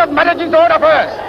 of managing his own affairs.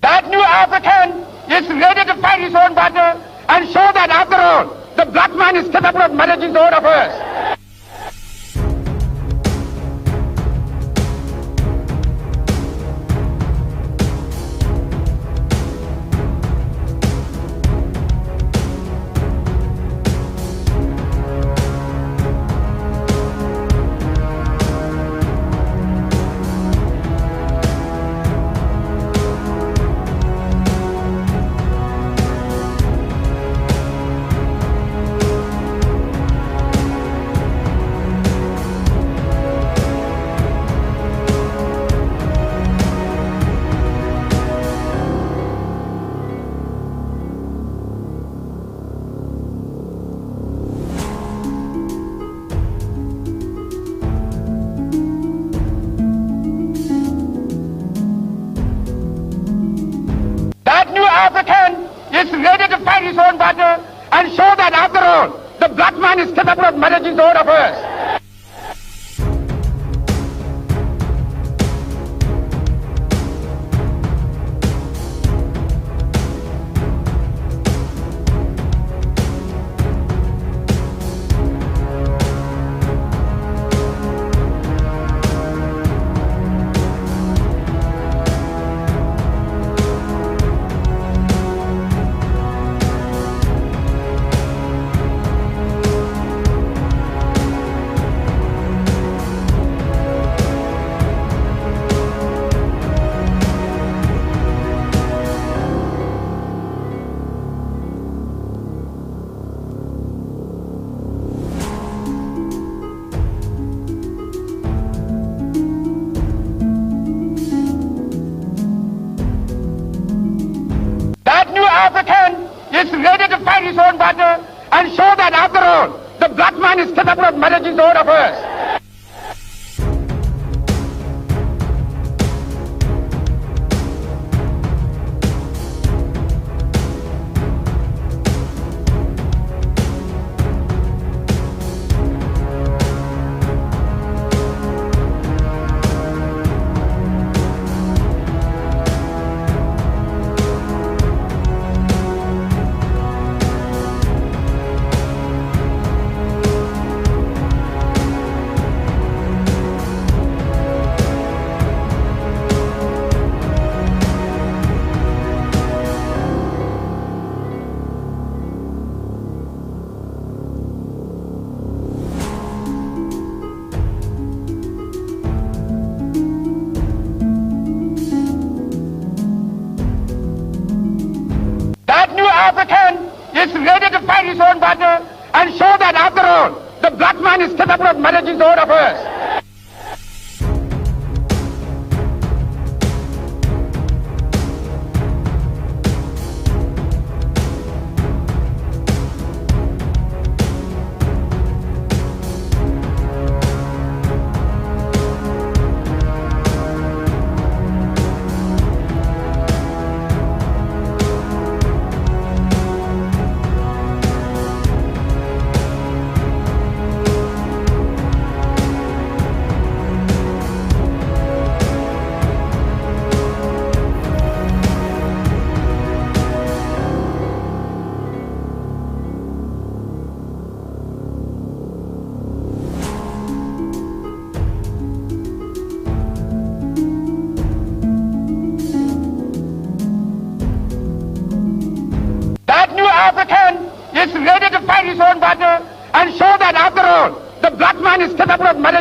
That new African is ready to fight his own battle and show that after all, the black man is capable of managing his own affairs. That new African is ready to fight his own battle and show that after all, the black man is capable of managing his own affairs. That new African is ready to fight his own battle and show that after all, the black man is capable of managing his own affairs. That new African is ready to fight his own battle and show that after all, the black man is capable of managing his own affairs.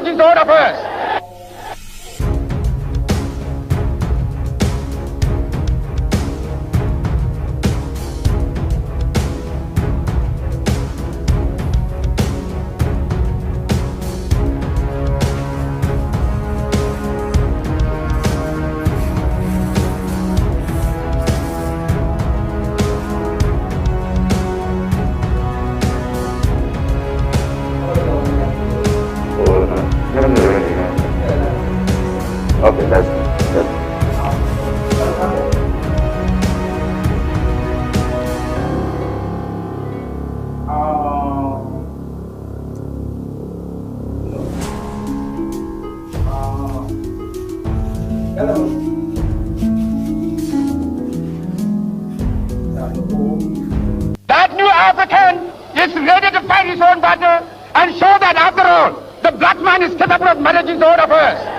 manage his own affairs. Okay, that's good. That new African is ready to fight his own battle and show that after all, the black man is capable of managing his own affairs.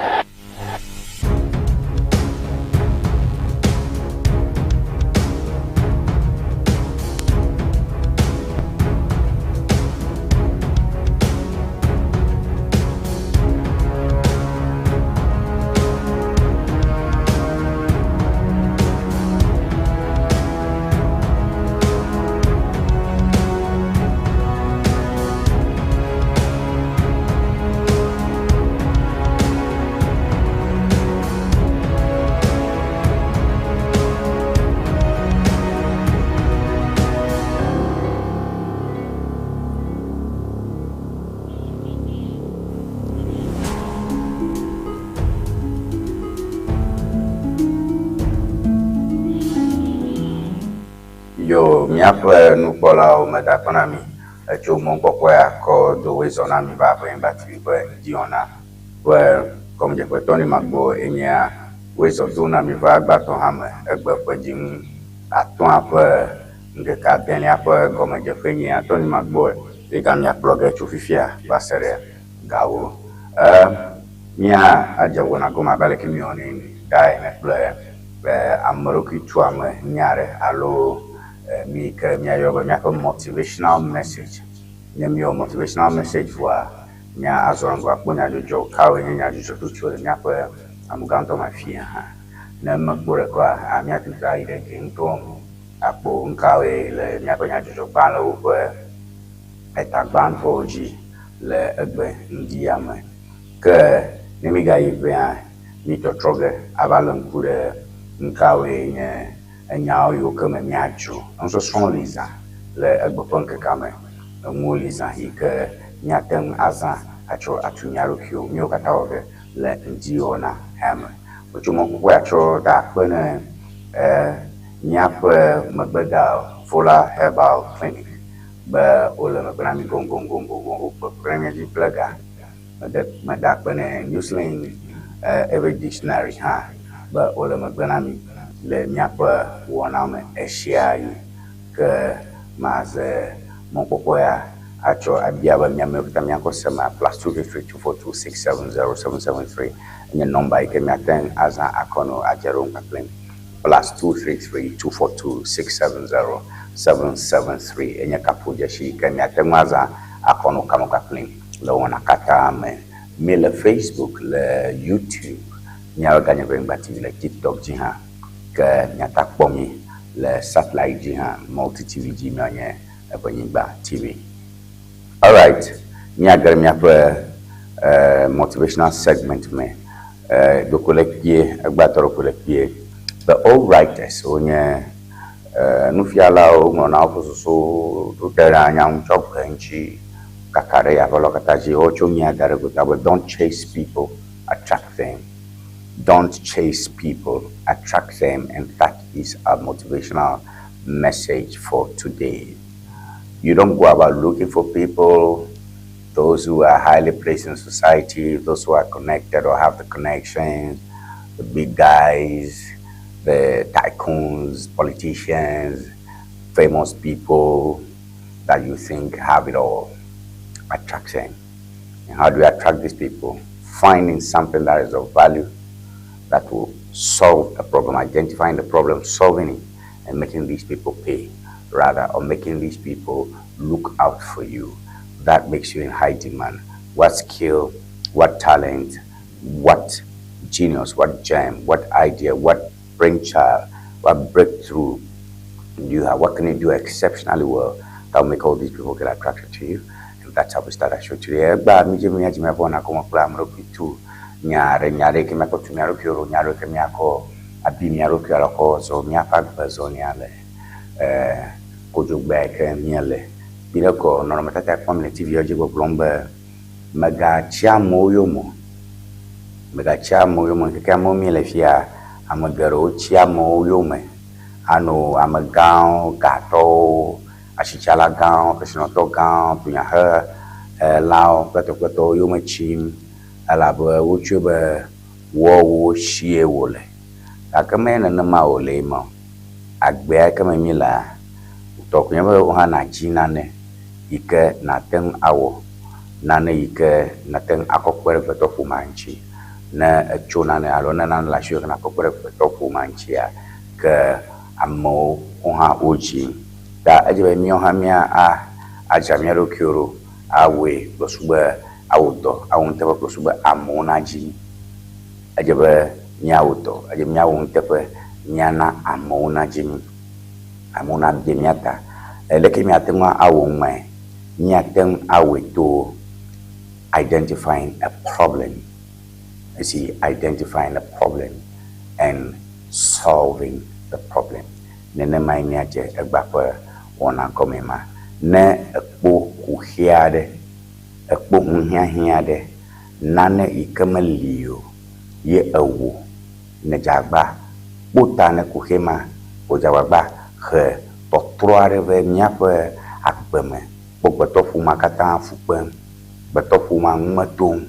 Yo, míaƒe nukpɔlawo meda akpe na mi etso mɔkpɔkpɔ ya kɔ do woe zɔ na mi va Enyigba TV ƒe ŋdiwɔna ƒe gɔmedzeƒe ni magbɔ enyea woe zɔ do na mi va gbãtɔ hã me egbe ƒe dzinu atɔ̃a ƒe ŋkeke adelia ƒe gɔmedzeƒe nyea tɔ ni magbɔ ega miakplɔ ge tso fifia va se ɖe gawo. Mía adze wɔna gɔme abe aleke miwɔnɛ ɖa ene kple ame ɖokui tuame nya aɖe alo mi ke míayɔ be míaƒe motivational message. Ne míewɔ motivational message vɔa, mía azɔ ŋgɔ akpɔ nyadzɔdzɔ kawoe nye nyadzɔdzɔ tsotso le míaƒe amegãtɔ me afia hã. Ne mekpɔ ɖe koa, míate ŋu ayi ɖe dzi ŋutɔ akpɔ nukawoe le míaƒe nyadzɔdzɔgbalẽwo ƒe eta gbãtɔwo dzi le egbe ŋdi me. Ke ne mígayi ʋea, mítɔtrɔ ge ava lé ŋku ɖe nukawoe nye enyawo yiwo ke me míadzro. Nusɔsrɔ̃ li zã le egbe ƒe ŋkekea me. Enuwo li zã yi ke míate ŋu azã atsɔ atu mía ɖokuiwo míawo katã wɔ ge le ŋdiwɔna hea me. Wotso mɔkpɔkpɔ ya tsɔ da akpe ne míaƒe megbeda Vola Herbal Clinic be wole megbe na mí goŋgoŋgoŋgoŋ wokpe kpe ɖe mía dzi kple ga. Meda akpe ne Newslink Every Dictionary hã be wole megbe na mí le míaƒe wɔna me esia yi ke maze mɔkpɔkpɔ ya atsɔ abia be míamewo katã míakɔ sema +233 242 670 773 enye nɔmba yi ke míate ŋu azã akɔ nɔ adze ɖom kpakple mi. +233 242 670 773 enye kaƒodzesi yi ke míate ŋu azã akɔ nɔ kame kpakple mi le wɔna katã me. Mi le Facebook, le YouTube, míaƒe ganye ƒe Enyigba TV le TikTok dzi hã ke míate akpɔ mi le satellite dzi hã, Multi TV dzi míanye eƒe Enyigba TV. Alright, míage ɖe míaƒe motivational segment me. Ɖoko le kpuie, egbãtɔ ɖoko le kpuie. The old writers wonye nufialawo ŋlɔna woƒe susuwo ɖo te ɖe anya ŋu tsɔ gbe ŋuti kaka ɖe yaƒe lɔ katã dzi. Wotso mía da ɖe gota be don't chase people, attract them. Don't chase people, attract them, and that is our motivational message for today. You don't go about looking for people, those who are highly placed in society, those who are connected or have the connections, the big guys, the tycoons, politicians, famous people that you think have it all. Attract them. And how do you attract these people? Finding something that is of value, that will solve a problem, identifying the problem, solving it, and making these people pay, rather, or making these people look out for you. That makes you in high demand. What skill What talent, what genius, what gem, what idea, what brainchild, what breakthrough do you have? What can you do exceptionally well that will make all these people get attracted to you? And that's how we start our show today. Egba mi dze mi dzi miaƒe wɔna kɔme kple ame ɖokui tu nya ɖe nya ɖe ke miakɔ tu mia ɖokuiwo ɖo nya ɖe ke miakɔ abi mia ɖokui alo kɔ zɔ miaƒe agbe zɔlia le eh, kodzogbe yi ke míele. Mi ɖe kɔ nɔnɔmetata kpɔm le TV dzi gbɔgblɔm be megatsi amewo yome o. Megatsi amewo yome o. Ŋkeke amewo míele fia, ame geɖewo tsi amewo yome. Ano amegãwo, gatɔwo, asitsala gãwo, kesinɔtɔ gãwo, dunyahelawo kple tɔkpetɔwo yome tsim elabe wotsɔe be woawo sie wòle. Gake menye nenema wòle ema o. Agbea yi ke me mílea, tɔ koe nye be wò hã nàdzi nane yi ke nàte ŋu awɔ, nane yi ke nàte ŋu akɔ kpe ɖe gbetɔ ƒomea ŋuti. Ne ètso nane alo ne nane le asiwò ke nàkɔ kpe ɖe gbetɔ ƒomea ŋutia, ke amewo hã wodzi. Ta edze be míawo hã mía a adzra mía ɖokuiwo ɖo awɔe kple susu be awɔ dɔ awɔ nuteƒe kple susu be amewo nadzi mí. Edze be míawɔ dɔ, edze be míawɔ nuteƒe míana amewo nadzi mí, amewo nade mía ta. Leke míate ŋu awɔ nu mae? Míate ŋu awɔe to identifying a problem. You see, identifying a problem and solving the problem. Nenemae míadze egbea ƒe wɔna gɔme ma. Ne èkpɔ kuxi aɖe, èkpɔ nuhiahiã aɖe, nane yi ke meli o ye ewɔ nèdze agbagba kpɔ ta ne kuxi ma, wòdze agbagba he tɔtrɔ aɖe va míaƒe agbe me. Kpɔ gbetɔ ƒomea katã fu kpem, gbetɔ ƒomea nu me tom,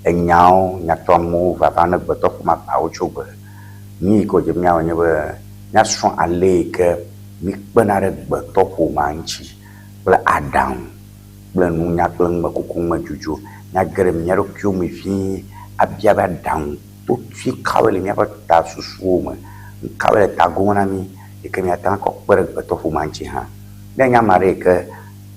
enyawo, nyatɔamewo vava ne gbetɔ ƒomea gbawo tso gbe. Nu yi ke wòdze be míawɔ nye be míasrɔ̃ ale yi ke míkpena ɖe gbetɔ ƒomea ŋuti kple aɖaŋu kple nunya kple numekuku numedzodzro. Míage ɖe mía ɖokuiwo me vie abia be aɖaŋu totui kawoe le míaƒe tasusuwo me, nu kawoe le tagome na mí yi ke míate ŋu akɔ kpe ɖe gbetɔ ƒomea ŋuti hã. Ne enye ame aɖe yi ke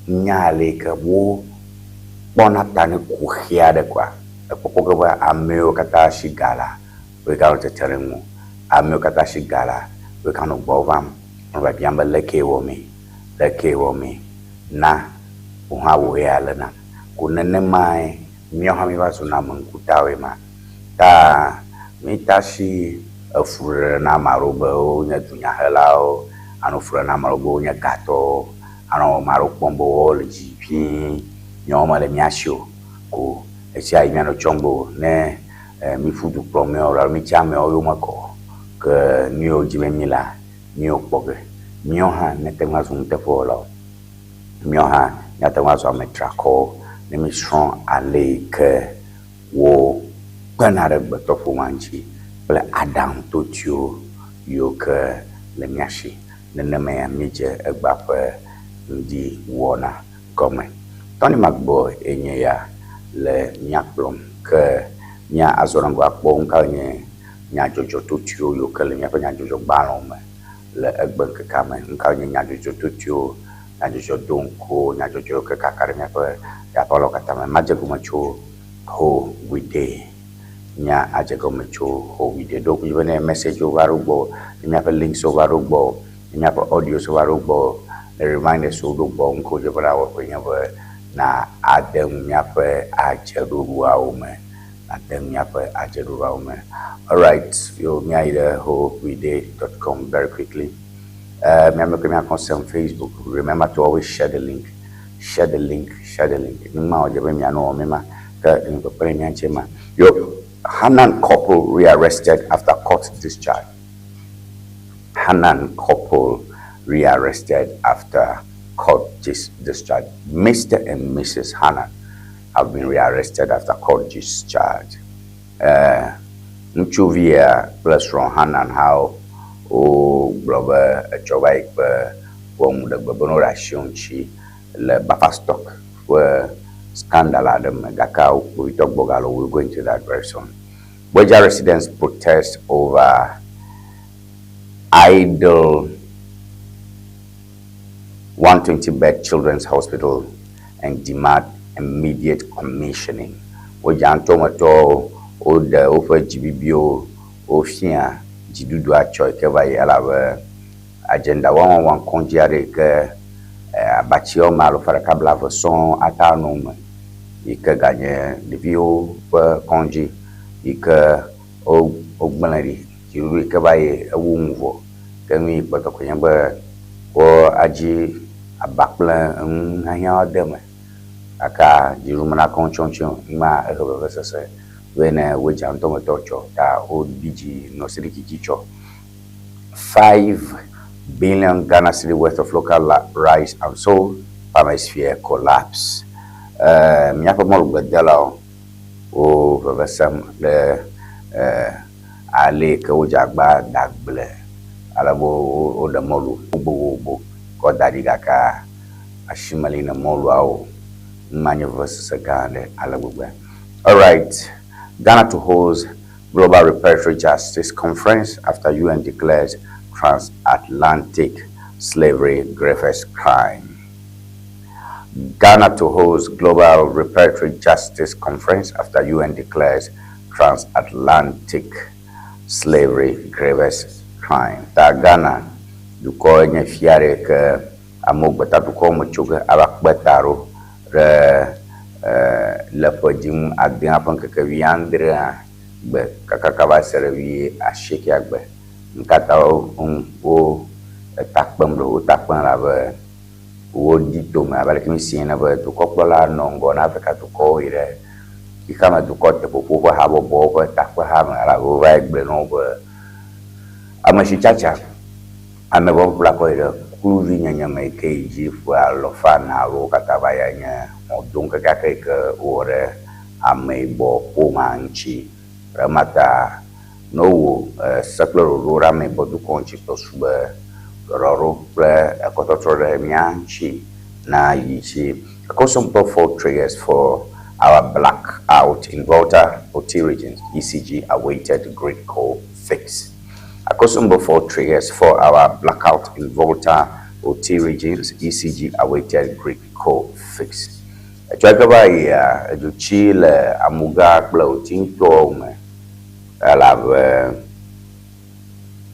nya ale yi ke wokpɔna ta ne kuxi aɖe koa, ekpɔkpɔ ge be ame yiwo katã si ga la, woe ganɔ tete ɖe ŋuwò. Ame yiwo katã si ga la, woe ganɔ gbɔwò vam nɔ biabiam be lekee wɔmee, lekee wɔmee na wò hã wò ya le nam. Ko nenemae míawo hã míeva zuna ame ŋkutawoe ma. Ta mítasi efuɖeɖe na ame aɖewo be wonye dunyahelawo, anɔ fu ɖem na ame aɖewo be wonye gatɔwo, anɔ ame aɖewo kpɔm be woawo le dzi ʋĩi, míawo mele mía si o. Ko esia yi míanɔ tsɔm be o ne míƒu du kplɔ míawo alo mítsi ameawo yome kɔ ke nu yiwo dzi be mílea, míwo kpɔ ge. Míawo hã míate ŋu azu nuteƒewɔlawo. Míawo hã míate ŋu azu ame triakɔwo ne mísrɔ̃ ale yi ke wokpena ɖe gbetɔ ƒomea ŋuti kple aɖaŋu totuiwo yiwo ke le mía si. Nenemae mídze egbea ƒe ŋdi wɔna gɔme. Tony Magboe enye ya le mía kplɔm ke mía azɔ ɖe ŋgɔ akpɔ nu kawoe nye nyadzɔdzɔ totuiwo yiwo ke le míaƒe nyadzɔdzɔgbalẽwo me le egbe ŋkekea me. Nu kawoe nye nyadzɔdzɔ totuiwo, nyadzɔdzɔ doŋkuwo, nyadzɔdzɔ yiwo ke kaka ɖe míaƒe aƒealɔwo katã me. Madze gɔme tso Ho We Dey. Mía adze gɔme tso Ho We Dey. Ɖo ŋku dzi be ne messagewo va ɖo gbɔ, ne míaƒe linkswo va ɖo gbɔ, ne míaƒe audios va ɖo gbɔ, ne reminders wo ɖo gbɔ, nu ke wòdze be nawɔ koe nye be na ade nu míaƒe adzeɖoɖoawo me. Nade nu míaƒe adzeɖoɖoawo me. Alright, yo míayi ɖe howewedey.com very quickly. Míame ke míakɔ sem Facebook. Remember to always share the link. Share the link, share the link. Nu ma wòdze be mianɔ wɔm ema ke nu kpekpe ɖe mía ŋuti ema. Yo, Hanan couple rearrested after court discharge. Hanan couple rearrested after court discharge. Mr. and Mrs. Hanan have been rearrested after court discharge. Ŋutsuvia kple srɔ̃ Hanan hã wogblɔ be etsɔ va yi kpe ʋɔnuɖegbe be ne woɖe asi wo ŋuti le buffer stock ƒe scandal aɖe me gake kpovitɔ gbɔ gale we'll go into that very soon. Weja residents protest over idle 120 bed children's hospital and demand immediate commissioning. Wodza ŋutɔmetɔwo woɖe woƒe dzibibiwo wofia dziɖuɖua tsɔ yi ke va yi elabe agenda 111 kɔdzi aɖe yi ke abatsi woame alafa ɖeka blaeve sɔŋ ate anɔ eme yi ke ganye ɖeviwo ƒe kɔdzi yi ke wogblẽ ɖi. Dziɖuɖu yi ke va yi ewu nu vɔ ke nu yi kpɔtɔ koe nye be woadzi aba kple enuhiahiãwo de eme gake dziɖuɖu mena kɔŋtsɔŋtsɔe o. Numa ehe vevesese vɛ ne wodza ŋutɔmetɔ tsɔ ta wobi dzi nɔ siriki dzi tsɔ. 5 billion Ghana cedi worth of local rice and so farmers fear collapse. Míaƒe mɔlugbedelawo wo veve sem ɖe ale yi ke wodze agba da agble ale be woɖe mɔlu gbogbogbò kɔ da ɖi gake asi meli ne mɔluawo o. Numa nye vevesese gã aɖe ale gbegbe. Alright, Ghana to host Global Reparatory Justice Conference after UN declares transatlantic slavery gravest crime. Ghana to host Global Reparatory Justice Conference after UN declares transatlantic slavery gravest crime. Ta Ghana dukɔ nye fia ɖe ke amewo gbeta dukɔwo me tso ge ava kpe ta ɖo ɖe le ƒe dziŋu adea ƒe ŋkeke wuiadrea gbe kakaka va se ɖe wuiasiekɛa gbe. Nu ka ta wo eta kpem ɖo? Wo ta kpem elabe wodi tome abe aleke mi si ene be dukɔkplɔla nɔ ŋgɔ na Afrika dukɔwo yi ɖe xexeame dukɔ teƒoƒo ƒe habɔbɔwo ƒe takpeha me elabe wova yi gblɔe na wo be ame si tsatsa ame ƒe kɔ yi ɖe kluvinyenye me yi ke yi dzi ƒe alafa ene alo katã va ya nye hlɔ̃dom kekeake yi ke wowɔ ɖe ameyibɔ ƒomea ŋuti. Ema ta ne wowɔ se kple ɖoɖo ɖe ameyibɔ dukɔ ŋuti kple su be ɖɔɖɔɖo kple ekɔtɔtrɔ ɖe mía ŋuti na yi dzi. Akosombo fault triggers for our blackout in Volta Oti regions. ECG awaited GRIDCo fix. Akosombo fault triggers for our blackout in Volta Oti regions. ECG awaited GRIDCo fix. Etsɔ ke va yia edzotsi le Amuga kple Oti ŋutɔwo me elabe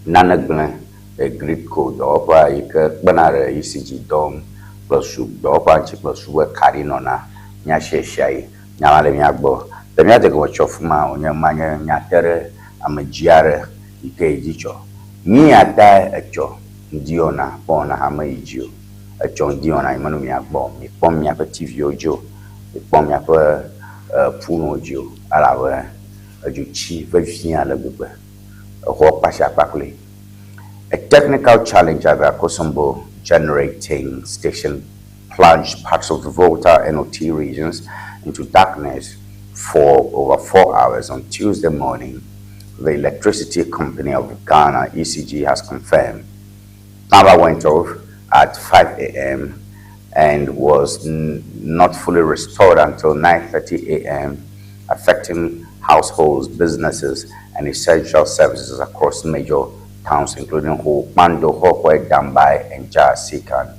nane gblẽ le GRIDCo dɔwɔƒea yi ke kpena ɖe ECG dɔ ŋu kple su dɔwɔƒea ŋuti kple su be kaɖi nɔna mía si ɣesiaɣi. Nya ma le mía gbɔ. Le mía degbe tsɔ fi ma wònye ma nye nya te ɖe ame dzi aɖe yi ke yi dzi tsɔ. Nu ya tae etsɔ ŋdi wɔna kpɔ wɔna hã meyi dzi o. Etsɔ ŋdi wɔna yi menɔ mía gbɔ o. Mikpɔ míaƒe TV-wo dzi o. Mikpɔ míaƒe ƒonuwo dzi o elabe edzo tsi vevie ale gbegbe. Exɔ kpatsia kpakple. A technical challenge at the Akosombo generating station plunged parts of the Volta and Oti regions into darkness for over 4 hours on Tuesday morning. The Electricity Company of Ghana, ECG, has confirmed. Power went off at 5 a.m. and was not fully restored until 9:30 a.m., affecting households, businesses, and essential services across major towns including Ho, Kpando, Hohoe, Dambai, and Jasikan.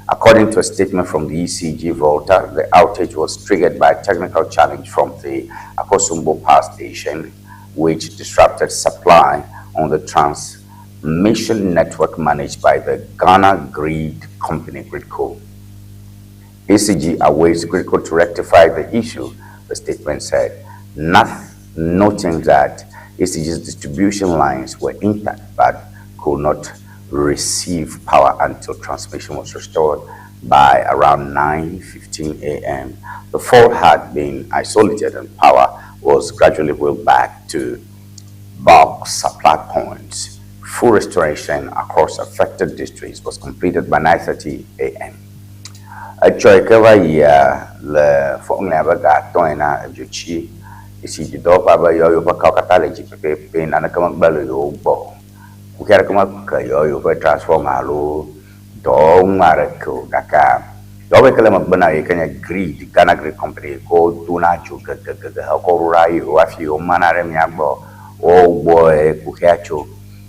According to a statement from the ECG Volta, the outage was triggered by a technical challenge from the Akosombo Power Station, which disrupted supply on the transmission network managed by the Ghana Grid Company, GRIDCo. ECG awaits GRIDCo to rectify the issue, the statement said, not noting that ECG's distribution lines were intact but could not receive power until transmission was restored by around 9:15 a.m. The fault had been isolated and power was gradually wheeled back to bulk supply points. Full restoration across affected districts was completed by 9:30 a.m. Etsɔ yi ke va yia le fɔŋlia be ga atɔ̃ ena edzotsi ECG dɔwɔƒea be yewo yewoƒe kawo katã le dzi pɛpɛpɛ naneke megblẽ le yewo gbɔ o. Kuxi aɖeke meke yewo yewoƒe transformer alo dɔwɔnu aɖeke o gake dɔwɔƒe yi ke le megbe na yi ke nye grid Ghana Grid Company yi ke wodona dzo gegegege hekɔ ɖo yewo hafi yewo mana ɖe mía gbɔ wo gbɔe kuxia tso.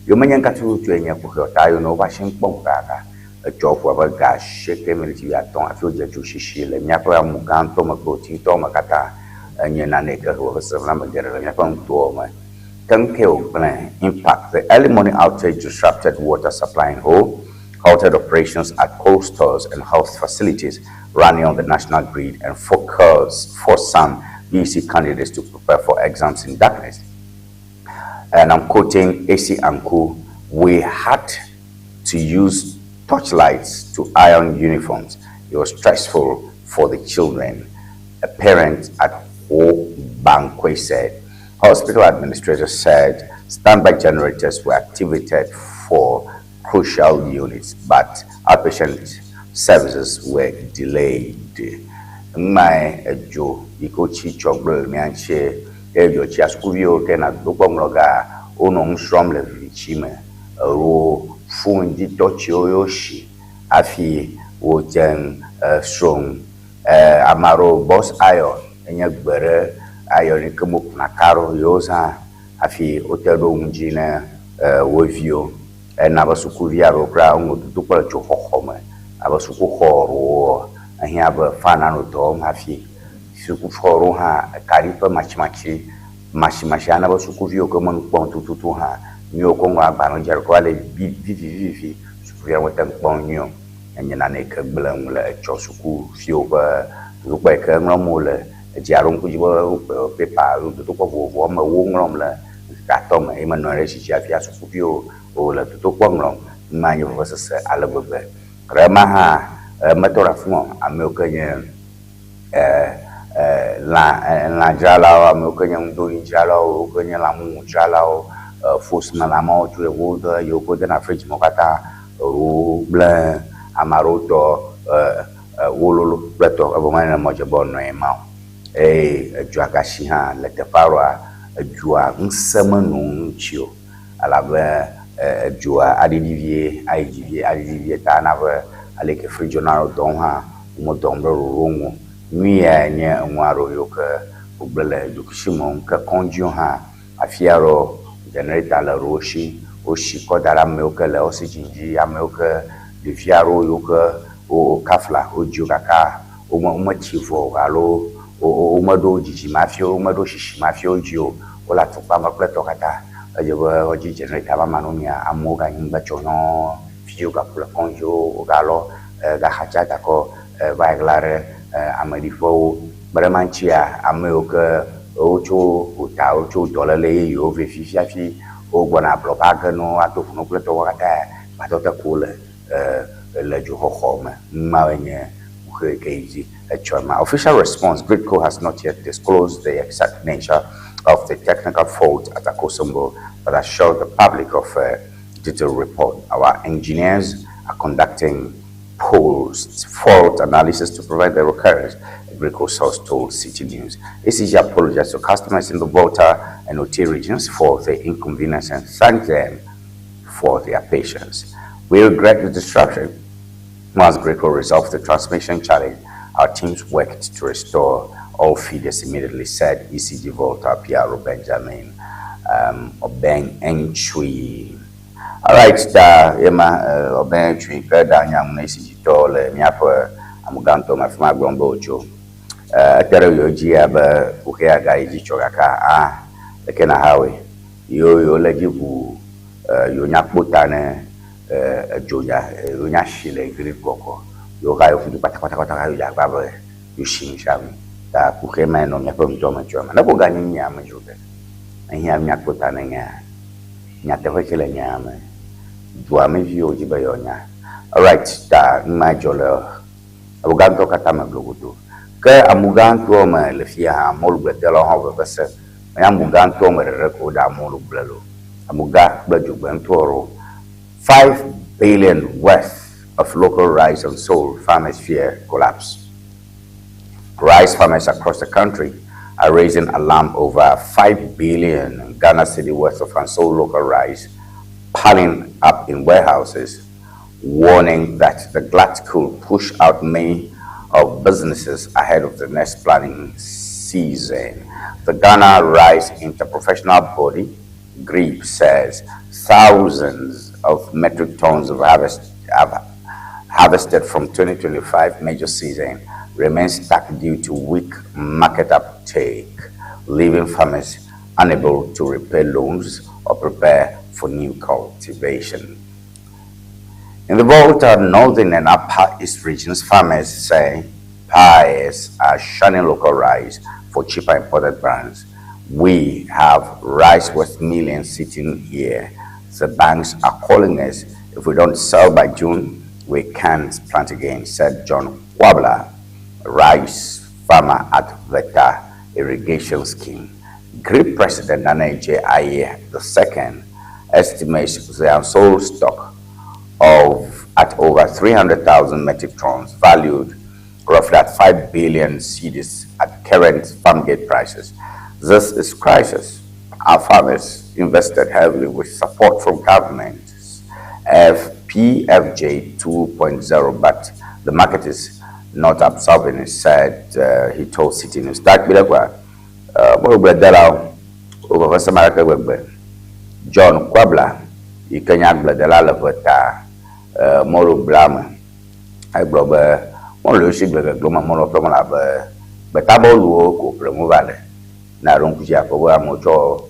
Yewo menye nu ka tututue nye kuxia o ta yewo nɔ woƒe asi ŋu kpɔm kaka etsɔ ƒo abe ga asieke miniti wuiatɔ̃ hafi wodze dzo sisi le míaƒe amugãtɔ me kple otitɔ me katã. Enye nane yi ke he vevesese na ame geɖe le míaƒe nutoa me. Ke nu kae wògblẽ? Impact. The early morning outage disrupted water supply in Ho, halted operations at cold stores and health facilities running on the national grid, and forced some BECE candidates to prepare for exams in darkness. And I'm quoting AC Anku, "We had to use torchlights to iron uniforms. It was stressful for the children," a parent at Ho Bankwe said. Hospital administrators said standby generators were activated for crucial units, but outpatient services were delayed. Mmae edzo yi ke wotsi tsɔ gblẽ le mía ŋuti eye dzo tsia sukuviwo ke na dodokpɔ ŋlɔ ga wonɔ nu srɔ̃m le viviti me alo fon dzi tɔtsiwo yewo si hafi wodze srɔ̃ nu. Ame aɖewo box iron enye gbe ɖe iron yi ke mekuna ka ɖo yewo zã hafi wote ɖo nu dzi ne wo viwo. Ena be sukuvi aɖewo kura wonɔ dodokpɔ le dzoxɔxɔ me abe sukuxɔ ɖewo ehiã be fan nanɔ dɔ wɔm hafi sukuxɔ ɖewo hã kaɖi ƒe matsimatsi masimasi ana be sukuviwo ke me nu kpɔm tututu hã nuyiwo ke woŋlɔ agbalẽ dzi alo le vivivivi sukuviawo mete ŋu kpɔm nyuie o. Enye nane yi ke gblẽ nu le etsɔ sukuviwo ƒe dodokpɔ yi ke ŋlɔm wole. Edzi aɖo ŋku dzi be pepa alo dodokpɔ vovovowo ame ewo ŋlɔm le ŋkeke atɔ̃ me eye menɔ anyi ɖe zi dzi hafi sukuviwo wole dodokpɔ ŋlɔm. Nu ma nye vevesese ale gbegbe. Ɖe ma hã metɔ ɖe afi ma o. Ame yiwo ke nye lã lãdzralawo, ame yiwo ke nye nudonudzralawo, yiwo ke nye lãmumudzralawo, fosime lãmawo tso yewo de yiwo ke wodena fridge me wo katã wogblẽ ame aɖewo tɔ wololo kple tɔ evɔ menye nenema wòdze be wòanɔ ema o. Eye edzoa gasi hã le teƒe aɖewoa, edzoa ŋusẽ menɔ ŋuti o elabe edzoa aɖiɖi vie ayi dzi vie aɖiɖi vie ta ana be ale yi ke fridge nanɔ dɔ wɔm hã womedɔ wɔm ɖe ɖoɖo nu o. Nu yae nye enu aɖewo yiwo ke wogblẽ le ɖokuisi me ŋu ke kɔdziwo hã afi aɖewo generator le ɖewo si wosi kɔ da ɖe amewo ke le oxygen dzi amewo ke ɖevi aɖewo yiwo ke wo kafla wodzi wo gake wometsi vɔ o alo womeɖo dzidzime hafi womeɖo tsitsime hafi wodzi o wole atukpa me kple tɔ katã edze be woadzi generator va ma no mia amewo ganyi ŋgbe nyɔ fi wogaku le kɔdziwo wogalɔ gaxatsa gakɔ va yi ɣla ɖe ameɖiƒewo. Kpe ɖe ema ŋutia ame yiwo ke wotso gota wotso dɔléle yeyewo vɛ fifia hafi wogbɔna ablɔ va ge ne woado ʋu na wo kple tɔwo katã gbadɔ te ko le le dzoxɔxɔ me. Nu mawoe nye kuxi yi ke yi dzi etsɔ ema. Official response: Gridco has not yet disclosed the exact nature of the technical fault at Akosombo, but assured the public of a detailed report. "Our engineers are conducting post fault analysis to prevent the recurrence," a Gridco source told City News. ECG apologized to customers in the Volta and Oti regions for the inconvenience and thanked them for their patience. "We regret the disruption. Once Gridco resolved the transmission challenge, our teams worked to restore all feeders immediately," said ECG Volta PRO Benjamin Obeng Enchui. All right, ta yema Obeng Enchui ke da nya ŋu na ECG tɔ le míaƒe amugãtɔ me afi ma gblɔm be wotso. Ete ɖe yewo dzi abe kuxi aga yi dzi tsɔ gake a leke na ha woe. Yewo yewo le dzi ʋu yewo nya kpɔ ta ne edzo ya yewo nya si le grid kɔkɔ. Yewo ha yewo ƒudu kpatakpatakpata yewo dze agbagba be yewo si nu sia nu. Ta kuxi ma nɔ míaƒe ŋutɔ me tso eme. Ne ko ganye nya me dzro ke. Ehiã míakpɔ ta ne nya. Nyateƒe tse le nya me. Dua me viwo dzi be yewoanya. Alright, ta nu ma dzɔ le amugãtɔ katã me globodo. Ke amugãtɔ me le fia hã mɔlugblẽdelawo hã veve se. Menye amugãtɔ me ɖeɖe ko woɖa mɔlugble le o. Amuga kple dzogbentɔ ɖewo. 5 billion worth of local rice unsold, farmers fear collapse. Rice farmers across the country are raising alarm over 5 billion Ghana cedi worth of unsold local rice piling up in warehouses, warning that the glut could push out many of businesses ahead of the next planting season. The Ghana Rice Interprofessional Body, GRIB, says thousands of metric tons of harvest have harvested from 2025 major season remain stuck due to weak market uptake, leaving farmers unable to repay loans or prepare for new cultivation. In the Volta, Northern and Upper East regions, farmers say buyers are shunning local rice for cheaper imported brands. "We have rice worth millions sitting here. The banks are calling us. If we don't sell by June, we can't plant again," said John Kwabla, rice farmer at Veta Irrigation Scheme. GRIP President Nana J. Aye II estimates the unsold stock of at over 300,000 metric tons, valued roughly at 5 billion cedis at current farm gate prices. "This is crisis. Our farmers invested heavily with support from government, FPFJ 2.0, but the market is not absorbing," he said, he told Citi News. Tak bi kwa, mɔlugbledelawo wo veve sem aleke gbegbe. John Kwabla yi ke nye agbledela le ƒe mɔlugblea me egblɔ be mɔlu yiwo si glegeglo me mɔlu ƒlem le abe gbetabɔluwo ko ƒlem wova le. Ne aɖo ŋku dzi akpɔ be amewo tsɔ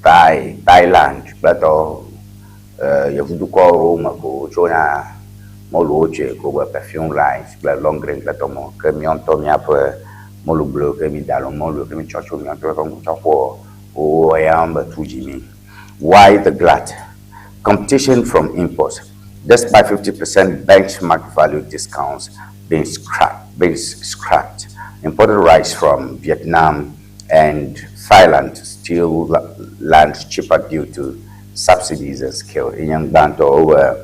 Thai, Thailand kple tɔ yevudukɔwo me ko wotsona mɔluwo tsoe ko be perfume rice kple long grain kple tɔ mɔ ke míawo ŋutɔ míaƒe mɔlugblewo ke mi da alo mɔlu ke mi tsɔ tso míawo ŋutɔ ƒe ŋku tsɔ ƒo wo ya be tu dzi mi. Why the glut? Competition from imports. Despite 50% benchmark value discounts being scrapped, imported rice from Vietnam and Thailand still land cheaper due to subsidies and scale. Enye gbãtɔ wobe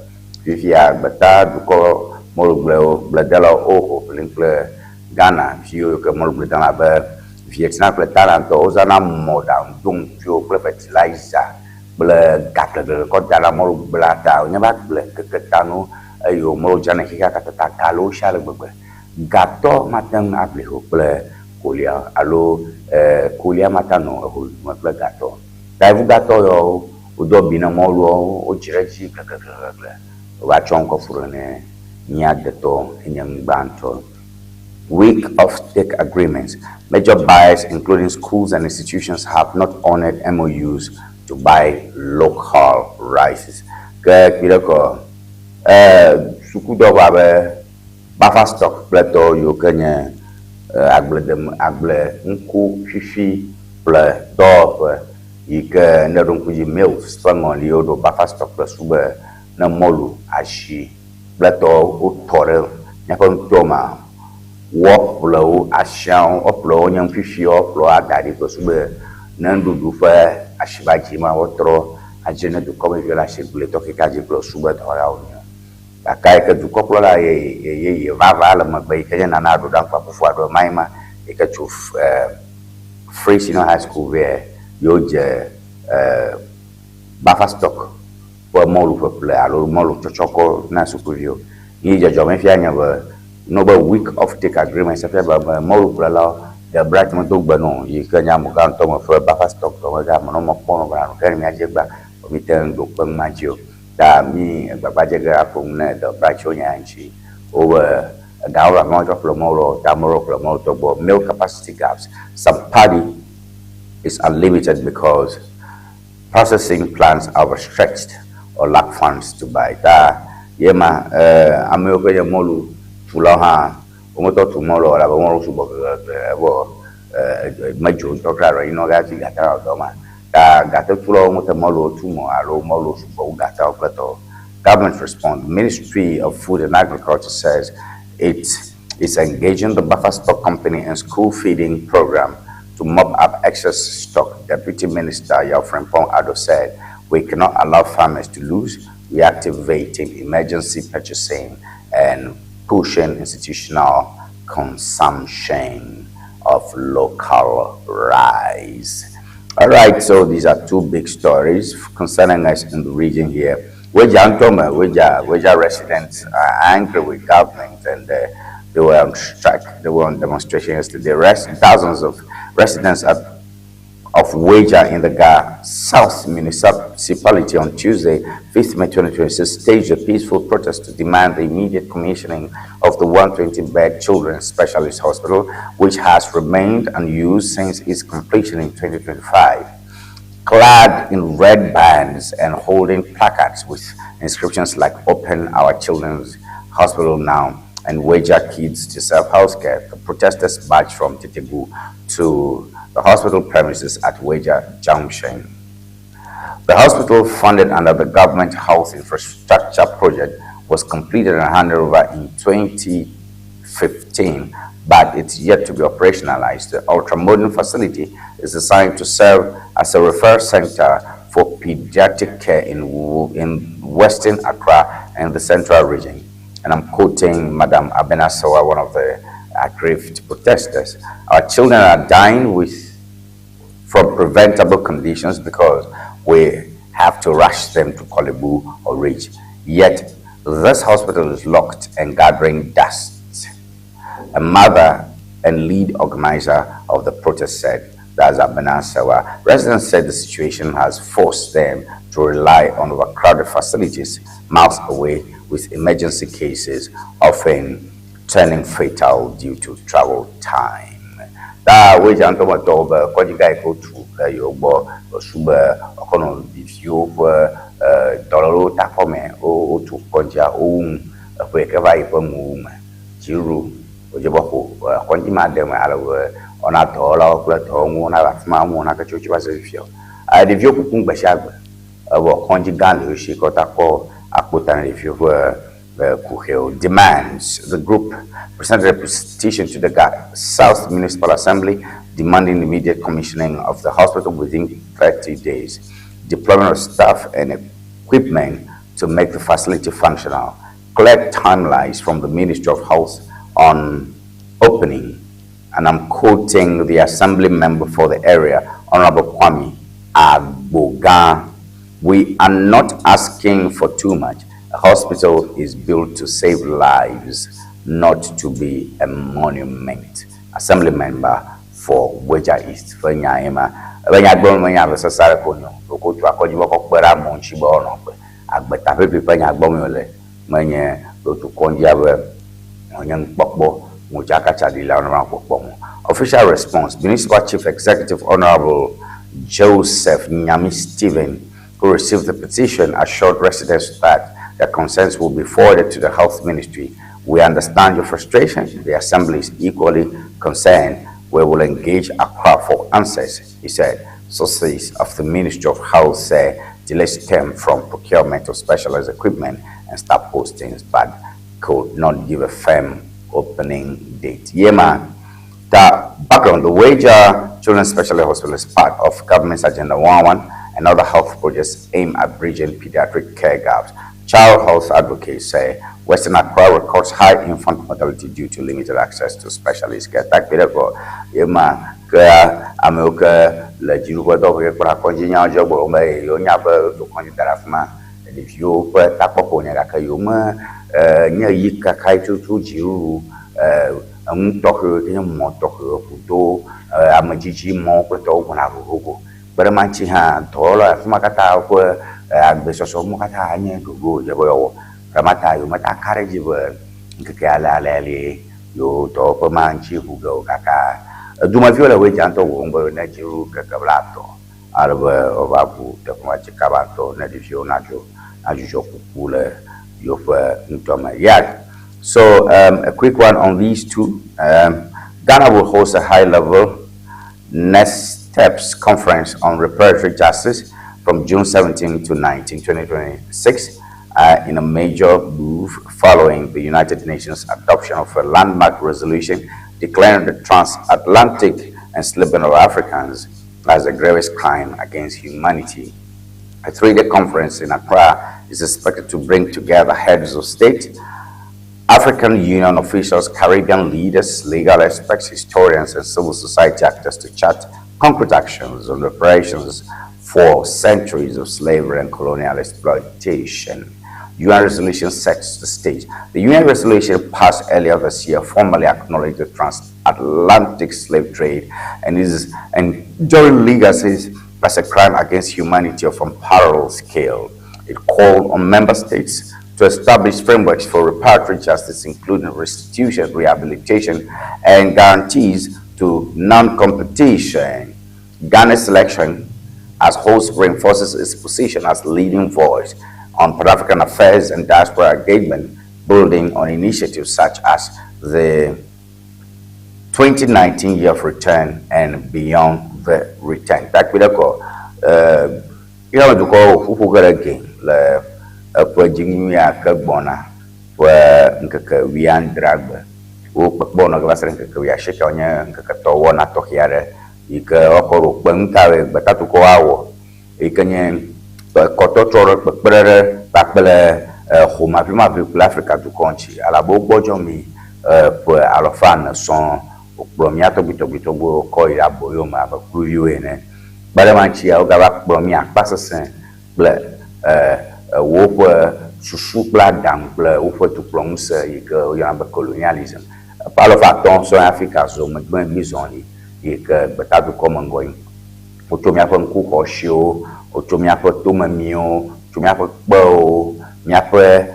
fifia gbeta dukɔ mɔlugblewo gbledelawo woho ƒlim kple Ghana viwo ke mɔlugbledela abe Vietnam kple Thailand tɔ wozãna mɔɖaŋudoŋuviwo kple fertilizer kple gaglegle kɔ da ɖe mɔlugblea ta wònye be agble keke ta nu eye mɔlu dzrana xexea katã ta ga le wo si ale gbegbe. Gatɔ mate ŋu aʋli ho kple kolia alo kolia mate ŋu anɔ eho me kple gatɔ. Ta yevugatɔ yawo wodo abi na mɔluawo wodzi ɖe edzi gleglegle wova tsɔ ŋkɔ ƒo ɖe ne mía detɔ enye nu gbãtɔ. Weak off-take agreements. Major buyers, including schools and institutions, have not honored MOUs to buy local rices. Ke kpi ɖe kɔ sukudɔƒe abe buffer stock kple tɔ yiwo ke nye agbledeme agble ŋku fifi kple dɔwɔƒe yi ke ne ɖo ŋku dzi mills ƒe ŋɔliwo ɖo buffer stock kple su be ne mɔlu asi kple tɔwo wotɔ ɖe míaƒe nutoa mea woaƒle wo asiawo woaƒle wo nye nufifi woaƒle wo ada ɖi kple su be ne nuɖuɖu ƒe asi va dzi ma woatrɔ adze ne dukɔmeviwo le asi gblẽtɔ kekeake dzi kple su be dɔwɔlawo nye. Gake yi ke dukɔkplɔla yeye vava le megbe yi ke nye Nana Addo Dankwa Akufo-Addo ema yi ma yi ke tso Free Senior High School vɛ yewo dze buffer stock ƒe mɔlu ƒeƒle alo mɔlu tsɔtsɔ kɔ na sukuviwo. Yi dzɔdzɔme fia nye be no be weak off-take agreement fia be mɔluƒlelawo ɖe bright medo gbe nɔ yi ke nye amegã ŋutɔ me ƒe buffer stock tɔ me ga ame nɔ mɔ kpɔm nɔ be nu ke ne míadze gba mi te ŋu ɖo kpe numa dzi o. Ta mi gbagba dze ge aƒo nu ne the bright tso nya ŋuti wobe egawo va wotsɔ ƒle mɔluawo ta amewo ƒle mɔlu tɔ gbɔ. Mill capacity gaps. Some paddy is unlimited because processing plants are overstretched or lack funds to buy. Ta yema amewo ke nye mɔlu tulawo hã wometɔ tu mɔlu o elabe mɔlu sugbɔ gegegle evɔ medzo ŋutɔ kura alo yinɔ ga dzi gata nɔ dɔ ma. Ta gatetulawo mete mɔluwo tum o alo mɔluwo sugbɔ wu gatawo kple tɔwo. Government response. Ministry of Food and Agriculture says it is engaging the buffer stock company and school feeding program to mop up excess stock. Deputy Minister Yaw Frimpong Addo said, "We cannot allow farmers to lose. Reactivating emergency purchasing and pushing institutional consumption of local rice." All right, so these are two big stories concerning us in the region here. Weja Ntome, Weja residents are angry with government and they were on strike. They were on demonstration yesterday. Thousands of residents at, of Weija in the Ga South Municipality on Tuesday, 5th May 2026, staged a peaceful protest to demand the immediate commissioning of the 120-bed Children's Specialist Hospital, which has remained unused since its completion in 2025. Clad in red bands and holding placards with inscriptions like "Open Our Children's Hospital Now" and "Weija Kids Deserve Healthcare," the protesters marched from Tetegu to the hospital premises at Weija Junction. The hospital, funded under the Government Health Infrastructure Project, was completed and handed over in 2015, but it's yet to be operationalized. The ultra-modern facility is designed to serve as a referral center for pediatric care in Western Accra and the Central Region. And I'm quoting Madam Abena Sawa, one of the aggrieved protesters: "Our children are dying with from preventable conditions because we have to rush them to Korle Bu or Ridge. Yet this hospital is locked and gathering dust." A mother and lead organizer of the protest said. That's Abena Sawa. Residents said the situation has forced them to rely on overcrowded facilities miles away, with emergency cases often turning fatal due to travel time. Ta Weija ŋutɔ me tɔwo be kɔdzi gã yi ke wotu le yewo gbɔ su be wokɔ nɔ ɖeviwo ƒe dɔlélewo ta kpɔme. Wotu kɔdzia wowu nu eƒe yi ke va yi ƒe nuwuwu me dziɖuɖu wodze be xo kɔdzi ma de me ale be wɔna dɔwɔlawo kple dɔwɔnuwo na le afi ma ŋu na ke tso va se fifia o. Ɖeviwo kukum gbe sia gbe evɔ kɔdzi gã le wo si kɔ ta kpɔ akpota na ɖeviwo ƒe kuxiwo. Demands: the group presented a petition to the South Municipal Assembly demanding immediate commissioning of the hospital within 30 days, deployment of staff and equipment to make the facility functional, clear timelines from the Ministry of Health on opening. And I'm quoting the assembly member for the area, Honorable Kwame Agboga: "We are not asking for too much. A hospital is built to save lives, not to be a monument." Assembly member for Weija East. Ƒe nya ye ma. Ebe nya gblɔm menye ame sesẽ aɖe ko nyo. Wokotu akɔdzi be kɔ kpe ɖe amewo ŋuti be woanɔ agbe. Agbeta ƒeƒe ƒe nya gbɔm wòle. Menye wotu kɔdzia be wònye nukpɔkpɔ modzakatsaɖilawo ne va kpɔkpɔm o. Official response: Municipal Chief Executive Honorable Joseph Nyami Stephen, who received the petition, assured residents that their concerns will be forwarded to the Health Ministry. "We understand your frustration. The Assembly is equally concerned. We will engage Accra for answers," he said. Sources of the Ministry of Health say delays stem from procurement of specialized equipment and staff postings, but could not give a firm opening date. Yeah, man. The background: the Weija Children's Specialist Hospital is part of government's Agenda 11 and other health projects aimed at bridging pediatric care gaps. Child health advocates say Western Accra records high infant mortality due to limited access to specialist care. Tak pe ko yema ke amewo ke le dziɖuƒe dɔwɔƒe ke kpɔna kɔdzi nyawo dzi gblɔ be yewo nya be wotu kɔdzi da ɖe afi ma ɖeviwo ƒe takpɔkpɔ nye gake yewo me nye yi kaka tutu dziɖuɖu enu tɔxɛwo ke nye mɔ tɔxɛwo ƒodo amedzidzi mɔwo kple tɔwo gbɔna vovovo. Kpe ɖe ma ŋuti hã dɔwɔlawo le afi ma katã woƒe agbesɔsɔ mo katã nye ɖoɖo wòdze be yewoawɔ. Ɖe ta yewo meta ka ɖe edzi be ŋkeke ale ale ale yewo dɔwɔƒe ma ŋuti ʋu ge o gake dumeviwo le Weija ŋutɔ wɔm be ne dziɖuɖu keke 30 ale be woava ʋu teƒe ma dzi kaba ŋutɔ ne ɖeviwo nadzo nadzudzɔ kuku le yewoƒe ŋutɔ me. Yeah. So a quick one on these two. Ghana will host a high-level Next Steps conference on reparatory justice from June 17 to 19, 2026, in a major move following the United Nations adoption of a landmark resolution declaring the transatlantic enslavement of Africans as the gravest crime against humanity. A 3-day conference in Accra is expected to bring together heads of state, African Union officials, Caribbean leaders, legal experts, historians, and civil society actors to chart concrete actions on reparations for centuries of slavery and colonial exploitation. UN resolution sets the stage. The UN resolution passed earlier this year formally acknowledged the transatlantic slave trade and its enduring legacies as a crime against humanity of unparalleled scale. It called on member states to establish frameworks for reparatory justice, including restitution, rehabilitation, and guarantees to non-competition. Ghana's selection as host reinforces its position as leading voice on Pan-African affairs and diaspora engagement, building on initiatives such as the 2019 Year of Return and Beyond the Return. Takpi ɖe kɔ míaƒe dukɔwo ƒuƒu ge ɖe gɛ le eƒe dzinyuia ke gbɔna ƒe ŋkeke wuiadrea gbe. Wo kpekpe wɔnɔ ge va se ɖe ŋkeke wuiasiekea wonye ŋkeke tɔ wɔna tɔxɛ aɖe yi ke woakɔ ɖo kpe ŋutawoe gbetatukɔ awɔ yi ke nye kɔtɔtrɔ ɖe kpekpe ɖe kpakple xɔmaƒimaƒi kple Afrika dukɔ ŋuti elabe wogbɔdzɔ mi ƒe alafa ene sɔŋ wokplɔ mía tɔgbuitɔgbuitɔgbuiwo kɔ yi ɖe aboyo me abe kluviwo ene. Kpe ɖe ema ŋutia wogava kplɔ mí akpa sesẽ kple woƒe susu kple aɖaŋu kple woƒe dukplɔŋusẽ yi ke woyɔna be colonialism. Ƒe alafa atɔ̃ sɔŋ Afrika zɔ megbemegbe zɔli yi ke gbetadukɔ me ŋgɔ yim. Wotso míaƒe ŋkuxɔsiwo, wotso míaƒe tomemiwo, tso míaƒe kpewo, míaƒe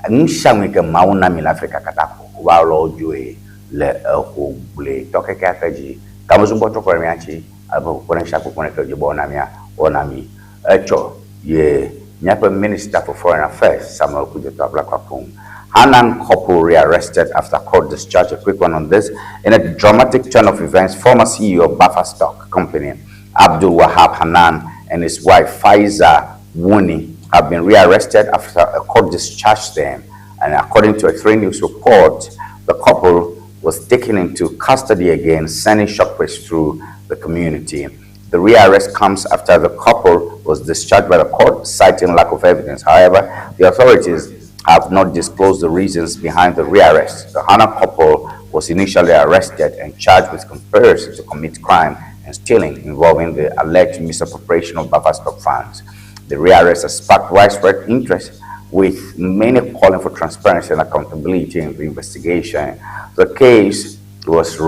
nu sia nu yi ke Mawu na mi le Afrika katã ƒo wova lɔ wo dzoe le exo gblɔetɔ kekeake dzi. Gamezubɔ trɔ kɔ ɖe mía ŋuti ale be kpekpeɖeŋu sia kpekpeɖeŋu ke dzi be woana mía woana mi. Etsɔ ye míaƒe Minister for Foreign Affairs Samuel Okudzeto Ablakwa ƒom. Hanan couple rearrested after court discharge. A quick one on this. In a dramatic turn of events, former CEO of Buffer Stock Company, Abdul Wahab Hanan, and his wife Faiza Wuni have been rearrested after a court discharged them. And according to a 3 News report, the couple was taken into custody again, sending shockwaves through the community. The rearrest comes after the couple was discharged by the court, citing lack of evidence. However, the authorities have not disclosed the reasons behind the rearrest. The Hana couple was initially arrested and charged with conspiracy to commit crime and stealing involving the alleged misappropriation of buffer stock funds. The rearrest has sparked widespread interest, with many calling for transparency and accountability in the investigation. The case has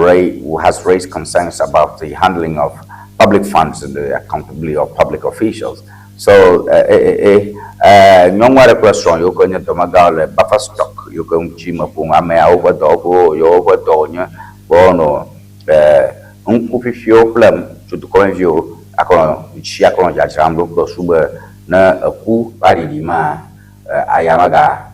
raised concerns about the handling of public funds and the accountability of public officials. So, nyɔnu aɖe kple srɔ̃ yiwo ke nye dɔmegãwo le buffer stock yiwo ke ŋuti me ƒom ameawo ƒe dɔwɔƒewo yewo ƒe dɔ wonye be woanɔ ŋkufifiwo ƒlem tso dukɔmeviwo akɔ tsi akɔ nɔ dzadzram ɖo kple su be ne eku va ɖiɖi ma aya maga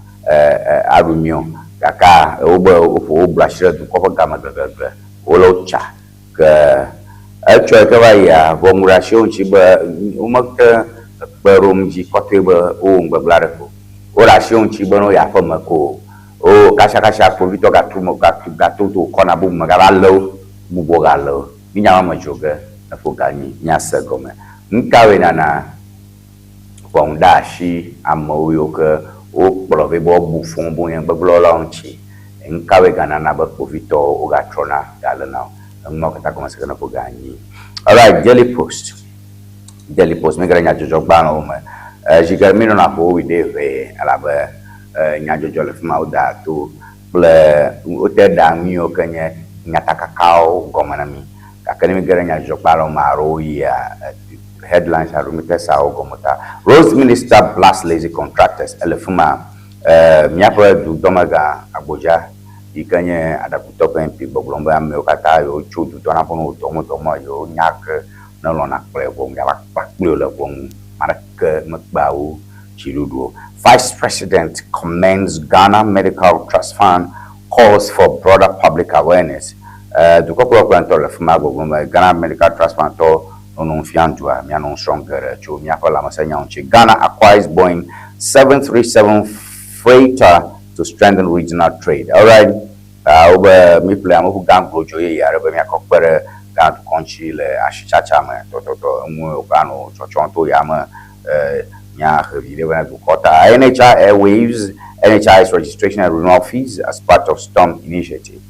aɖu mi o gake wobe woƒo woblu asi ɖe dukɔ ƒe game gleglegle wole wo tsa ke etsɔ yi ke va yia ʋɔnu ɖe asiwo ŋuti be womete kpe ɖom dzi kɔtɔe be wowɔ nugbegblẽ aɖe ko woɖe asiwo ŋuti be ne woyi aƒeme ko o kasakasa kpovitɔ gatu me gatu gato to kɔna bubu me gava lé wo bubuwo galé wo mínya me dzo ge eƒo ganyi míase gɔme nu kawoe nana ʋɔnu ɖe asi amewo yiwo ke wokplɔ vɛ be woabu fɔ bo nye gbegblẽwɔlawo ŋuti nu kawoe ganana be kpovitɔwo wogatrɔna galena wo enumawo katã gɔme se ke ne ƒo ganyi. Alright, Daily Post. Daily Post mi ge ɖe nyadzɔdzɔgbalẽwo me. Zi geɖe mi nɔna ƒo wo ɖe ʋe elabe nyadzɔdzɔ le fi ma woda to kple wote ɖea nu yiwo ke nye nyatakakawo gɔme na mi. Gake ne mi ge ɖe nyadzɔdzɔgbalẽwo me alo yia headlines alo mi te sa wo gɔme ta. Roads Minister blast lazy contractors ele fi ma. Míaƒe dudɔmegã Agbodza yi ke nye aɖakutɔ ƒe MP gbɔgblɔm be amewo katã yiwo tso dudɔ na ƒe no dɔme dɔme yiwo nya ke ne lɔna kplɔe ʋɔnu yava kpakple le ʋɔnu ame aɖeke mekpea wo dziɖuɖu o. Vice President commends Ghana Medical Trust Fund, calls for broader public awareness. Dukɔkplɔkplɔ ŋutɔ le fi ma gbɔgblɔm be Ghana Medical Trust Fund tɔ nɔnɔ fia dua míanɔ srɔ̃m geɖe tso míaƒe lãmesẽnyawo ŋuti. Ghana acquires Boeing 737 freighter to strengthen regional trade. Alright, wobe míƒle ameʋu gã glodzo yeye aɖe be míakɔ kpe ɖe Ghana dukɔ ŋuti le asitsatsa me tɔtɔtɔ eŋu yiwo anɔ tsɔtsɔm to yame míahe vi ɖe be dukɔ ta. NHI Airwaves, NHI's registration and renewal fees as part of Storm initiative.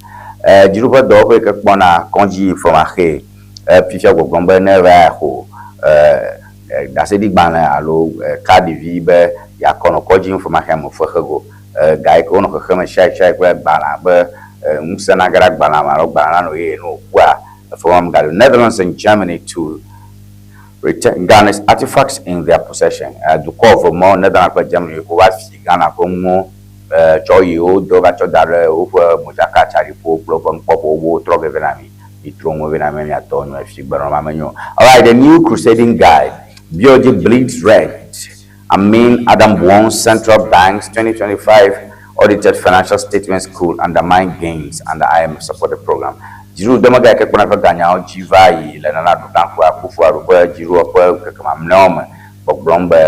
Dziɖuƒe dɔwɔƒe yi ke kpɔna kɔdzi femaxee fifia gbɔgblɔm be ne va xɔ Ɖaseɖigbalẽ alo kaɖi vi be yeakɔ nɔ kɔdzi ŋu femaxee ame fe xe go. Ga yi ke wonɔ xexeme shiaishiai kple gbalẽa be ŋusẽ nage ɖe agbalẽa me alo gbalẽa nanɔ yeye ne wòkua efe ma megali o. Netherlands and Germany to return Ghana's artifacts in their possession. Dukɔ eve mawo, Netherlands kple Germany, yi ke wova fi Ghana ƒe nuwo tsɔ yi wo de wova tsɔ da ɖe woƒe modzaka tsaɖiƒewo kple woƒe nukpɔƒewo be wotrɔ vɛ vɛ na mi. Mitro ŋu vɛ na mi miatɔ nyɔe fi gbenɔnɔ ma menyo. Alright, the new crusading guide, BOG bleeds red. Amin Adam warns central banks 2025 audited financial statements could undermine gains under IMF supported program. Dziɖuɖudɔmegã yi ke kpɔna eƒe ganyawo dzi va yi le Nana Addo Dankwa Akufo-Addo ƒe dziɖuɖua ƒe ŋkeke mamlɛawo me gbɔgblɔm be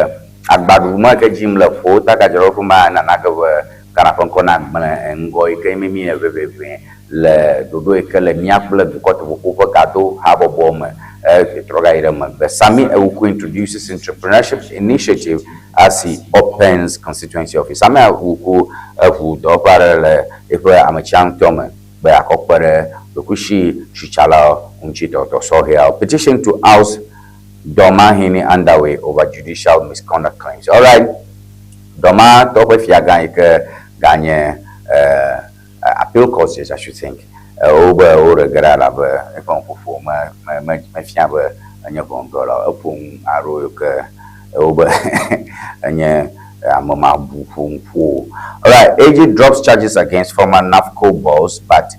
agbaɖuɖu ma ke dzim le ƒo ta gadzraɖoƒe ma nana ge be Ghana ƒe ŋkɔ nagblẽ ŋgɔ yi ke mimi le ʋeʋeʋe le ɖoɖo yi ke le mía kple dukɔ teƒoƒo ƒe gado habɔbɔ me etrɔ gayi ɖe megbe. Sammy Awuku introduces entrepreneurship initiative as he opens constituency office. Sammy Awuku eʋu dɔwɔƒe aɖe le eƒe ametsiaŋutɔ me be yeakɔ kpe ɖe ɖokuisi sitsalawo ŋuti tɔtɔ sɔhɛawo. Petition to oust Dormaahene Andawe over judicial misconduct claims. Alright, Dormaatɔ ƒe fiagã yi ke ganye appeal court judge, I should think. Wobe woɖe ge ɖa elabe eƒe nuƒoƒo me me me mefia be enye ʋɔnudrɔ̃la o. Eƒo nu alo yi ke wobe enye ame mabu ƒo nuƒo o. Alright, AG drops charges against former NAFCO boss but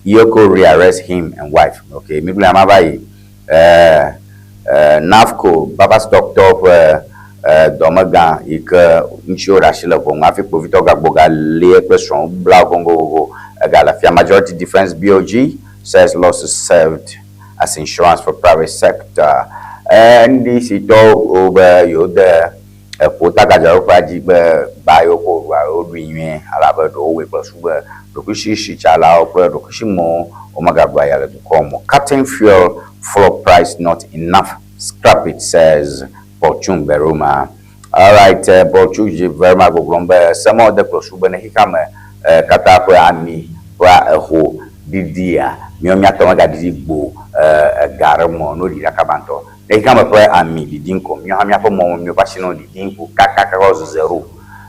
EOCO rearrest him and wife. Okay, mi gblɔe ama va yi. Eh, eh, NAFCO, Baba Stock tɔwo ƒe eh, dɔmegã yi ke ŋuti woɖe asi le ʋɔnu hafi kpovitɔ gagbo galie kple srɔ̃ bla goŋgogogo egale fia. Majority Defense BOG says losses served as insurance for private sector. Eh, NDC tɔwo wobe yewode eƒo tagadzraɖoƒea dzi be gba yewo ko ɖua yewoɖui nyuie elabe ɖewo wɔe kple su be ɖokuisisitsalawo kple ɖokuisimewo womegaɖua ya le dukɔ me o. Cutting fuel floor price not enough, scrap it, says Fortune Beruma. Alright, Fortune Beruma gbɔgblɔm be se mawo de kple su be ne xexeame katã ƒe ami ƒe eho ɖiɖia, míawo míatɔ megaɖiɖi gbo ega ɖe mɔ ne woɖi ɖa kaba ŋutɔ. Le xexeame ƒe ami ɖiɖim ko, míawo hã míaƒe mɔwo, míaƒe asinu ɖiɖim ko kakaka va zu zero.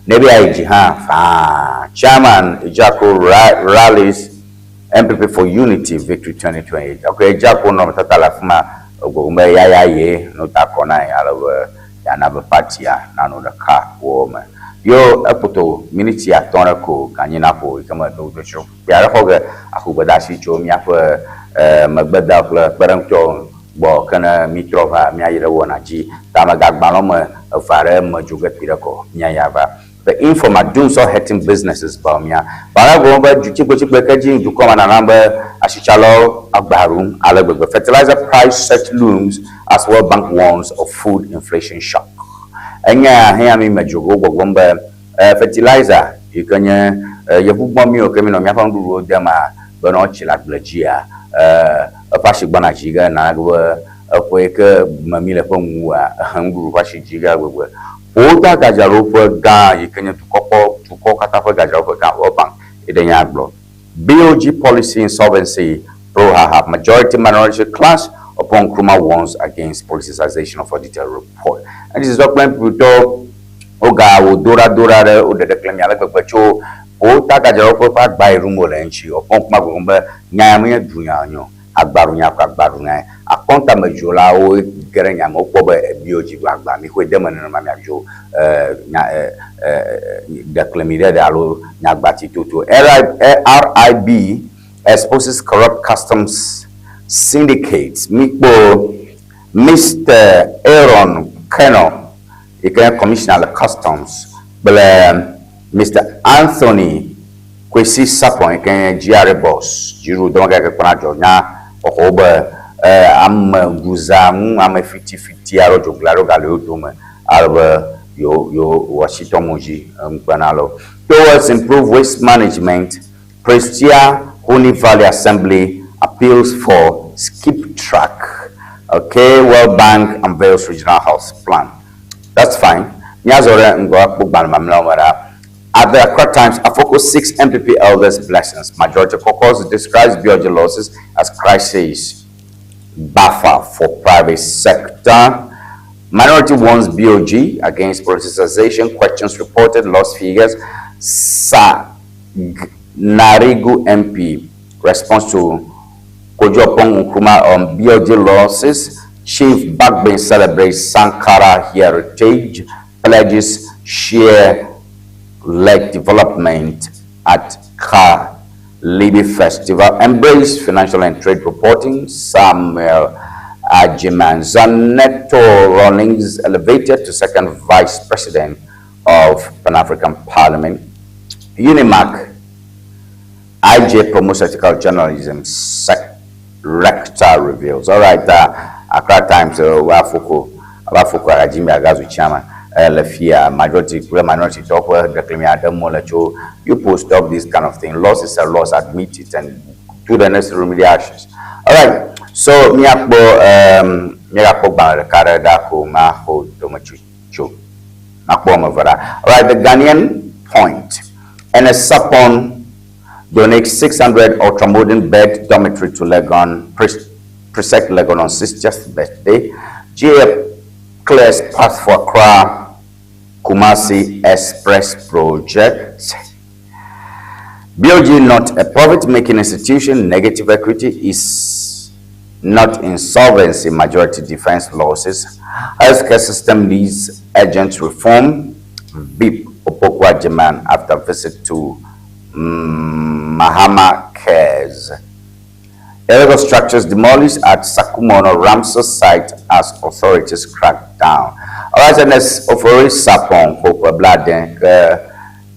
Ne be yeayi dzi hã faa. Chairman Ejako rallies NPP for unity victory 2028. Ok, Ejako nɔnɔmetata le afi ma egbɔgblɔm be yaya ye no ta kɔ na ye ale be yeana be partia nanɔ ɖeka wɔwɔ me. Yo ekpɔtɔ miniti atɔ̃ ɖe ko ganyi naƒo yi ke me ɖo ɖo Kpui aɖe xɔ ge axo gbedeasi tso míaƒe megbedeawo kple kpeɖeŋutɔwo gbɔ ke ne mítrɔ va míayi ɖe wɔna dzi. Ta megagbalẽ me eve aɖe me dzo ge kpui ɖe kɔ míayi ava. The informer dumsor hurting businesses Bawumia. Bawumia gblɔ be dutsikpotsikpe ke dzi dukɔ ma nana be asitsalawo agba ɖum ale gbegbe. Fertilizer price surge looms as World Bank warns of food inflation shock. Enya ya hea mí me dzro ge wogbɔgblɔm be Fertilizer yi ke nye yevugbɔmi yiwo ke míenɔ míaƒe nuɖuɖuwo dema be ne wotsi le agble dzia, eƒe asi gbɔna dzi ge nana be eƒe yi ke me míle ƒe nuwua, nuɖuɖu ƒe asi dzi ge ale gbegbe. Ƒo wo gadzraɖoƒe gã yi ke nye dukɔ kpɔ dukɔwo katã ƒe gadzraɖoƒe gã, World Bank, ye ɖe nya gblɔ. BOG policy insolvency brouhaha, majority minority clash upon Nkrumah warns against politicization of auditor report. Edzi zɔ kple ŋutɔ woga wo do ɖa do ɖa ɖe wo ɖeɖe kple mi ale gbegbe tso wo tagadzraɖoƒe ƒe agba yi ɖum wole ŋuti. Upon Nkrumah gbɔgblɔm be nya ya menye dunya nyo agbaɖunya ko agbaɖunyae. Akɔntamedzrolawo ge ɖe nya me wokpɔ be ebio dzi va agba mixɔe de eme nenema miadzo nya ɖeklemi ɖe ɖe alo nyagbati toto. RIB exposes corrupt customs syndicates. Mikpɔ Mister Aaron Keno yi ke nye commissioner le customs kple Mister Anthony Kwesi Sarpong yi ke nye GRA boss, dziɖuɖudɔmegã yi ke kpɔna adzɔ nya xɔxɔwo be ame ŋuza ŋu, ame fitifiti alo dzoglã aɖewo gale yewo dome ale be yewo yewo wɔ asitɔ mo dzi ŋukpena ale o. Towards improved waste management, Prestea Huni Valley Assembly appeals for skip track. Okay, World Bank unveils regional health plan. That's fine. Míazɔ ɖe ŋgɔ akpɔ gbalẽ mamlɛawo me ɖa. At the Accra Times, Afoko seeks NPP elders' blessings. Majority caucus describes BOG losses as crisis buffer for private sector. Minority warns BOG against politicization, questions reported, lost figures. Sa Narigu MP response to Kojo Oppong Nkrumah on BOG losses. Chief Bagbin celebrates Sankara heritage, pledges share-led development at Libi Festival. Embrace financial and trade reporting. Samuel Ajiman Zaneto Rawlings elevated to second vice president of Pan-African Parliament. UNIMAC IJ promotes ethical journalism. Rector reveals. All right, Accra Times, Wafoko, Wafoko Ajimi Agazu Chairman, Lefia, majority, minority, talk, you post up this kind of thing. Loss is a loss, admit it and do the necessary remedial actions. All right, so miakpo miakpo gbalẽ ɖeka ko maxo dometso makpɔ ame eve ɖa. All right, the Ghanaian point. Ernest Sapon donates 600 ultramodern bed dormitory to Legon, Presec Legon on 60th birthday. GA clears path for Accra Kumasi Express project. BOG not a profit-making institution. Negative equity is not insolvency. Majority defense losses. Healthcare system needs urgent reform. VIP Opoku Agyemang after visit to Mahama Cares. Illegal structures demolished at Sakumono Ramsar site as authorities crack down. All right, and as Ofori Sapon, Hope Bladen,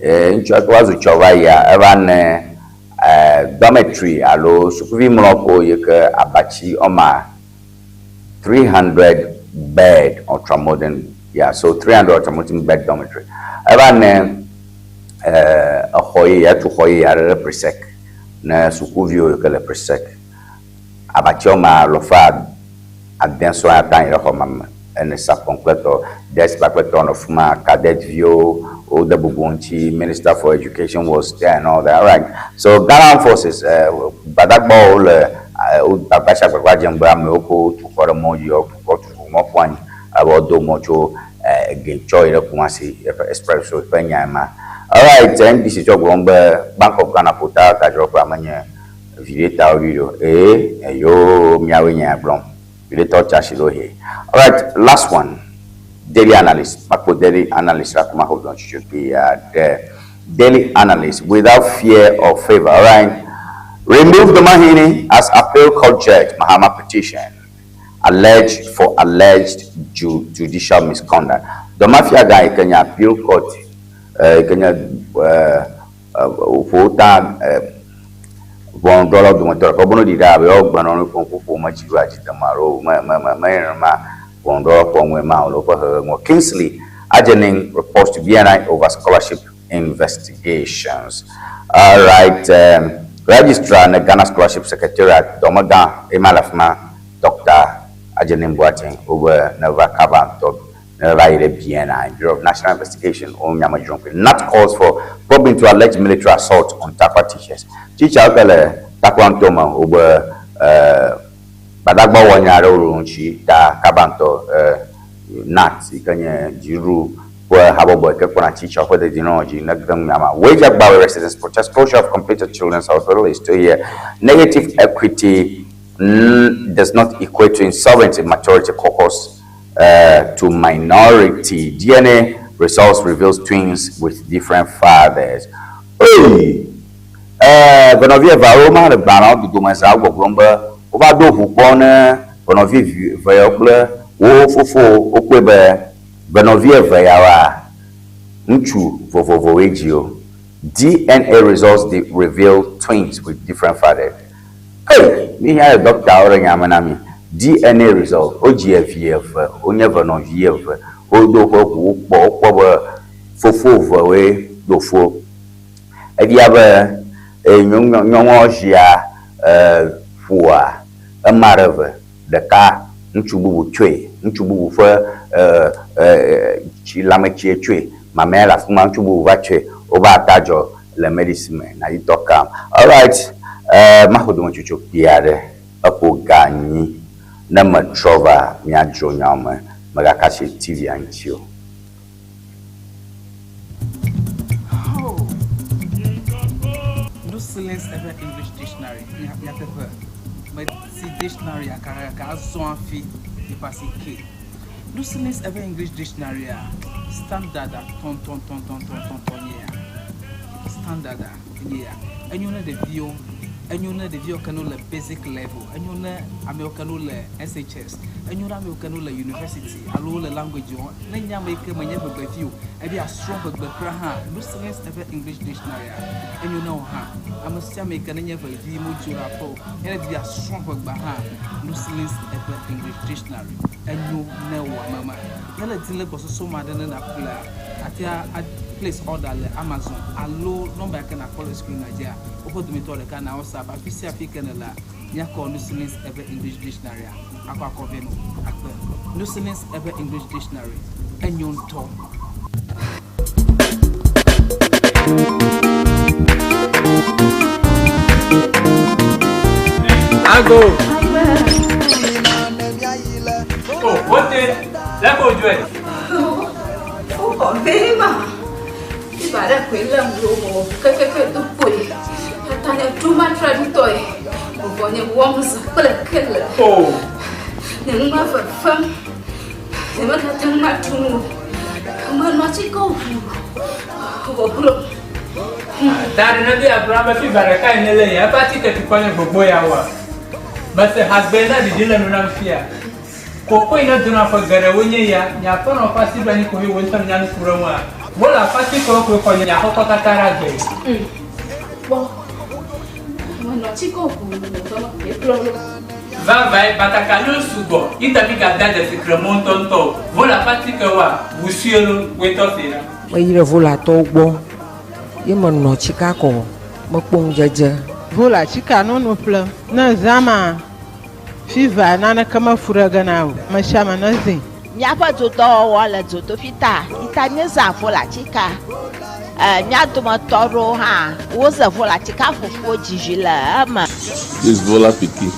ŋutsu ake woazu tsɔ va yia eva ne dormitory alo sukuvi mlɔƒo yi ke abatsi wɔma 300 bed ultramodern, yeah, so 300 ultramodern bed dormitory. Eva ne exɔ yi etu xɔ yi aɖe ɖe Presec ne sukuviwo yi ke le Presec abatsi wɔma lɔfa ade sɔ ata yi ɖe xɔ ma me ene sapɔn kple tɔ desk kpakple tɔ nɔ fi ma cadet viwo wode bubu ŋuti. Minister for Education was there and all that. All right, so Ghana Armed Forces gbadagbawo le wo gbagba gbagba dzem be amewo ko tu xɔ ɖe mɔ dzi kɔ tu mɔ ƒu anyi ebe wodo mɔ tso Getsɔ yi ɖe Kumasi eƒe express ƒe nya ma. All right, NDC tsɔ gblɔm be Bank of Ghana ƒota gadzraƒe amenye viɖetawo vi ɖo ee eyo miawoe nye gblɔm viɖetɔwo tsi asi ɖo he. All right, last one, Daily Analyst. Makpo Daily Analyst la kuma hold on should be the Daily Analyst without fear or favor. All right, remove the Mahini as appeal court judge Mahama petition alleged for alleged judicial misconduct. The mafia guy Kenya appeal court Kenya ƒota ʋɔnudrɔ̃lawo dometɔ ɖeka wobe no ɖi ɖa abe yewoagblɔ nu ƒom ƒoƒo me dzi ɖo adzi dem alo me me me me ma ʋɔnudrɔ̃la ƒe ŋue ma alo ƒe hehe ŋu. Kingsley Ajening reports to BNI over scholarship investigations. All right, registrar ne Ghana Scholarship Secretariat dɔmegã ema le afi ma Dr. Ajening Boateng wobe neva kaba ŋutɔ neva yi ɖe BNI, Bureau of National Investigation wo nyamedzrom kple NAT calls for probe into alleged military assault on Tarkwa teachers. Teacher ke le Tarkwa ŋutɔ me wobe gbadagba wɔ nya aɖewo ɖo ŋuti ta kaba ŋutɔ NAT yi ke nye dziɖuɖu ƒe habɔbɔ yi ke kpɔna teacher ƒe dedienɔnɔ dzi ne gem nyama. Wage Agbawe residents protest closure of completed children's hospital is still here. Negative equity does not equate to insolvency. Majority caucus to minority. DNA results reveals twins with different fathers. Hey! Venɔvi eveawo ma le gbalẽwo dodome za gbɔgblɔm be wova do ʋu kpɔ ne venɔvi eve yawo kple wo fofo wokpɔe be venɔvi eve yawoa ŋutsu vovovowoe dzi wo. DNA results they reveal twins with different fathers. Hey, mi hiã le dɔktawo ɖe nya me na mi. DNA result wodzi evi eve wonye venɔvi eve wodo woƒe ʋuwo kpɔ wokpɔ be fofo evewoe do fo. Efia be nyɔnua zia ƒoa ema ɖe eve ɖeka ŋutsu bubu tsoe ŋutsu bubu ƒe tsi lãmetsie tsoe mamlɛa le afi ma ŋutsu bubu va tsoe wobe ata dzɔ le medicine me nayitɔ kam. Alright, maxɔ dometsotso kpui aɖe eƒo ga nyi ne metrɔ va míadzro nyawo me. Mègaka asi TV-a ŋuti o. No silence ever English dictionary nyateƒe meti dictionary akakaka azɔ hafi yeƒe ke. No silence ever English dictionary a standard a tɔntɔntɔntɔntɔntɔn nye ya. Standard a nye ya. Enyo ne ɖeviwo, enyo ne ɖeviwo ke no le basic level, enyo ne amewo ke no le SHS, enyo ne amewo ke no le university alo le language wo. Ne nye ame yi ke menye ʋegbevi o, ebi asrɔ̃ ʋegbe kura hã, no silence ever English dictionary a enyo ne wo hã. Ame sia ame yi ke nenye ʋevi modzo ɖe aƒe o, ye ne di asrɔ̃ ʋegbe hã, no silence ever English dictionary enyo ne wò ame ma. Ne le di le gbɔsɔsɔ ma ɖe ne naƒlea, atea a place order le Amazon alo nɔmba yi ke nakpɔ le screen dzia, woƒe dometɔ ɖeka na WhatsApp. Afi sia afi ke nèlea, míakɔ no silence ever English dictionary a akɔ akɔ vɛ no akpe. No silence ever English dictionary enyo ŋutɔ. Ago. Oh, wote. Lẹ́kọ̀ọ́ ojú ẹ̀. Ó bema. Ibara kwela mlomo kekeke tukwe. Atanya tuma tradutoy. Ubonye womza kple kele. Oh. Ne ngma fam. Ne ma ta ma tunu. Ma no chi ko hu. Bo klo. Tari na bí Abraham fi bàrẹ̀ ká ìnílẹ̀ yẹn, ẹ bá ti tẹ̀sí kọ́ ní gbogbo ya wà. Bàtẹ̀ àgbẹ̀ náà dìde lẹ́nu náà fi à. Koko ina dona fɔ gɛrɛ wo nye ya, nya fɔ nɔ fasi bɛ ni kohi wo ntɔ nya nukure wa. Wo la fasi kɔ ko kɔ nya kɔkɔ kata ra gbɛ. Bo. Ma no chi ko hu. Bo e klo lo. Vava ye bataka n'o sugbɔ, itabi ka da jɛsi kremo ŋutɔŋutɔ. Wo la fasi kɛ wa, wusue lo, wetɔ se la. Meyi ɖe volatɔwo gbɔ ye menɔ tsika kɔ mekpɔ ŋudzedze. Vola tsika nunu ƒlem ne zãma fiva naneke mefu ɖe ge na o. Ame sia ame ne zĩ. Míaƒe dodɔwɔwɔ le dzodoƒi ta ita míezã vola tsika. Mía dometɔ ɖewo hã woze vola tsika fufuwo dzivi le eme. This Vola pikin.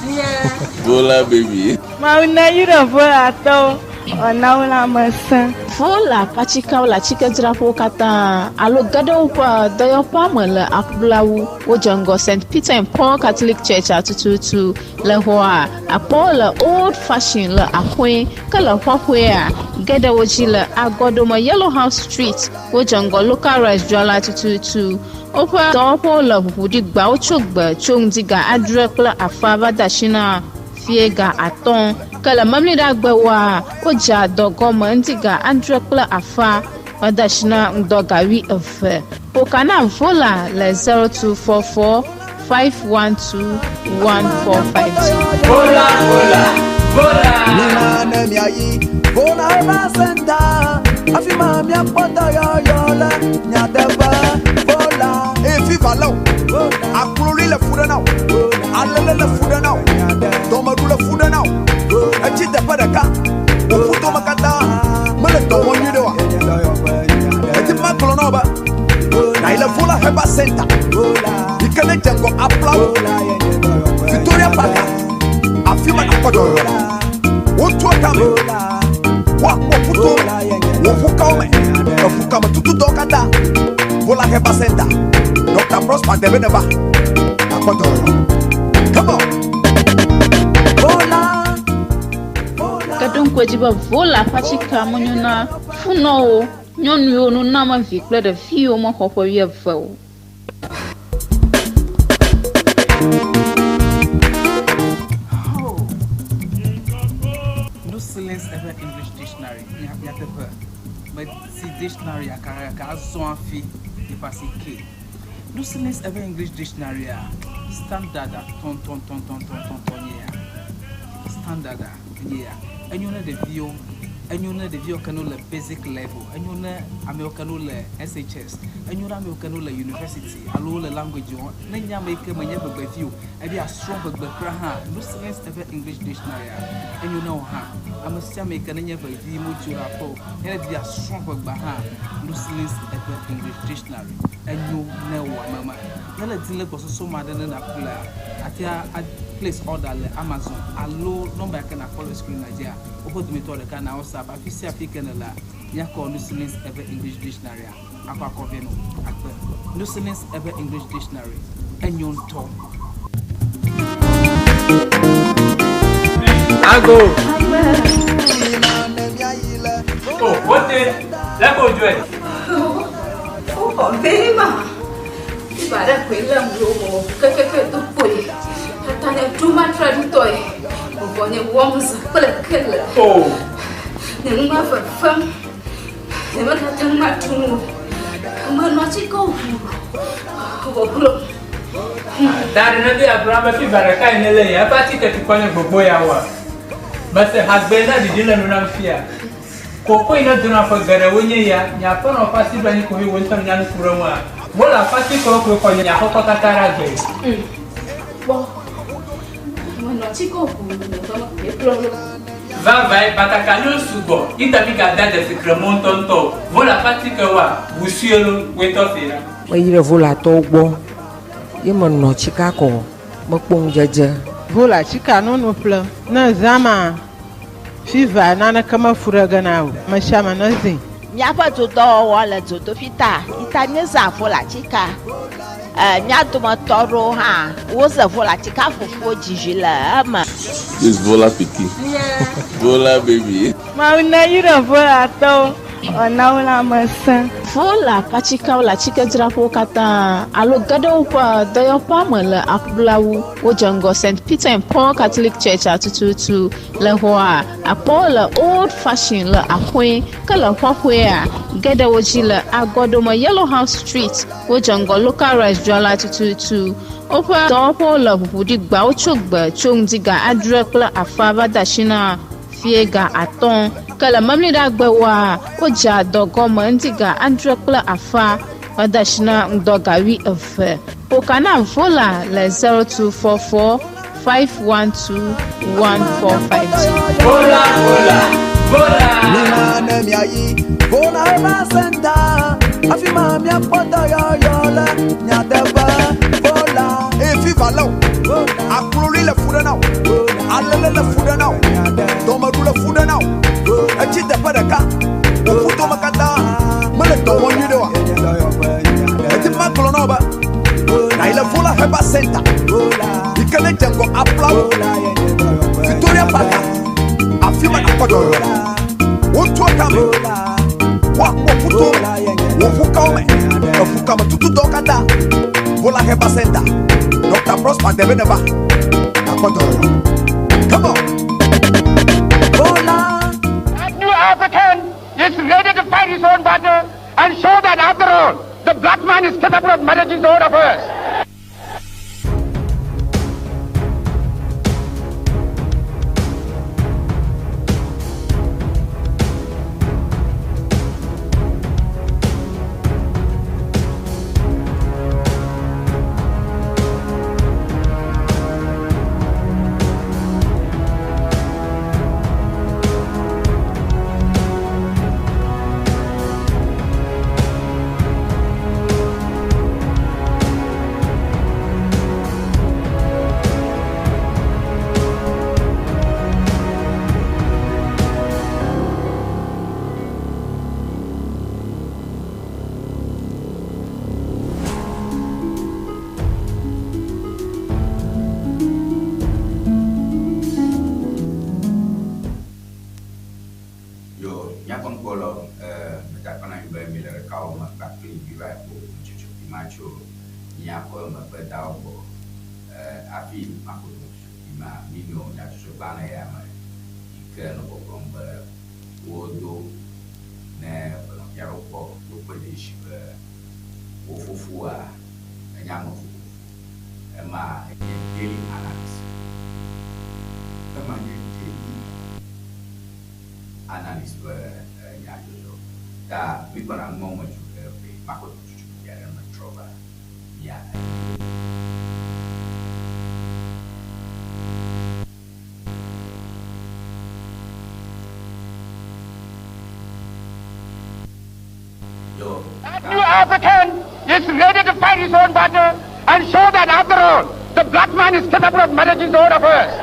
Vola baby. Mawu ne yi ɖe volatɔwo ɔna wo lãmesẽ. Vola ƒe le atikedzraƒewo katã alo ge ɖe woƒe dɔyɔƒea me le aƒlawu. Wodze ŋgɔ St. Peter and Paul Catholic Church atututu le xɔa akpɔwo le old fashion le aƒe ke le xɔƒea ge ɖe wo dzi le agɔdome Yellow House Street. Wodze ŋgɔ local rice dzrala tututu. Woƒe dɔwɔƒewo le ʋuʋu ɖi wotso gbe tso ŋdi ga adre kple afa va de asi na fie ga atɔ̃ ke le memleɖagbewoa wodzea dɔ gɔme ŋdi ga adre kple afa va de asi na ŋdɔ ga wuieve. Ƒoka na Vola le 0244 512 1452. Vola, vola, vola. Nana miayi Vola eva senta afi ma miakpɔ dɔyɔyɔ le nyateƒe Vola. Eye fifa lé o, akloli le fu ɖe na o, alele le fu ɖe na o, dɔmeɖu le fu ɖe na o, etsi teƒe ɖeka, wò ƒutome katã mele dɔ wɔm nyuie ɖe oa. Eti ma gblɔ na wo be nayi le Vola Herbal Center yi ke ne dze ŋgɔ aplawo Victoria Park afi ma nakpɔ dɔyɔyɔ le. Wotu etame, woakpɔ ƒuto me, wò ƒukawo me, eƒukame tututɔwo katã. Vola Herbal Center, Dr. Prosper Debe neva, nakpɔ dɔyɔyɔ. Come on. Vola. Ke ɖo ŋku edzi be Vola ƒe atsika menyo na funɔwo, nyɔnuwo, nunamevi kple ɖeviwo mexɔ ƒe wuieve o. Oh. No silence ever English dictionary nyateƒe meti dictionary akakaka azɔ hafi yeƒe ke. No silence ever English dictionary a standard a tɔntɔntɔntɔntɔntɔn nye ya. Standard a nye ya. Enyo ne ɖeviwo, enyo ne ɖeviwo ke no le basic level, enyo ne amewo ke no le SHS, enyo ne amewo ke no le university alo le language wo. Ne nye ame yi ke menye ʋegbevi o, ebi asrɔ̃ ʋegbe kura hã, no silence ever English dictionary a enyo ne wo hã. Ame sia ame yi ke nenye ʋevi modzo ɖe aƒe o, ye ne di asrɔ̃ ʋegbe hã, no silence ever English dictionary enyo ne wò ame ma. Ne le di le gbɔsɔsɔ ma ɖe ne naƒlea, atea a Place order le Amazon alo nɔmba ya ke nàkpɔ le screen-a dzia, woƒe dometɔ ɖeka na WhatsApp afi sia afi ke nèlea, míakɔ Nusilin's Ewe English Dictionary-a akɔ akɔ vɛ nɔ akpe. Nusilin's Ewe English Dictionary, enyo ŋutɔ. Ago. Oh, wote, lé ko dzɔe. Wokɔ vɛ ma. Fiva ɖe koe lém ɖo wɔ kekeke do kpoe. Tata nye ɖo matra ɖutɔe. Vɔvɔ nye wɔm zã kple kele. Oh. Nye nu ma fefem. Nye megate ŋu aɖu nu o. Menɔ atike ʋu. Vɔvɔ Da ɖe ne be agblɔ be fiva ɖeka yi ne lé ya eƒe atike tukɔ nye gbogbo ya wa. Mese hagbe na ɖiɖi le nu nam fia. Koko yi ne dona ƒe geɖewo nye ya, nye aƒenɔ ƒe asi ɖo anyi koe wò ŋutɔ nya nu ku ɖe ŋua? Wole aƒe koe xɔ nye aƒekɔ katã ɖe agbe. Kpɔ, menɔ tsi ko ʋuu le ƒe me koe kplɔ ɖo. Vavãe, batakaliwo sugbɔ, yi ta migade dzesi kremɔ ŋutɔŋutɔ o. Vɔ le aƒe atikewoa, ʋu sue lo, woe tɔ see ɖa. Meyi ɖe Volatɔwo gbɔ ye menɔ tsika kɔ, mekpɔ ŋudzedze. Vola tsika nono ƒlem ne zã ma. Fiva naneke mefu ɖe ge na o, mesiame nezĩ. Míaƒe dodɔwɔwɔ le dzodoƒi ta yi ta míezã volatika. E, mía dometɔ aɖewo hã woze volatika fufuwo dzizi le eme. This Vola pikin. Vola baby. Mawu neyra Volatɔwo wòana wo lãmesẽ. Vola ƒe atikewo le atikedzraƒewo katã alo ge ɖe woƒe dɔyɔƒea me le aƒlawu. Wodze ŋgɔ St. Peter and Paul Catholic Church-a tututu. Le xɔa, akpɔwo le Old Fashion le axɔe, ke le xɔxɔea, ge ɖe wo dzi le agɔɖome Yellow House Street. Wodze ŋgɔ Local Rice dzrala tututu. Woƒe dɔwɔƒewo le ʋuʋu ɖi gbawo tso gbe tso ŋdi ga adre kple afã va de asi na fiẽ ga atɔ̃. Ke le Memleɖagbewoa, wodzea dɔ gɔme ŋdi ga adre kple afã va de asi na ŋdɔ ga wuieve. Ƒo ka na Vola le 0244 512 145 dzi. Vola, vola, vola. Mina ne miayi Vola Herbal Center, afi ma miakpɔ dɔyɔyɔ le nyateƒe. Vola. Eye fiva lé wò, akloli le fu ɖe na wò, alele le fu ɖe na wò, dɔmeɖu le fu ɖe na wò, etsi teƒe ɖeka, wò ƒudome katã mele dɔ wɔm nyuiɖe oa? Edi be magblɔ na wò be nàyi le Vola Herbal Center yi ke nedze ŋgɔ Aplawu, Victoria Park, afi ma nàkpɔ dɔyɔyɔ le. Wotua kame, woakpɔ ƒuto me, wò ʋukawo me, eʋukame tutudɔwo katã. Vola Herbal Center, Dr. Prosper Debe neva, nàkpɔ dɔyɔyɔ. Come on. Vola. That new African is ready to fight his own battle and show that after all, the black man is capable of managing his own affairs. Yo, míaƒe ŋkɔ lɔ, eh, meda akpe na mi be mile ɖekawɔwɔ me kpakple mi va yi ƒo nutsotso kpui ma tso míaƒe megbedawo gbɔ. Eh, hafi maƒo nutsotso kpui ma, mino nyadzɔdzɔgbalẽ ya me yi ke nɔ gbɔgblɔm be wodo ne nɔvia ɖewo kpɔ wokpɔe dze si be wo fofoa enye ame vovovo. Ema enye Daily Analyst. Ema nye Daily Analyst ƒe nyadzɔdzɔ. Ta mígbɔna numɔ me tso ge be maxɔ nutsotso kpui aɖe ne metrɔ va mía Yo. That new African is ready to fight his own battle and show that after all, the black man is capable of managing his own affairs.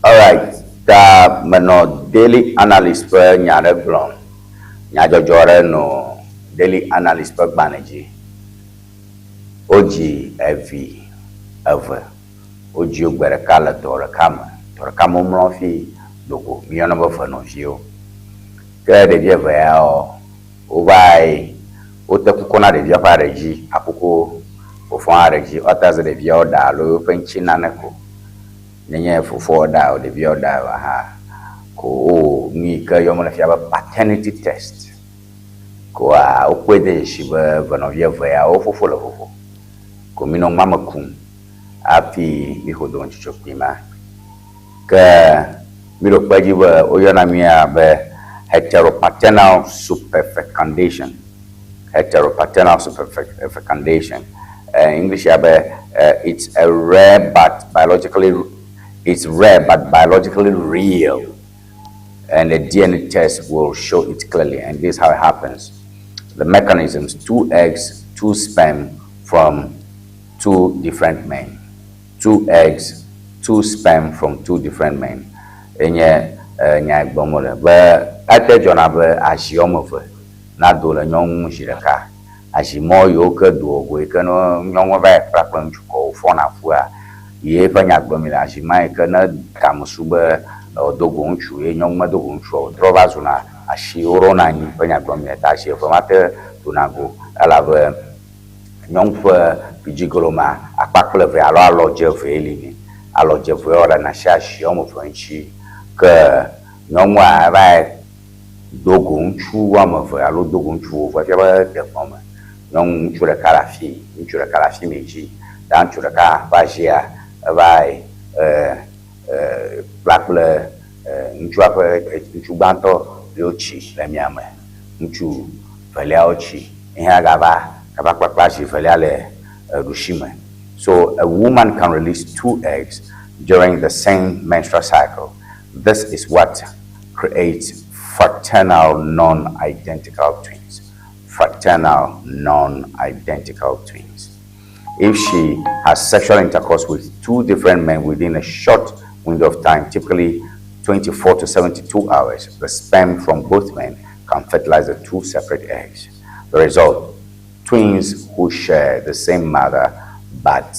Alright, ta menɔ Daily Analyst ƒe nya aɖe gblɔm. Nyadzɔdzɔ aɖe nɔ Daily Analyst ƒe gbalẽ dzi. Wodzi evi eve. Wodzi wo gbe ɖeka le dɔ ɖeka me. Dɔ ɖeka me womlɔ hafi do go. Míeyɔna be venɔviwo. Ke ɖevi eve yawoa, wova yi wote kuku na ɖevia ƒe aɖe dzi akuku fofoa hã aɖe dzi. Woate aze ɖeviawo ɖa alo woƒe ŋuti nane ko. Nenye fofoa ɖa o, ɖeviawo ɖa o hã ko wowɔ nu yi ke yɔm wole fia be paternity test. Koa wokpɔe de dzesi be venɔvi eve yawo wo fofo le vovo. Ko minɔ ŋma me kum hafi mixɔ dometsotso kpui ma. Ke míɖo kpe edzi be woyɔna mía be heteropaternal superfecundation. Heteropaternal superfecundation. English ya be it's a rare but biologically it's rare but biologically real and the DNA test will show it clearly and this is how it happens. The mechanisms, two eggs, two sperm from two different men. Two eggs, two sperm from two different men. Enye nya gblɔm wole be ete dzɔna be azi woame eve nado le nyɔnu ŋu zi ɖeka. Azi mɔ yiwo ke doa go yi ke ne nyɔnua va yi kpla kple ŋutsu kɔ wòfɔna fua ye eƒe nya gblɔm le. Azi ma yi ke ne game su be wòdo go ŋutsu ye nyɔnu medo go ŋutsua o, wotrɔ va zuna asi woɖona anyi ƒe nya gblɔm le. Ta azi eve mate dona go elabe nyɔnu ƒe vidzigolo ma akpa kple eve alo alɔdze evee li nɛ. Alɔdze evee woɖena asi azi woame eve ŋuti. Ke nyɔnua eva do go ŋutsu woame eve alo do go ŋutsu vovovo efia be ede xɔ me. Nyɔnu ŋutsu ɖeka le afii, ŋutsu ɖeka le afi mɛ dzi. Ta ŋutsu ɖeka ƒe azia eva e kpla kple ŋutsua ƒe ŋutsu gbãtɔ yewo tsi le mia me. Ŋutsu veliawo tsi ye hã gava gava kplakpla azi velia le ɖusi me. So a woman can release two eggs during the same menstrual cycle. This is what creates fraternal non-identical twins. Fraternal non-identical twins. If she has sexual intercourse with two different men within a short window of time, typically 24 to 72 hours, the sperm from both men can fertilize the two separate eggs. The result, twins who share the same mother but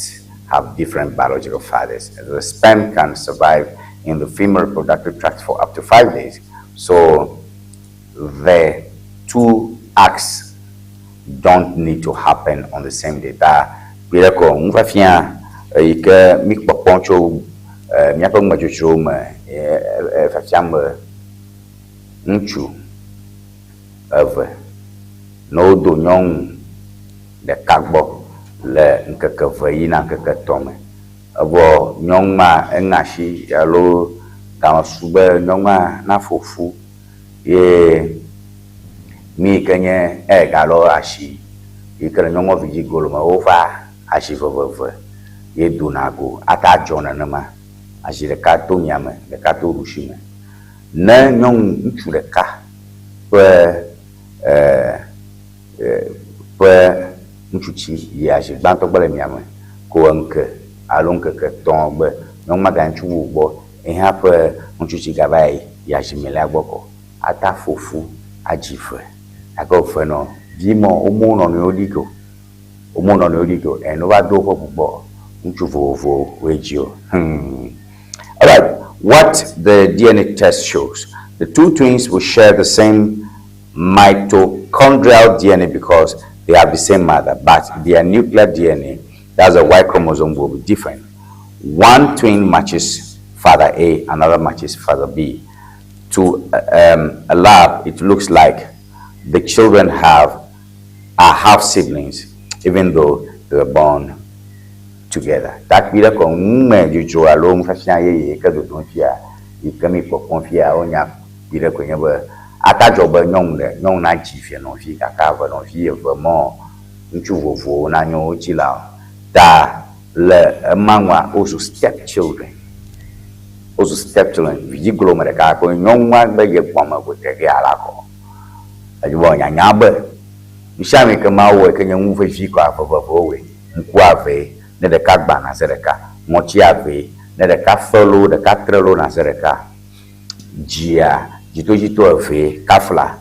have different biological fathers. The sperm can survive in the female reproductive tract for up to 5 days. So the two acts don't need to happen on the same day. Ta kpuiɖe ko nufiafia yi ke mi kpɔkpɔm tso míaƒe numedzodzrowo me fiafiam be ŋutsu eve ne wodo nyɔnu ɖeka gbɔ le ŋkeke eve yina ŋkeke etɔ̃ me evɔ nyɔnu ma eŋe asi alo game su be nyɔnua naƒo ƒu ye nu yi ke nye egg alo asi yi ke le nyɔnua vi dzi golo me wova asi veveve ye dona go ate adzɔ nenema. Asi ɖeka to miame, ɖeka to ɖusi me. Ne nyɔnu ŋutsu ɖeka ƒe ƒe ŋutsu tsi yi azi gbãtɔ gbɔ le miame ko ŋke alo ŋkeke etɔ̃ gbe nyɔnu ma gayi ŋutsu bubu gbɔ ye hã ƒe ŋutsu tsi gava yi azi mɛlia gbɔ kɔ ata ƒo ƒu adzi ve. Gake wòve nɔ vi mɔ womɔ wo nɔnɔewo ɖi ke o. Womɔ wo nɔnɔewo ɖi ke o. Ene wova do woƒe ʋu gbɔ ŋutsu vovovowoe dzi o. Hmm. Alright, what the DNA test shows. The two twins will share the same mitochondrial DNA because they have the same mother, but their nuclear DNA, that's the Y chromosome, will be different. One twin matches father A, another matches father B. To a lab, it looks like the children have are half siblings even though they were born together. Takpui ɖe kɔ ŋume dzodzro alo nufiafia yeye ke dodom fia yi ke mi kpɔkpɔm fia wonya kpui ɖe koe nye be ata dzɔ be nyɔnu ɖe nyɔnu nadzi vie nɔvi gake ave nɔvi eve mɔ ŋutsu vovovowo nanye wo dzilawo ta le ema nua wozu step children. Wozu step children vidziglo me ɖeka ko nyɔnua be ye gbɔme gote ge ala kɔ. Edzi be nyanya be nusianu yi ke Mawu wɔe ke nye nu vevi kɔ ave veve wɔe. Ŋku avee ne ɖeka gbã naze ɖeka, ŋɔti avee ne ɖeka fe loo ɖeka tre loo naze ɖeka. Dzia dzitodzito evee kafla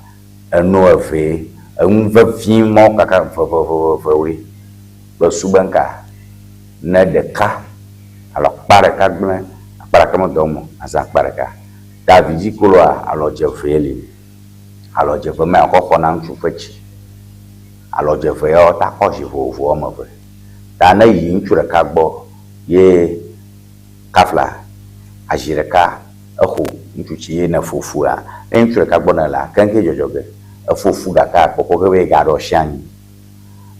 eno evee enu vevi mɔ kaka vevevevevee kple subenka ne ɖeka alo akpa ɖeka gblẽ akpa ɖeka medɔ wɔm o naze akpa ɖeka. Ta vidzikoloa alɔdze evee li. Alɔdze eve ma wokɔ xɔna ŋutsu ƒe dzi. Alɔdze eve ya wota kɔ zi vovovo woame eve. Ta ne yi ŋutsu ɖeka gbɔ ye kafla azi ɖeka exo ŋutsu tsi ye ne fo fua, ne ŋutsu ɖeka gbɔ nelea, keŋkeŋ dzɔdzɔ ge. Efo fu gake akpɔkpɔ ge be yegaɖo asi anyi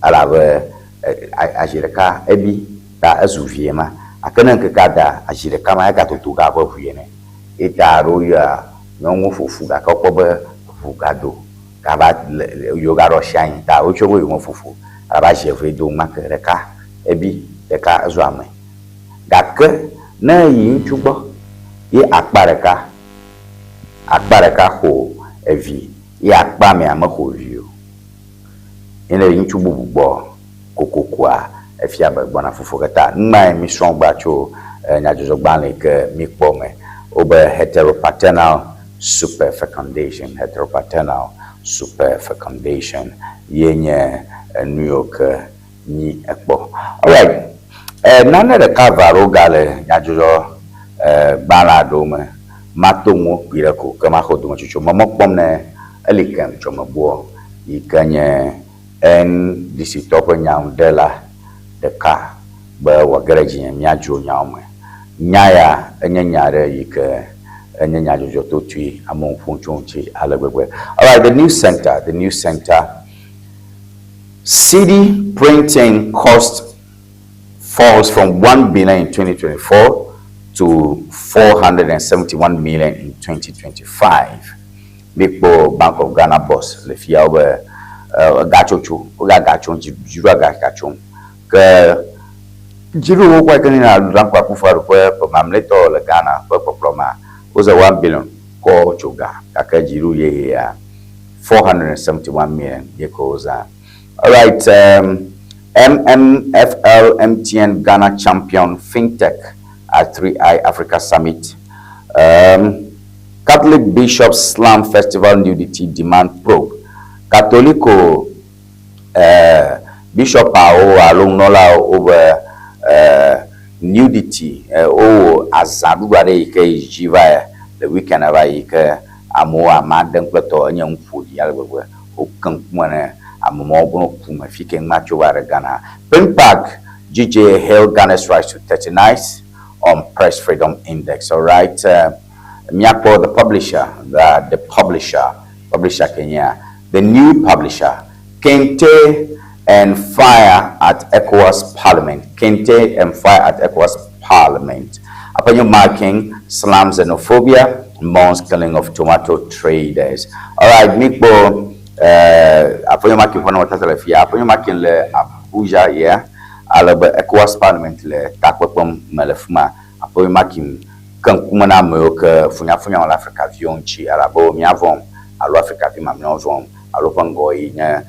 elabe azi ɖeka ebi ta ezu vie ma. Gake ne ŋkekea da azi ɖeka ma egadodo ga abe ʋui ene. Ye ta aɖewo yɔa nyɔnuwo fo fu gake wokpɔ be ʋu gado gava le yewo gaɖo asi anyi ta wotsɔ be yewo mefo fu o elabe azi evee do ŋumake ɖeka ebi ɖeka ezu ame. Gake ne eyi ŋutsu gbɔ ye akpa ɖeka akpa ɖeka xo evi ye akpa mea mexo vi o. Ye ne eyi ŋutsu bubu gbɔ kokokoa efia be gbɔna fofo ge ta numae misrɔ̃ gbea tso nyadzɔdzɔgbalẽ yi ke mikpɔ me. Wobe heteropaternal superfecundation, heteropaternal superfecundation ye nye enu yiwo ke mi ekpɔ. Alright, nane ɖeka va ɖo ga le nyadzɔdzɔ gbalẽ aɖewo me. Mato ŋu kpui ɖe ko ke maxɔ dometsotso. Me mɔ kpɔm ne eli kem dzɔmebuɔ yi ke nye NDC tɔ ƒe nyanuɖela ɖeka be wòage ɖe dzinye míadzro nyawo me. Nya ya enye nya aɖe yi ke enye nyadzɔdzɔ totui amewo ƒom tso ŋuti ale gbegbe. Alright, the news center, the news center. Cedi printing cost falls from 1 billion in 2024 to 471 million in 2025. Mikpɔ Bank of Ghana boss le fia wo be gatsotso, woga gatsom, dziɖuɖua ga gatsom. Ke dziɖuɖu kɔe ke ne Dankwa Akufo-Addo ƒe ƒe mamlɛtɔ le Ghana ƒe kpɔkplɔ ma, woze 1 billion kɔ tso ga gake dziɖuɖu yeyea 471 million ye ko wozã. Alright, MMFL MTN Ghana champion FinTech at 3i Africa Summit. Catholic Bishop Slam Festival nudity demand probe. Katoliko bishopawo alo nunɔlawo wobe nudity wowɔ azãɖuɖu aɖe yi ke yi dzi va le weekend va yi ke amewo ame ade kple tɔ enye nu ƒoɖi ale gbegbe. Woke ŋkume ne ame mawo be ku me fi ke ŋma tso va ɖe Ghana. Pimpark GJ hail Ghana's rise to 39th on Press Freedom Index. All right. Míakpɔ the publisher, the publisher, publisher Kenya, the new publisher, Kente and fire at ECOWAS Parliament. Kente and fire at ECOWAS Parliament. Afenyo Markin slams xenophobia, mourns killing of tomato traders. All right, Mikpo, Afenyo Markin ƒe nɔnɔmetata le fia. Afenyo Markin le Abuja, yeah. Ale be ECOWAS Parliament le takpekpe me le fi ma. Afenyo Markin ke ŋkume na amewo ke funyafunya le Afrika viwo ŋuti elabe mía vɔ̃m alo Afrika vi mamlɛawo vɔ̃m alo ƒe ŋgɔ yi nye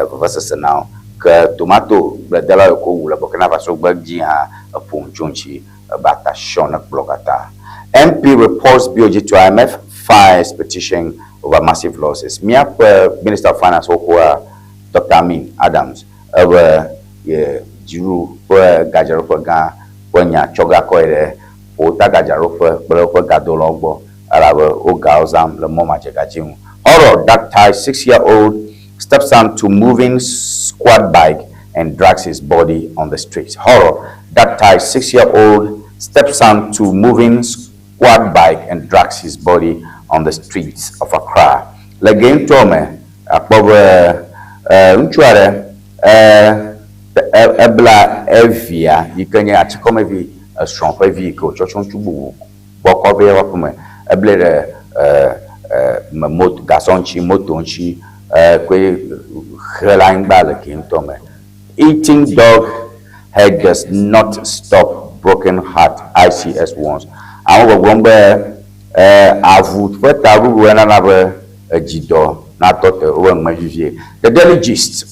vevesese na wo. Ke tomato gbledelawo yi ke wowu le Burkina Faso gbe dzi hã eƒo nu tso ŋuti ebe atasiɔ ne kplɔ katã. MP reports BOG to IMF files petition over massive losses. Míaƒe Minister of Finance xoxoa Dr. Amin Adams ebe ye dziɖuɖu ƒe gadzraɖoƒe gã ƒe nya tsɔ ga kɔe ɖe ƒowotagadzraɖoƒe kple woƒe gadolawo gbɔ elabe wo gawo zãm le mɔ madzegadzi ŋu. Horror that ties 6-year-old stepson to moving squad bike and drags his body on the streets. Horror that ties 6-year-old stepson to moving squad bike and drags his body on the streets of Accra. Le game tɔ me akpɔ be Ŋutsu aɖe ebla evia yi ke nye atikɔmevi, esrɔ̃ ƒe vi yi ke wòtsɔ tso ŋutsu bubu gbɔ kɔ vɛ eƒe aƒeme. Eblae ɖe gasɔ ŋuti, moto ŋuti koe he le anyigba le gli ŋutɔ me. Eating dog head does not stop broken heart, ICS warns. Amewo gbɔgblɔm be avu ƒe taɖuɖu enana be edzidɔ natɔ te wobe ŋme vivie. The Daily Gist,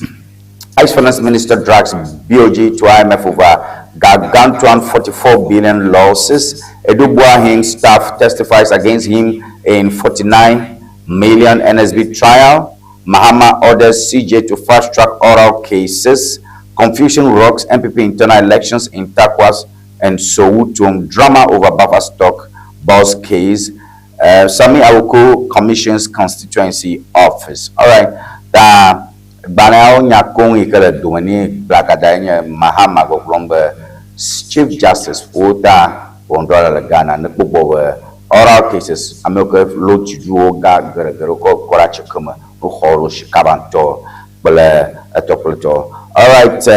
Ex-finance minister drags BOG to IMF over gargantuan 44 billion losses. Adu Boahen staff testifies against him in 49 million NSB trial. Mahama orders CJ to fast-track oral cases. Confusion rocks NPP internal elections in Tarkwa and Sowutuom. Drama over buffer stock boss case. Sammy Awuku commissions constituency office. All right. Ta gbalẽawo nya koŋ yi ke le dome ni kplagada ye nye Mahama gbɔgblɔm be Chief Justice wo ta ʋɔnudrɔ̃la le Ghana ne kpɔ gbɔ be oral cases amewo ke lo dziɖuwo ga geɖegeɖewo kɔ kɔ ɖe atseke me woxɔ wo si kaba ŋutɔ kple etɔ kple tɔ. All right.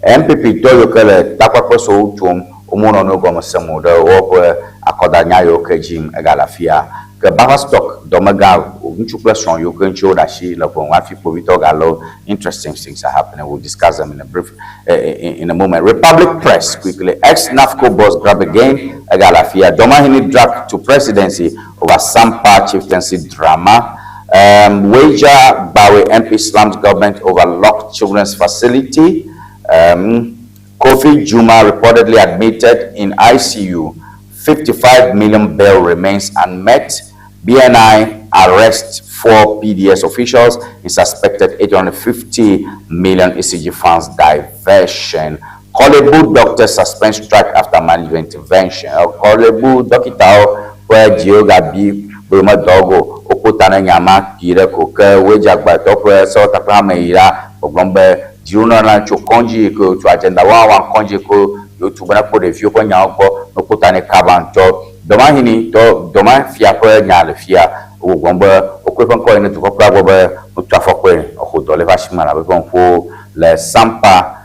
NPP tɔ yiwo ke le takpekpe sɔwo tsom, womenɔ nu gɔme sem o ɖe woƒe akɔdanya yiwo ke dzim egale afia. Ke buffer stock dɔmegã ŋutsu kple srɔ̃ yiwo ke ŋuti woɖe asi le ʋɔnu hafi kpovitɔwo galé wo. Interesting things are happening. We'll discuss them in a brief in a moment. Republic Press quickly. Ex-NAFCO boss grab again. Egale afia. Dormaahene drag to presidency over Sampa chieftaincy drama. Weija Gbawe MP slams government over locked children's facility. Kofi Juma reportedly admitted in ICU. 55 million bail remains unmet. BNI arrests 4 PDS officials in suspected 850 million ECG funds diversion. Korle Bu doctors suspend strike after management intervention. Korle Bu dɔkitawo ƒe dziwo gabi be womedɔ go wokpo ta ne nya ma yi ɖe ko ke woe dze agbatɔ ƒe sewɔtakpe hame yi la gbɔgblɔm be dziwo nɔna tso kɔndzi yi ke wotso agenda one one kɔndzi yi ke yewotu be nekpɔ ɖeviwo ƒe nyawo gbɔ ne wokpo ta nɛ kaba ŋutɔ. Dɔmahini tɔ dɔma fia ƒe nya le fia wògblɔm be wokɔ eƒe ŋkɔ yi ne dukɔkplɔa gbɔ be wotu afɔkɔe exo dɔ le eƒe asime elabe eƒe ŋkuwo le Sampa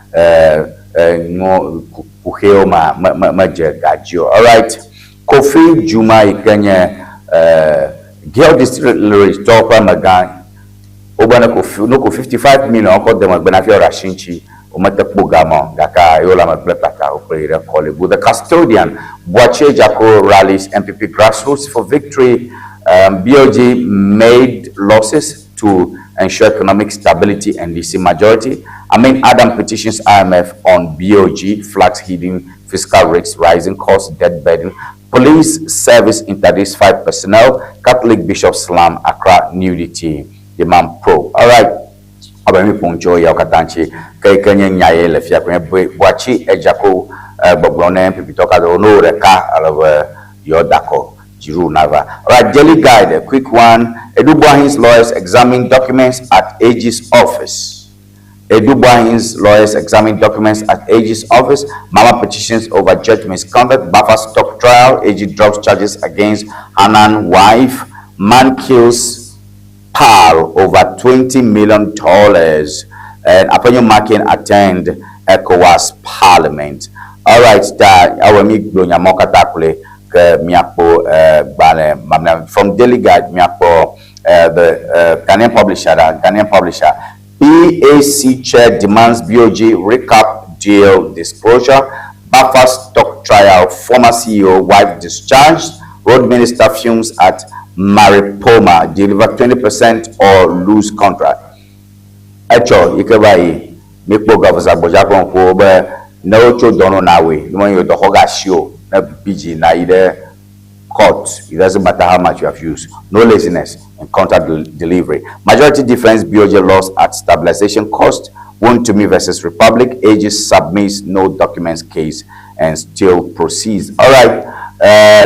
nu kuxiwo me me medze ga dzi o. Alright, Kofi Juma yi ke nye Geo Distillery tɔwo ƒe amegã wobe ne ko ne ko 55 million wokɔ de megbe na hafi woaɖe asi ŋuti womete kpɔ ga ma o gake yewo le ame gblẽ kpata wokplɔe yi ɖe Korle Bu. The Custodian, Boakye Agyarko rallies NPP grassroots for victory. BOG made losses to ensure economic stability NDC majority. Amin Adam petitions IMF on BOG, flags hidden fiscal risks, rising costs, debt burden. Police service interdicts 5 personnel. Catholic Bishop slam Accra nudity demand probe. All right. Abe mi ƒo ŋutsu yawo katã ŋuti ke yi ke nye nya ye le fia koe nye be Boakye Agyarko gbɔgblɔ ne NPP tɔwo katã ne wo ɖeka ale be yewoa da akɔ dziɖuɖu nava. All right, Daily Guide, a quick one. Adu Boahen's lawyers examine documents at AG's office. Adu Boahen's lawyers examine documents at AG's office. Mama petitions over judge misconduct. Buffer stock trial. AG drops charges against Hanan wife. Man kills pal over $20 million. And Afenyo Markin attend ECOWAS Parliament. All right, ta awo mi gblɔ nya mawo katã kloe ke miakpɔ gbalẽ mamlɛa from Daily Guide miakpɔ the Ghanaian publisher ɖa Ghanaian publisher PAC chair demands BOG recap deal disclosure. Buffer stock trial, former CEO wife discharged. Road minister fumes at Maripoma, deliver 20% or lose contract. Etsɔ yi ke va yi mikpɔ gavesa gbɔdza ƒe ŋkuwo be ne wotso dɔ no na woe ne menye dɔ xɔ ge asi o ne PG na yi ɖe court. It doesn't matter how much you have used. No laziness in contract delivery. Majority defense BOJ loss at stabilization cost. Wontumi versus Republic. AG submits no documents case and still proceeds. All right.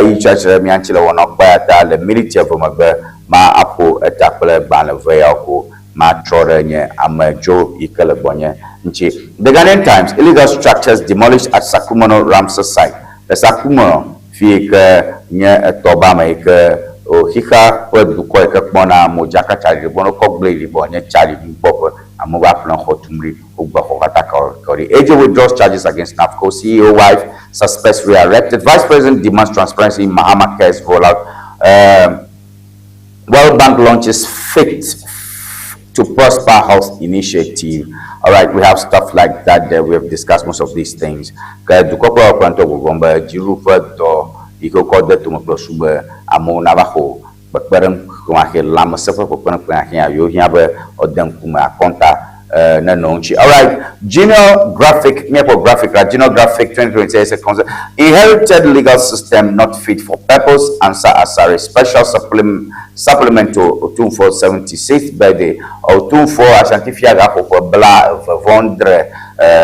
Yi tsɔtsre miatsi le wɔna kpa ya ta le miniti eve megbe ma aƒo eta kple gbalẽ ve yawo ko matrɔ ɖe nye amedzo yi ke le gbɔnye ŋuti. The Ghanaian Times, illegal structures demolished at Sakumono Ramsar site. Le Sakumono fi yi ke nye etɔba me yi ke O xixea ƒe dukɔ yi ke kpɔna modzaka tsaɖiɖi gbɔ ne wokɔ gblẽ yibɔ nye tsaɖiɖi gbɔ ƒe amewo va ƒle xɔ tum ɖi wogbe xɔ katã kɔ kɔ ɖi. AJ withdraws charges against NAFCO CEO wife suspects rearrested. Vice President demands transparency in Mahama Cares rollout. World Bank launches Fit to Prosper Health Initiative. All right, we have stuff like that there. We have discussed most of these things. Ke dukɔkplɔlawo ƒe ŋutɔ gbɔgblɔm be dziɖuɖu ƒe dɔ yi ke wokɔ de tome kple su be amewo nava xɔ kpekpeɖeŋu kplɔaxɛ, lãmesẽ ƒe kpekpeɖeŋu kplɔaxɛa, yewo hiã be woade ŋkume akɔnta ne nɔ ŋuti. All right, Junior Graphic, míakpɔ graphic la, Junior Graphic 2026 is a concept. Inherited legal system not fit for purpose, Answer Asare special supplement, supplement to Otumfuo 76th birthday. Otumfuo Ashanti Fiaga ƒoƒe bla eve vɔ ŋdre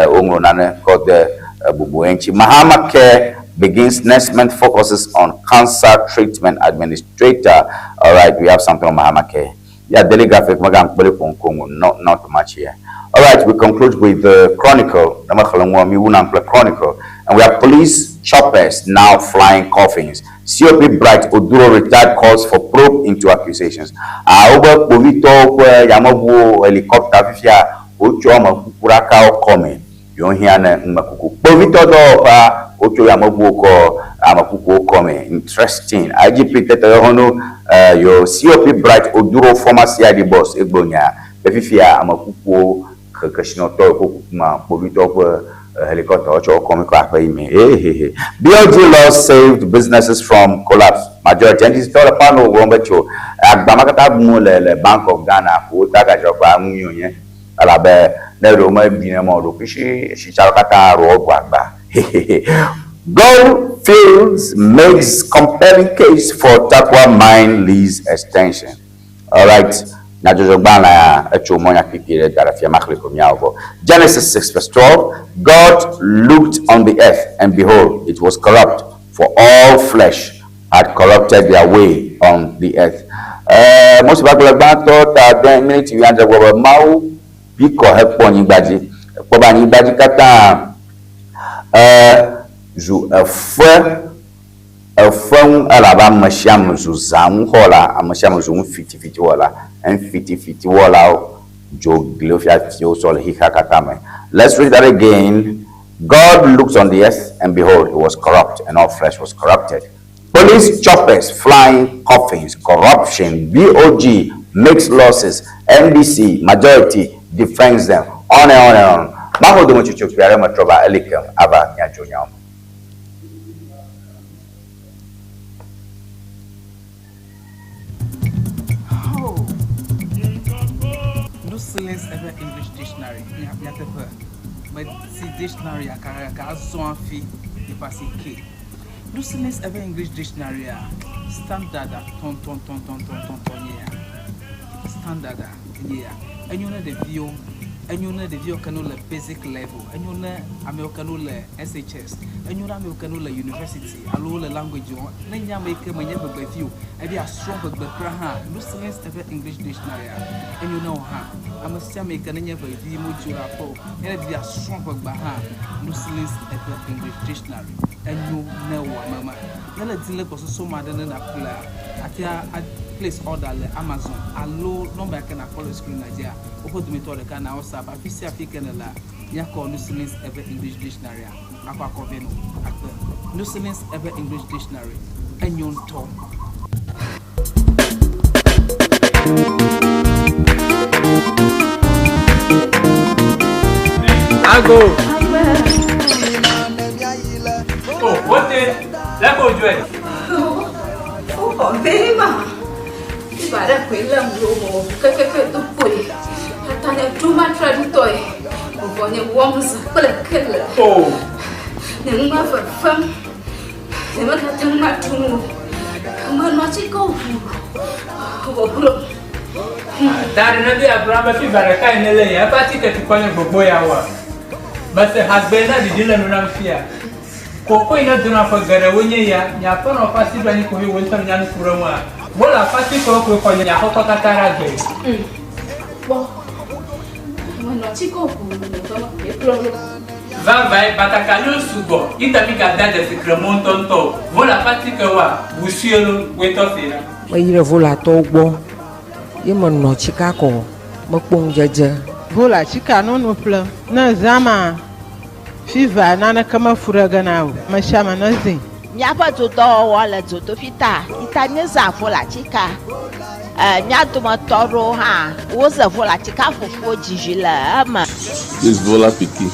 woŋlɔ nane kɔ de bubu eŋuti. Mahama Care begins next month focuses on cancer treatment administrator. All right, we have something on Mahama Care. Yeah, Daily Graphic, Magan not much here. All right, we conclude with the Chronicle. Chronicle. And we have police choppers now flying coffins. COP Bright Oduro retired calls for probe into accusations. Wobe kpovitɔwo ƒe yameʋuwo helicopter fifia wotsɔ ame kuku ɖakawo kɔme yewo hiã ne numekuku. Kpovitɔ dɔwɔƒea wotso yameʋuwo kɔ ame kukuwo kɔme. Interesting. IGP Tete Yohuno yo COP Bright Oduro former CID boss egblɔ nya be fifia ame kukuwo kesinɔtɔ yi ko kuku ma kpovitɔwo ƒe helicopter wotsɔ wo kɔme kɔ aƒe yi me. Hehehe. BOG law saved businesses from collapse. Majority NDC tɔ le panel gblɔm be tso agbama katã bum le le Bank of Ghana ƒo wota gadzraƒea ŋu nyuie wònye elabe ne ɖewo mebi ne mɔ ɖokuisi sitsawo katã ɖewo ɖu agba. Hehehe. Gold Fields makes compelling case for Tarkwa mine lease extension. All right. Nyadzɔdzɔgbalẽa ya etso mɔ nyakpikpi ɖe da ɖe fia maxlẽ ko míawɔ vɔ. Genesis 6 verse 12. God looked on the earth and behold, it was corrupt, for all flesh had corrupted their way on the earth. Mose ƒe agbalẽ gbãtɔ ta ade miniti wuiadre gblɔ be Mawu bi kɔ hekpɔ anyigba dzi. Ekpɔ be anyigba dzi katã zu efe efe ŋu elabe ame sia ame zu zãŋuxɔla, ame sia ame zu nu fitifiti wɔla. Enu fitifiti wɔlawo dzo gliwo fiafiwo sɔ le xexea katã me. Let's read that again. God looked on the earth and behold, it was corrupt and all flesh was corrupted. Police choppers flying coffins, corruption, BOG makes losses, NDC majority defends them, on and on and on. Maxɔ dometsotso kpui aɖe metrɔ va eli kem ava míadzro nyawo me. Oh. No silence ever English dictionary. Nyateƒe. Meti dictionary aka azɔ hafi ipasi ke. No silence ever English dictionary a standard a tɔntɔntɔntɔntɔntɔn nye ya. Standard a nye ya. Enyo ne ɖeviwo, enyo ne ɖeviwo ke no le basic level, enyo ne amewo ke no le SHS, enyo ne amewo ke no le university alo le language wɔm. Ne nye ame yi ke menye ʋegbevi o, ebi asrɔ̃ ʋegbe kura hã, no silence ever English dictionary a enyo ne wò hã. Ame sia ame yi ke nenye ʋevi modzo le aƒe o, ne ebi asrɔ̃ ʋegbea hã, no silence ever English dictionary enyo ne wò ame ma. Ne le di le gbɔsɔsɔ ma ɖe ne nàƒlea, àtea a place order le Amazon alo nɔmba yi ke nàkpɔ le screen la dzia, woƒe dometɔ ɖeka na WhatsApp. Afi sia afi ke nèlea, míakɔ No Silence Ever English Dictionary a akɔ akɔ vɛ nɔ akpe. No Silence Ever English Dictionary enyo ŋutɔ. Ago. Oh, wote. Leko dzɔe. Wokɔ vɛ ma. Fiva ɖe koe lém ɖo wɔ kekeke do kpoe. Tata nye ɖo matra ɖutɔe. Vɔvɔ nye wɔm zã kple kele. Oh. Nye nu ma vevem. Nye megate ŋu aɖu nu o. Menɔ atikewo ʋu. Vɔvɔ. Ta ɖe ne be Abraham be fiva ɖeka yi ne le ya eƒe atike tukɔ nye gbogbo ya wa. Mese hagbe na ɖiɖi le nu nam fia. Koko yi ne dona ƒe geɖewo nye ya, nye aƒenɔ ƒe asi ɖo anyi ko he wò ŋutɔ nya nu ku ɖe ŋua. Wole aƒe atikewo koe xɔ nye axɔxɔ katã ɖe agbe. Kpɔ. Menɔ atikewo ʋu le ƒe me koe kplɔ ɖo. Vavae, batakaliwo sugbɔ, yi ta mi ga da dzesi kremɔ ŋutɔŋutɔ o. Vɔ le aƒe atikewoa, wusue lo, woetɔ se ɖa. Meyi ɖe Volatɔwo gbɔ ye menɔ tsika kɔ mekpɔ ŋudzedze. Vola tsika nono ƒlem. Ne zã ma fiva naneke mefu ɖe ge na o. Ame sia ame ne zĩ. Míaƒe dodɔwɔwɔ le dzodoƒi ta yi ta míezã volatika. E, mía dometɔ aɖewo hã woze volatika fufuwo dzizi le eme. This Vola pikin.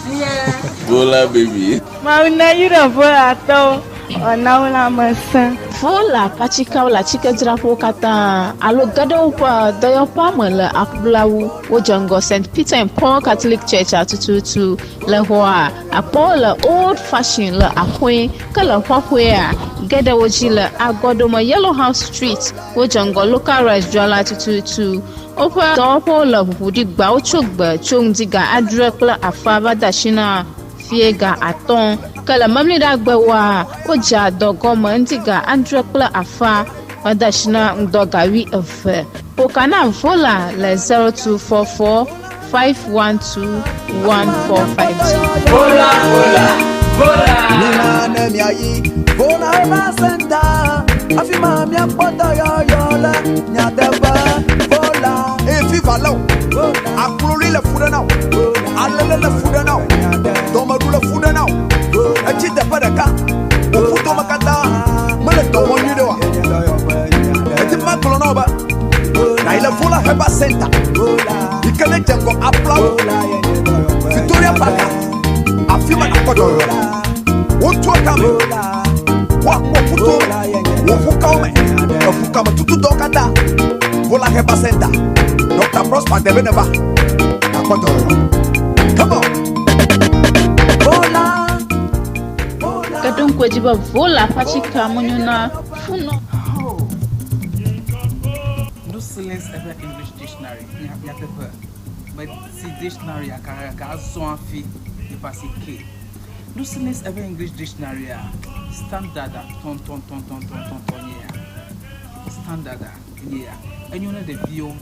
Vola baby. Mawu ne yra Volatɔwo wòana wo lãmesẽ. Vola ƒe atikewo le atsikedzraƒewo katã alo ge ɖe woƒe dɔyɔƒea me le Aƒulawu. Wodze ŋgɔ St. Peter and Paul Catholic Church tututu le xɔa akpɔwo le Old Fashion le Axɔe ke le Xɔxɔea ge ɖe wo dzi le Agɔdome Yellow House Street. Wodze ŋgɔ Local Rice dzrala tututu. Woƒe dɔwɔƒewo le ʋuʋu ɖi gbawo tso gbe tso ŋdi ga adre kple afa va de asi na fie ga atɔ̃ ke le memleɖagbewoa wodzea dɔ gɔme ŋdi ga adre kple afa va de asi na ŋdɔ ga wuieve. Ƒoka na Vola le 0244 512 1452. Vola, vola, vola. Mina ne miayi Vola Herbal Center afi ma miakpɔ dɔyɔyɔ le nyateƒe Vola. Eye fiva lé o akloli le fu ɖe na o alele le fu ɖe na o dɔmeɖu le fu ɖe na o etsi teƒe ɖeka wò ƒutome katã mele dɔ wɔm nyuie ɖe oa eti ma gblɔ na wo be na yi le Vola Herbal Center yi ke ne dze ŋgɔ aplawo Victoria Park afi ma nakpɔ dɔyɔyɔ le wotua kame woakpɔ ƒuto me wò ƒukawo me eƒukame tutu dɔwo katã Vola Herbal Center Dr. Prosper Debe ne va nakpɔ dɔyɔyɔ come on. Vola. Ke ɖo ŋku edzi be Vola ƒe atikea menyo na funɔ. Nusilis eƒe English Dictionary nyateƒe meti dictionary akakaka azɔ hafi eƒe ke. Nusilis eƒe English Dictionary a standard a tɔntɔntɔntɔntɔntɔn nye ya. Standard a nye ya. Enyo ne ɖeviwo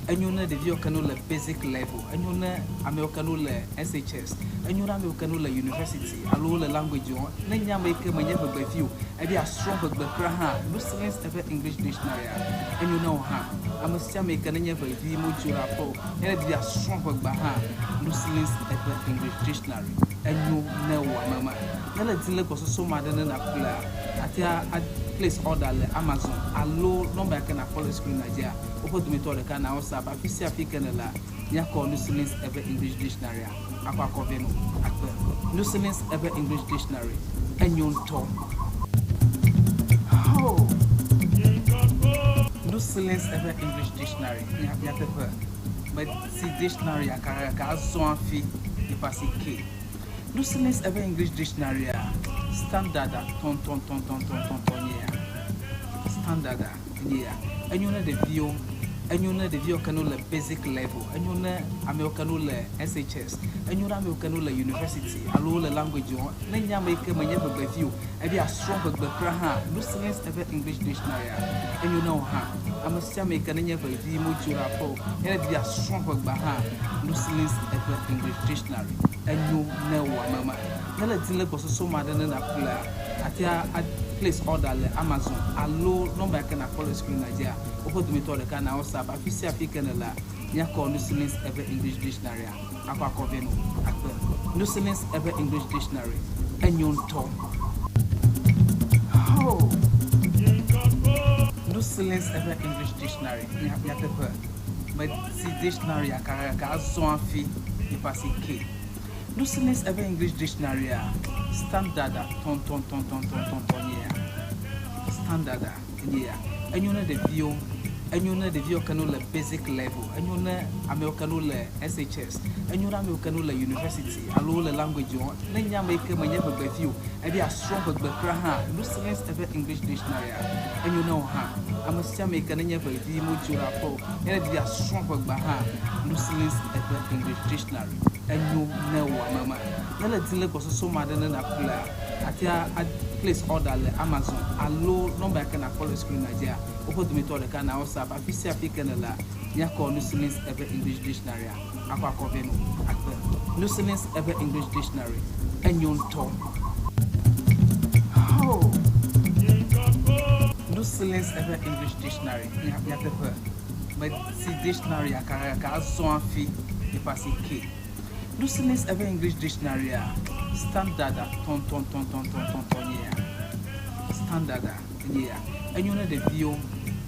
enyo ne ɖeviwo ke no le basic level enyo ne amewo ke no le SHS enyo ne amewo ke no le university alo le language wɔm ne nye ame yi ke menye ʋegbevi o ebi asrɔ̃ ʋegbe kura hã Nusilis eƒe English Dictionary a enyo ne wo hã ame sia ame yi ke nenye ʋevi modzo ɖe aƒe o ne ɖevi asrɔ̃ ʋegbe hã Nusilis eƒe English Dictionary enyo ne wò ame ma ne le di le gbɔsɔsɔ ma ɖe ne naƒlea atea a place order le Amazon alo nɔmba yi ke nakpɔ le screen la dzia woƒe dometɔ ɖeka na WhatsApp afi sia afi ke ne la míakɔ Nusilis eƒe English Dictionary a akɔ akɔ vɛ no akpe Nusilis eƒe English Dictionary enyo ŋutɔ. Oh. Nusilis eƒe English Dictionary nyateƒe meti dictionary akakaka azɔ hafi eƒe ke. Nusilis eƒe English Dictionary a standard a tɔntɔntɔntɔntɔntɔn nye ya. Standard a nye ya. Enyo ne ɖeviwo enyo ne ɖeviwo ke no le basic level enyo ne amewo ke no le SHS enyo ne amewo ke no le university alo le language wɔm ne nye ame yi ke menye ʋegbevi o ebi asrɔ̃ ʋegbe kura hã Nusilis eƒe English Dictionary a enyo ne wo hã ame sia ame yi ke nenye ʋevi modzo ɖe aƒe o ne ɖevi asrɔ̃ ʋegbe hã Nusilis eƒe English Dictionary enyo ne wò ame ma ne le di le gbɔsɔsɔ ma ɖe ne naƒlea atea a place order le Amazon alo nɔmba yi ke nakpɔ le screen la dzia woƒe dometɔ ɖeka na WhatsApp afi sia afi ke ne la míakɔ Nusilis eƒe English Dictionary a akɔ akɔ vɛ no akpe Nusilis eƒe English Dictionary enyo ŋutɔ. Oh. Nusilis eƒe English Dictionary nyateƒe meti dictionary akakaka azɔ hafi eƒe ke. Nusilis eƒe English Dictionary a standard a tɔntɔntɔntɔntɔntɔn nye ya. Standard a nye ya. Enyo ne ɖeviwo enyo ne ɖeviwo ke no le basic level enyo ne amewo ke no le SHS enyo ne amewo ke no le university alo le language wɔm ne nye ame yi ke menye ʋegbevi o ebi asrɔ̃ ʋegbe kura hã Nusilis eƒe English Dictionary a enyo ne wo hã ame sia ame yi ke nenye ʋevi modzo ɖe aƒe o ne ɖevi asrɔ̃ ʋegbe hã Nusilis eƒe English Dictionary enyo ne wò ame ma ne le di le gbɔsɔsɔ ma ɖe ne naƒlea atea a place order le Amazon alo nɔmba yi ke nakpɔ le screen la dzia woƒe dometɔ ɖeka na WhatsApp afi sia afi ke ne la míakɔ Nusilis eƒe English Dictionary a akɔ akɔ vɛ no akpe Nusilis eƒe English Dictionary enyo ŋutɔ. Oh. Nusilense eƒe English Dictionary nyateƒe meti dictionary gake azɔ hafi eƒe asi ke. Nusilense eƒe English Dictionary-a standard tɔntɔntɔntɔntɔntɔntɔ nye ya. Standard nye ya. Enyo ne ɖeviwo,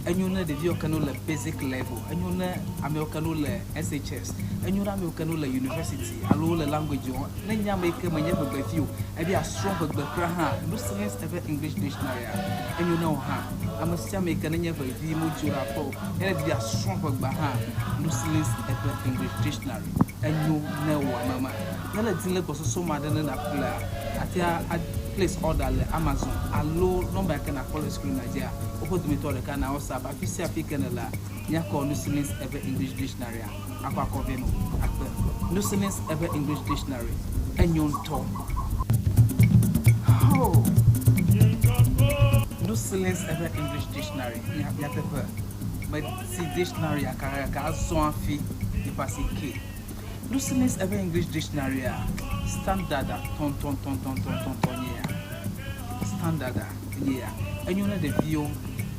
enyo ne ɖeviwo ke ne wole basic level, enyo ne amewo ke ne wole SHS, enyo ne amewo ke ne wole university alo wole language wɔm. Ne nye ame yi ke menye ʋegbevi o, ebe yeasrɔ̃ ʋegbe kura hã, Nusilense eƒe English Dictionary-a, enyo na wò hã. Ame sia ame yi ke nenye ʋevi modzro ɖe aƒe o, ne èdi be yeasrɔ̃ ʋegbea hã, Nusilense eƒe English Dictionary, enyo ne wò ame ma. Ne èle dim le gbɔsɔsɔ me aɖe ne nàƒlea, àte ŋu a place order le Amazon alo nɔmba yi ke nàkpɔ le screen-a dzia, woƒe dometɔ ɖeka na WhatsApp. Afi sia afi yi ke nèlea, míakɔ Nusilense eƒe English Dictionary-a. Akɔ akɔ vɛ nɔ akpe. Nusilense eƒe English Dictionary enyo ŋutɔ. Ho! Nusilense eƒe English Dictionary nyateƒe meti dictionary gake azɔ hafi eƒe asi ke. Nusilense eƒe English Dictionary-a standard tɔntɔntɔntɔntɔntɔntɔ nye ya. Standard nye ya. Enyo ne ɖeviwo,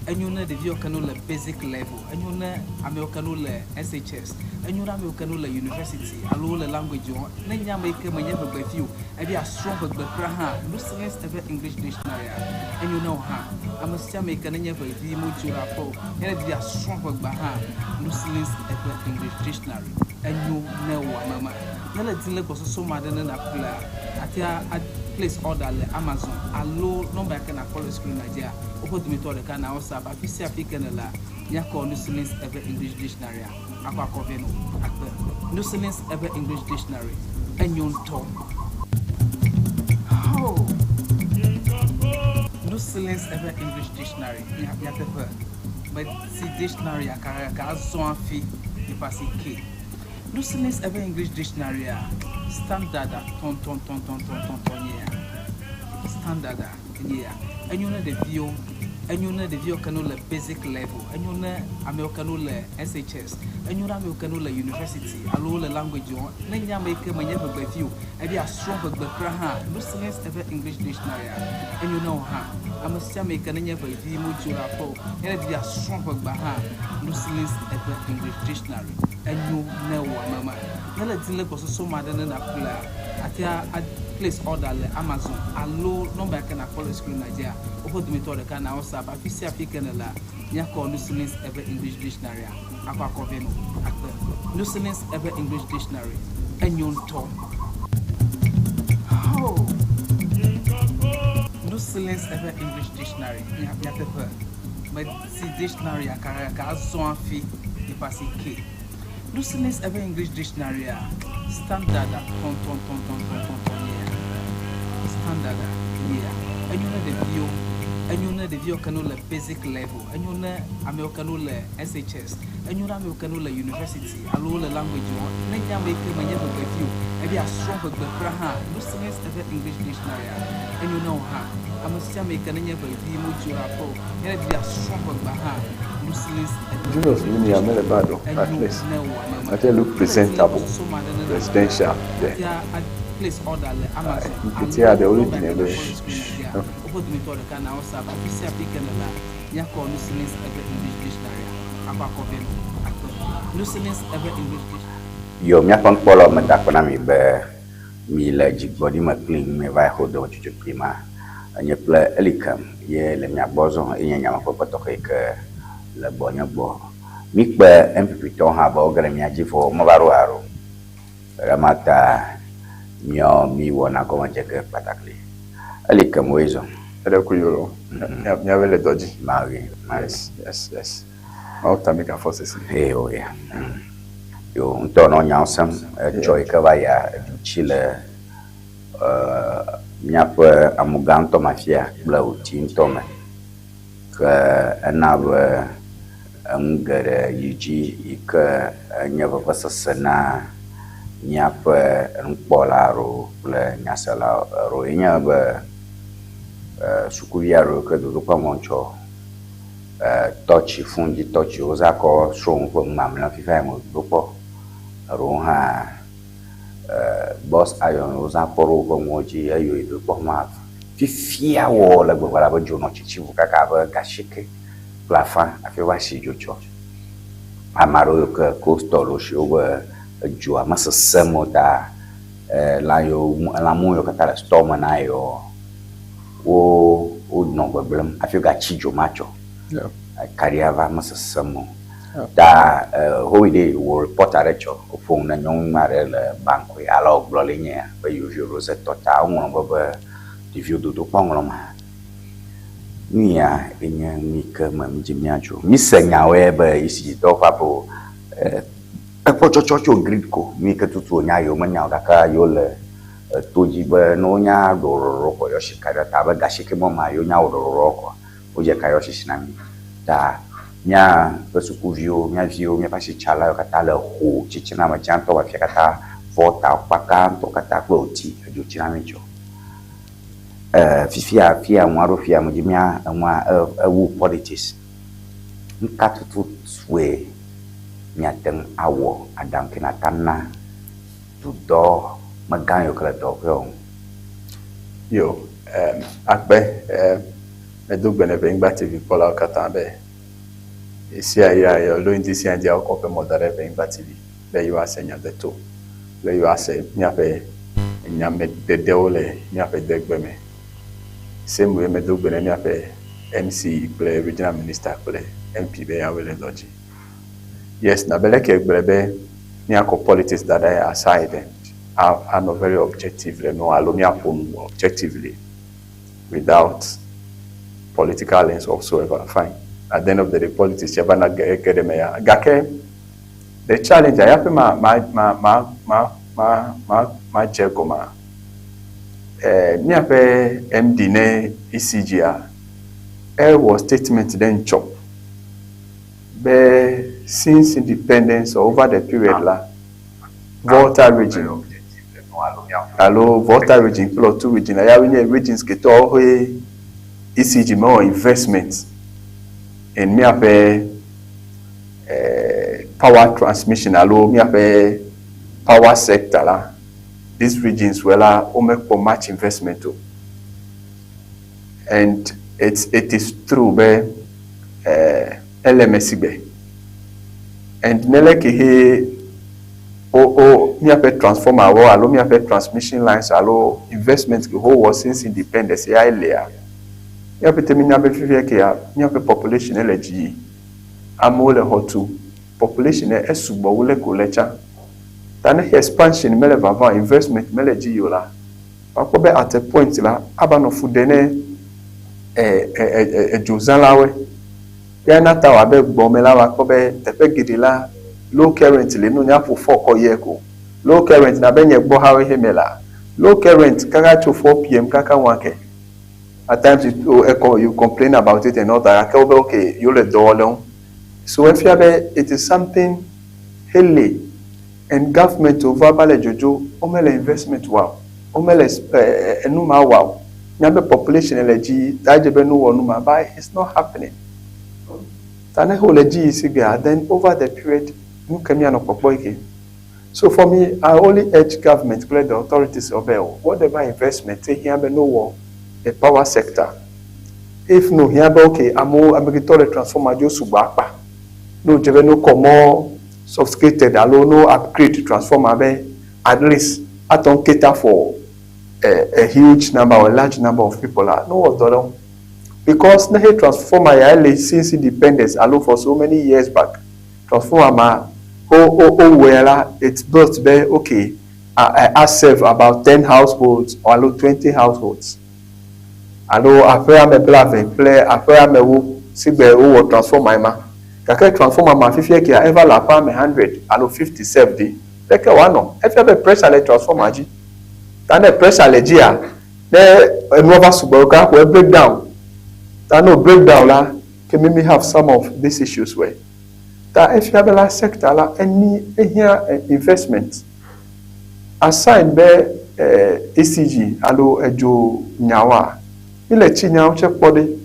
enyo ne ɖeviwo ke ne wole basic level. Enyo ne amewo ke ne wole SHS, enyo ne amewo ke ne wole university alo wole language wɔm. Ne nye ame yi ke menye ʋegbevi o, ebe yeasrɔ̃ ʋegbe kura hã, Nusilense eƒe English Dictionary-a, enyo na wò hã. Ame sia ame yi ke nenye ʋevi modzro ɖe aƒe o, ne èdi be yeasrɔ̃ ʋegbea hã, Nusilense eƒe English Dictionary, enyo ne wò ame ma. Ne èle dim le gbɔsɔsɔ me aɖe ne nàƒlea, àte ŋu a place order le Amazon alo nɔmba yi ke nàkpɔ le screen-a dzia, woƒe dometɔ ɖeka na WhatsApp. Afi sia afi ke nèlea, míakɔ Nusilense eƒe English Dictionary-a akɔ akɔ vɛ nɔ akpe. Nusilense eƒe English Dictionary enyo ŋutɔ. Ho! Nusilense eƒe English Dictionary nyateƒe meti dictionary gake azɔ hafi eƒe asi ke. Nusilense eƒe English Dictionary-a standard tɔntɔntɔntɔntɔntɔntɔ nye ya. Standard nye ya. Enyo ne ɖeviwo, enyo ne ɖeviwo ke ne wole basic level, enyo ne amewo ke ne wole SHS, enyo ne amewo ke ne wole university alo wole language wɔm. Ne nye ame yi ke menye ʋegbevi o, ebe yeasrɔ̃ ʋegbe kura hã, Nusilense eƒe English Dictionary-a, enyo na wò hã. Ame sia ame yi ke nenye ʋevi modzro ɖe aƒe o, ne èdi be yeasrɔ̃ ʋegbea hã, Nusilense eƒe English Dictionary, enyo ne wò ame ma. Ne èle dim le gbɔsɔsɔ me aɖe ne nàƒlea, àte ŋu a place order le Amazon alo nɔmba yi ke nàkpɔ le screen-a dzia, woƒe dometɔ ɖeka na WhatsApp. Afi sia afi ke nèlea, míakɔ Nusilense eƒe English Dictionary-a akɔ akɔ vɛ nɔ akpe. Nusilense eƒe English Dictionary enyo ŋutɔ. Ho! Nusilense eƒe English Dictionary nyateƒe meti dictionary gake azɔ hafi eƒe asi ke. Nusilense eƒe English Dictionary-a standard tɔntɔntɔntɔntɔntɔ nye ya. Standard nye ya. Enyo ne ɖeviwo, enyo ne ɖeviwo ke ne wole basic level, enyo ne amewo ke ne wole SHS, enyo ne amewo ke ne wole university alo wole language wɔm. Ne nye ame yi ke menye ʋegbevi o, ebe yeasrɔ̃ ʋegbe kura hã, Nusilense eƒe English Dictionary-a, enyo na wò hã. Ame sia ame yi ke nenye ʋevi modzro ɖe aƒe o, ne èdi be yeasrɔ̃ ʋegbea hã, Nusilense eƒe Julius English Minia mele Dictionary, bad o, at enyo least. ne wò ame ma. I tell look Ne èdi le presentable, gbɔsɔsɔ me aɖe ne nàƒlea, presidential there. àte a place order le Amazon Nketea alo ɖe wole nɔmba yi dine ke be nàkpɔ le screen-a dzia, woƒe dometɔ ɖeka na WhatsApp. Afi sia afi ke nèlea, míakɔ Nusilense eƒe English Dictionary-a akɔ akɔ vɛ nɔ akpe. Nusilense eƒe English Dictionary. Yo, míaƒe nukpɔlawo meda akpe na mi be mi le dzigbɔɖi me kplim mi va yi xo dɔmetsotsokpui ma. Nye kple Elikem ye le mia gbɔ zɔ ye nye nyamekpekpe tɔxɛ yi ke le gbɔnye gbɔ. Mi kpe NPP tɔwo hã be woge ɖe mia dzi vɔ womeva ɖo haɖe o. Ema ta miɔ mi wɔna gɔme dze ge kpatakli. Elikem woe zɔ. Eɖe ku yolo. Miawoe le dɔ dzi. Mawi, mawi. Yes, yes, yes. Mawu ta mi gafɔ sesi. Hey, oh yeah. Yo, ŋutɔ nɔ nyawo sem etsɔ yi ke va yia edu tsi le míaƒe amugã ŋutɔ me afia kple wòti ŋutɔ me. Ke ena be enu geɖe yi dzi yi ke enye vevesese na míaƒe nukpɔla aɖewo kple nyasela aɖewo ye nye be sukuvi aɖewo yi ke dodokpɔ mɔ tsɔ tɔtsi foni dzi tɔtsi wozã kɔ srɔ̃ nu ƒe nu mamlɛawo fifia yi me dodokpɔ. Eɖewo hã bɔs ayɔn wozã kɔ ɖe woƒe nuwo dzi eye dodokpɔ ma fifia wɔ le gbegbe abe dzo nɔ tsitsim kaka abe gashike. kple afã hafi va si dzo tsɔ. Ame aɖewo yiwo ke cold store ɖo si wobe edzoa mesesẽm o ta lã yiwo elãmu yiwo katã le store me na yewo wo wonɔ gbegblẽm hafi wogatsi dzo ma tsɔ. Kaɖia va mesesẽm o. Ta howide wò report aɖe tsɔ woƒo nu na nyɔnu aɖe le Bankoe ale wògblɔ le nye ya be yewo viwo ɖo ze tɔ ta woŋlɔ be be ɖeviwo dodokpɔ ŋlɔm hã. Nu ya enye nu yi ke me mídzi míadzro. Míse nyawoe be ECG dɔwɔƒea be eƒe tsɔtsɔ tso GRIDCO nu yi ke tutu wonya yewo menya o gake yewo le eto dzi be ne wonya ɖoɖoɖo kɔ yewoa si ka ɖe ta abe gashike mɔ ma yewo nya wɔ ɖoɖoɖo kɔ wodze ka yewoa sisi na mí. Ta míaƒe sukuviwo, mía viwo, míaƒe asitsalawo katã le ho tsitsina me tsãtɔ afia katã vɔ ta kpakãtɔ katã kple oti edzo tsina mí tsɔ. Fifia fia enua ɖo fia me dzi mía enua ewu politics. Nuka tututue míate ŋu awɔ aɖaŋu ke nata na dudɔ megã yiwo ke le dɔwɔƒewo ŋu? Yo, akpe medo gbe ne Ʋenyigba TV kpɔlawo katã be ɣesia ɣi alo ŋdi sia ŋdi wokɔ woƒe mɔ da ɖe Ʋenyigba TV be yewoase nya deto kple yewoase míaƒe nyameɖeɖewo le míaƒe degbe me. Same way medo gbe ne míaƒe MC kple Regional Minister kple MP be yawoe le dɔ dzi. Yes, nabe leke gblɔe be míakɔ politics da ɖe aside and anɔ very objective le nua alo míaƒo nu objectively without political lens whatsoever, fine. At the end of the day, politics tse vana ge ge ɖe me ya. Gake the challenge ya ƒe ma ma ma ma ma ma ma ma dze gɔmea, eh, míaƒe MD ne ECG-a, ewɔ statement ɖe ŋtsɔ be since independence or over the period la, Volta region alo Volta region kple Otu region la, yawoe nye regions ketɔwo ƒe ECG mewɔ investment in míaƒe eh, power transmission alo míaƒe power sector la, these regions wɔ la, womekpɔ much investment o. And it's, it is true be eh, ele eme sigbe. And ne leke he o o míaƒe transformer wo alo míaƒe transmission lines alo investment ke wowɔ since independence ya elia, míaƒe mínya be fifia kea míaƒe population ele dzi yi. Amewo le xɔ tu. Population esugbɔ wu leke wòle tsã. Ta ne expansion mele vava o, investment mele dzi yi o la, woakpɔ be at a point la, ava nɔ fu ɖe ne edzozãlawoe. Ya na ta wɔ abe gbɔme la, woakpɔ be teƒe geɖe la, low current li, ne wonya ƒo fɔ kɔ yɛ ko. Low current na be nye gbɔ hawo he me la, low current kaka tso 4 pm kaka 1 ke. At times you, you complain about it and all that, gake wobe okay, yewo le dɔ wɔ le ŋu. So efia be it is something hele and government wova va le dzodzo, womele investment wa o, womele enu ma wa o. Míaƒe population le dzi yi, ta edze be nu wɔ nu ma, but it's not happening. Ta ne wole dzi yi sigbea, then over the period, nu ke míanɔ kpɔkpɔ yi ke. So for me, I only urge government kple the authorities be whatever investment ehiã be no wɔ the power sector. If no hiã be okay, amewo amegbetɔ le transformer dzi wo sugbɔ akpa, ne wòdze be no kɔ more sophisticated alo no upgrade transformer be at least ate ŋu cater for a, a huge number or a large number of people la, no wɔ dɔ ɖe ŋu. Because ne he transformer ya ele since independence alo for so many years back, transformer ma wo wo wowɔe la, it's built be okay, a, a serve about 10 households or alo 20 households. Alo aƒe ame blave kple aƒe amewo sigbe wowɔ transformer ma. Gake transformer ma fifia kea eva le aƒe ame 100 alo 50 serve ɖi. Leke wòanɔ? Efia be pressure le transformer dzi. Ta ne pressure le dzia, ne enua va sugbɔ ka ko e break down. Ta ne o break down la, ke mi mi have some of these issues wɛ. Ta efia be la sector la eni ehiã investment. Aside be ECG alo edzo nyawoa, mi le tsi nyawo tse kpɔ ɖe.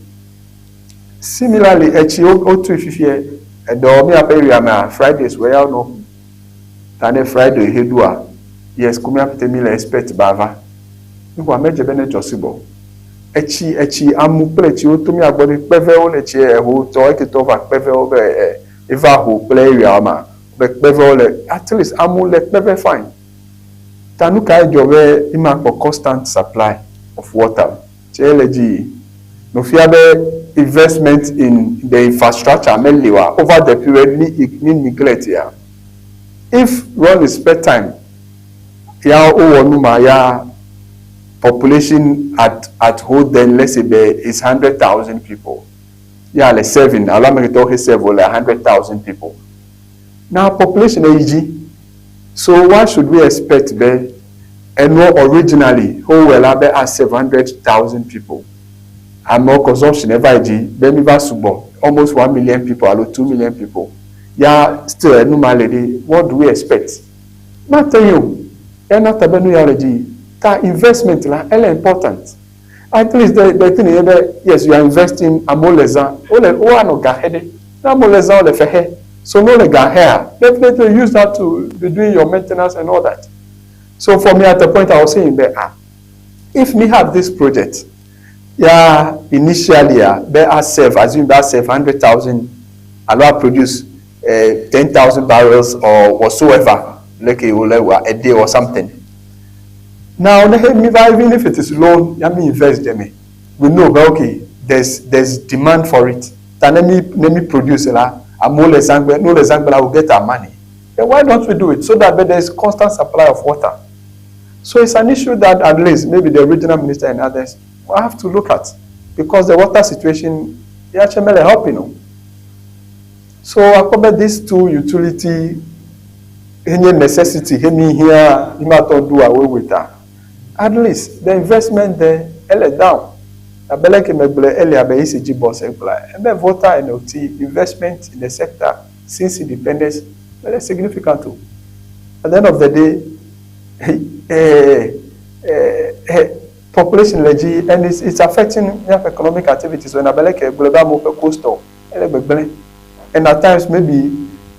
Similarly, etsi wotui fifia, eɖewo míaƒe area mea, Fridays wɔ ya wonɔ ƒu. Ta ne Friday he ɖoa, yes, ko míaƒete mi le expect be ava. Nuxɔa medze be ne dzɔ sugbɔ. Etsi etsi amu kple etsi woto mía gbɔ ɖe kpevewo le tsi eho tɔ eke tɔ va kpevewo be e eva ho kple area ma be kpevewo le at least amu le kpeve fine. Ta nu kae dzɔ be mi ma kpɔ constant supply of water tse le dzi yi. No fia be investment in the infrastructure meli oa over the period mi mi neglect ya. If run is spare time ya wowɔ nu ma ya population at at whole then let's say be is 100,000 people ya le serving alo ame ketɔwo he serve le 100,000 people. Now population eyi dzi so why should we expect be enuɔ originally wowɔe la be a serve 100,000 people amewo consumption eva yi dzi be mi va sugbɔ almost 1 million people alo 2 million people ya still enu ma le ɖe, what do we expect? Mate ŋui o. Ena ta be nu ya le dzi ta investment la ele important. At least the thing ye be yes, you are investing, amewo le zã wole woanɔ ga xe ɖe ne amewo le zã wole fe xe so ne wole ga xea, definitely use that to be doing your maintenance and all that. So for me, at the point I was saying be ah, if me have this project ya initially ah be a serve, assume be a serve 100,000 alo a produce 10,000 barrels or whatsoever like a day or something. Now even if it is loan ya me invest them, we know but okay, there's demand for it. Ta let me produce la amewo le zãgbe no le zãgbe la, we get our money. Then why don't we do it so that there is constant supply of water? So it's an issue that at least maybe the regional minister and others will have to look at, because the water situation ya mele help. So akpɔ be these two utility enye necessity hemi hia imatɔ do away with her. At least the investment there ele down. Abe leke megblɔ earlier be ECG boss egblɔ ebe Volta and Oti investment in the sector since independence very significant o. At the end of the day, population le dzi and it's affecting míaƒe economic activities. So abe leke egblɔ be amewo ƒe coastal ele gbegblẽ and at times maybe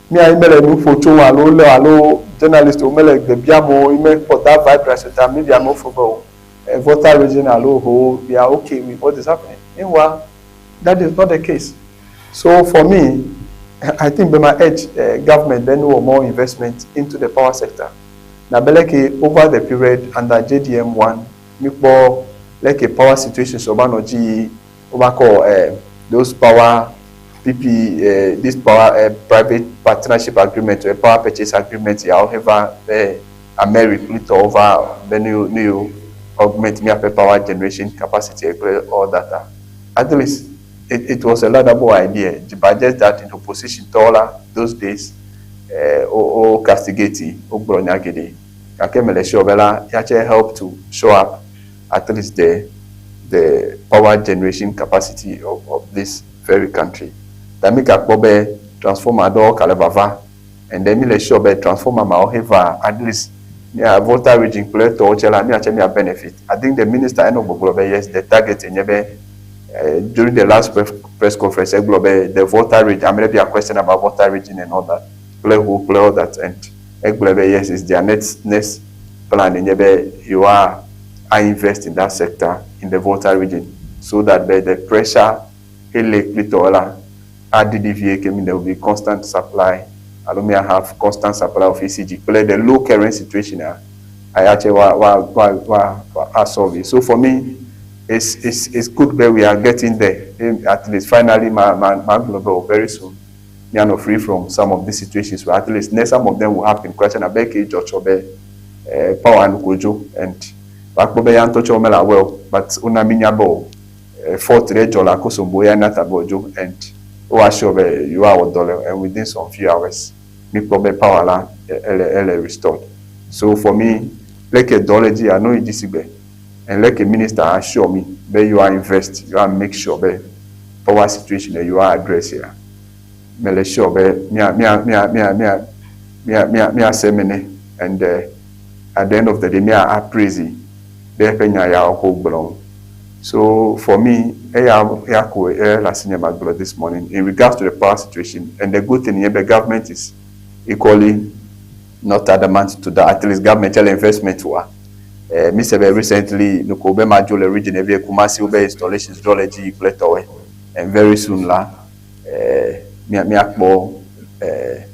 mía mele nu ƒo tso alo le alo journalist wo mele gbe biam o me kpɔ that vibrancy ta maybe amewo fo be o Volta Region alo ho, we are okay with what is happening. Meanwhile, that is not the case. So for me, I think be ma urge government then more investment into the power sector. Na be leke over the period under JDM one mi kpɔ like power situation so ba nɔ dzi wo kɔ those power PP this power private partnership agreement or power purchase agreement ya however Ameri kple tɔwo va be ne yewo augment míaƒe power generation capacity kple all that. At least it was a laudable idea, but just that in opposition tɔwo la those days o castigate o gblɔ nya geɖe gake mele sure be la ya tse help to show up at least the power generation capacity of this very country. Ta mi gakpɔ be transformer ɖewo ka le vava and then mi le sure be transformer ma wo heva at least mia Volta Region kple etɔwo tse la miatse mia benefit. I think the minister enɔ gbɔgblɔ be yes, the target nye be during the last press conference egblɔ be the Volta Region ame ɖe bia question about Volta Region and all that kple ho kple all that and egblɔ be yes, it's their next plan nye be you are I invest in that sector in the Volta Region so that the pressure ele kple tɔwo la aɖiɖi vie ke mi there will be constant supply alo mi have constant supply of ECG kple the low current situation ah ayatse wa solve it. So for me, it's good that we are getting there. At least finally ma global very soon we are not free from some of these situations where at least next some of them will happen question abe ke dzɔtsɔ be power nu kodzo and wakpɔ be ya ŋutɔ tsɛ womele aware o but wona mi nya be o fault ɖe dzɔ le Akosombo ya na ta be wòdzo and wo assure be yewoawɔ dɔ le and within some few hours mi kpɔ be power la ele restored. So for me, leke dɔ le dzi ano yi dzi si gbe and like minister assure me be you are invest, you are make sure be power situation you are address here, mele sure be mia se mene and at the end of the day mia appraise be eƒe nya ya ko gblɔm. So for me, eya ya ko e la senior magblɔ this morning in regards to the power situation. And the good thing here, the government is equally not adamant to that. At least government tell investment wa Eh, mi se be recently nuko be ma dzo le region evie Kumasi wobe installations ɖɔ le dzi yi kple tɔwɔe and very soon la eh, mia miakpɔ eh,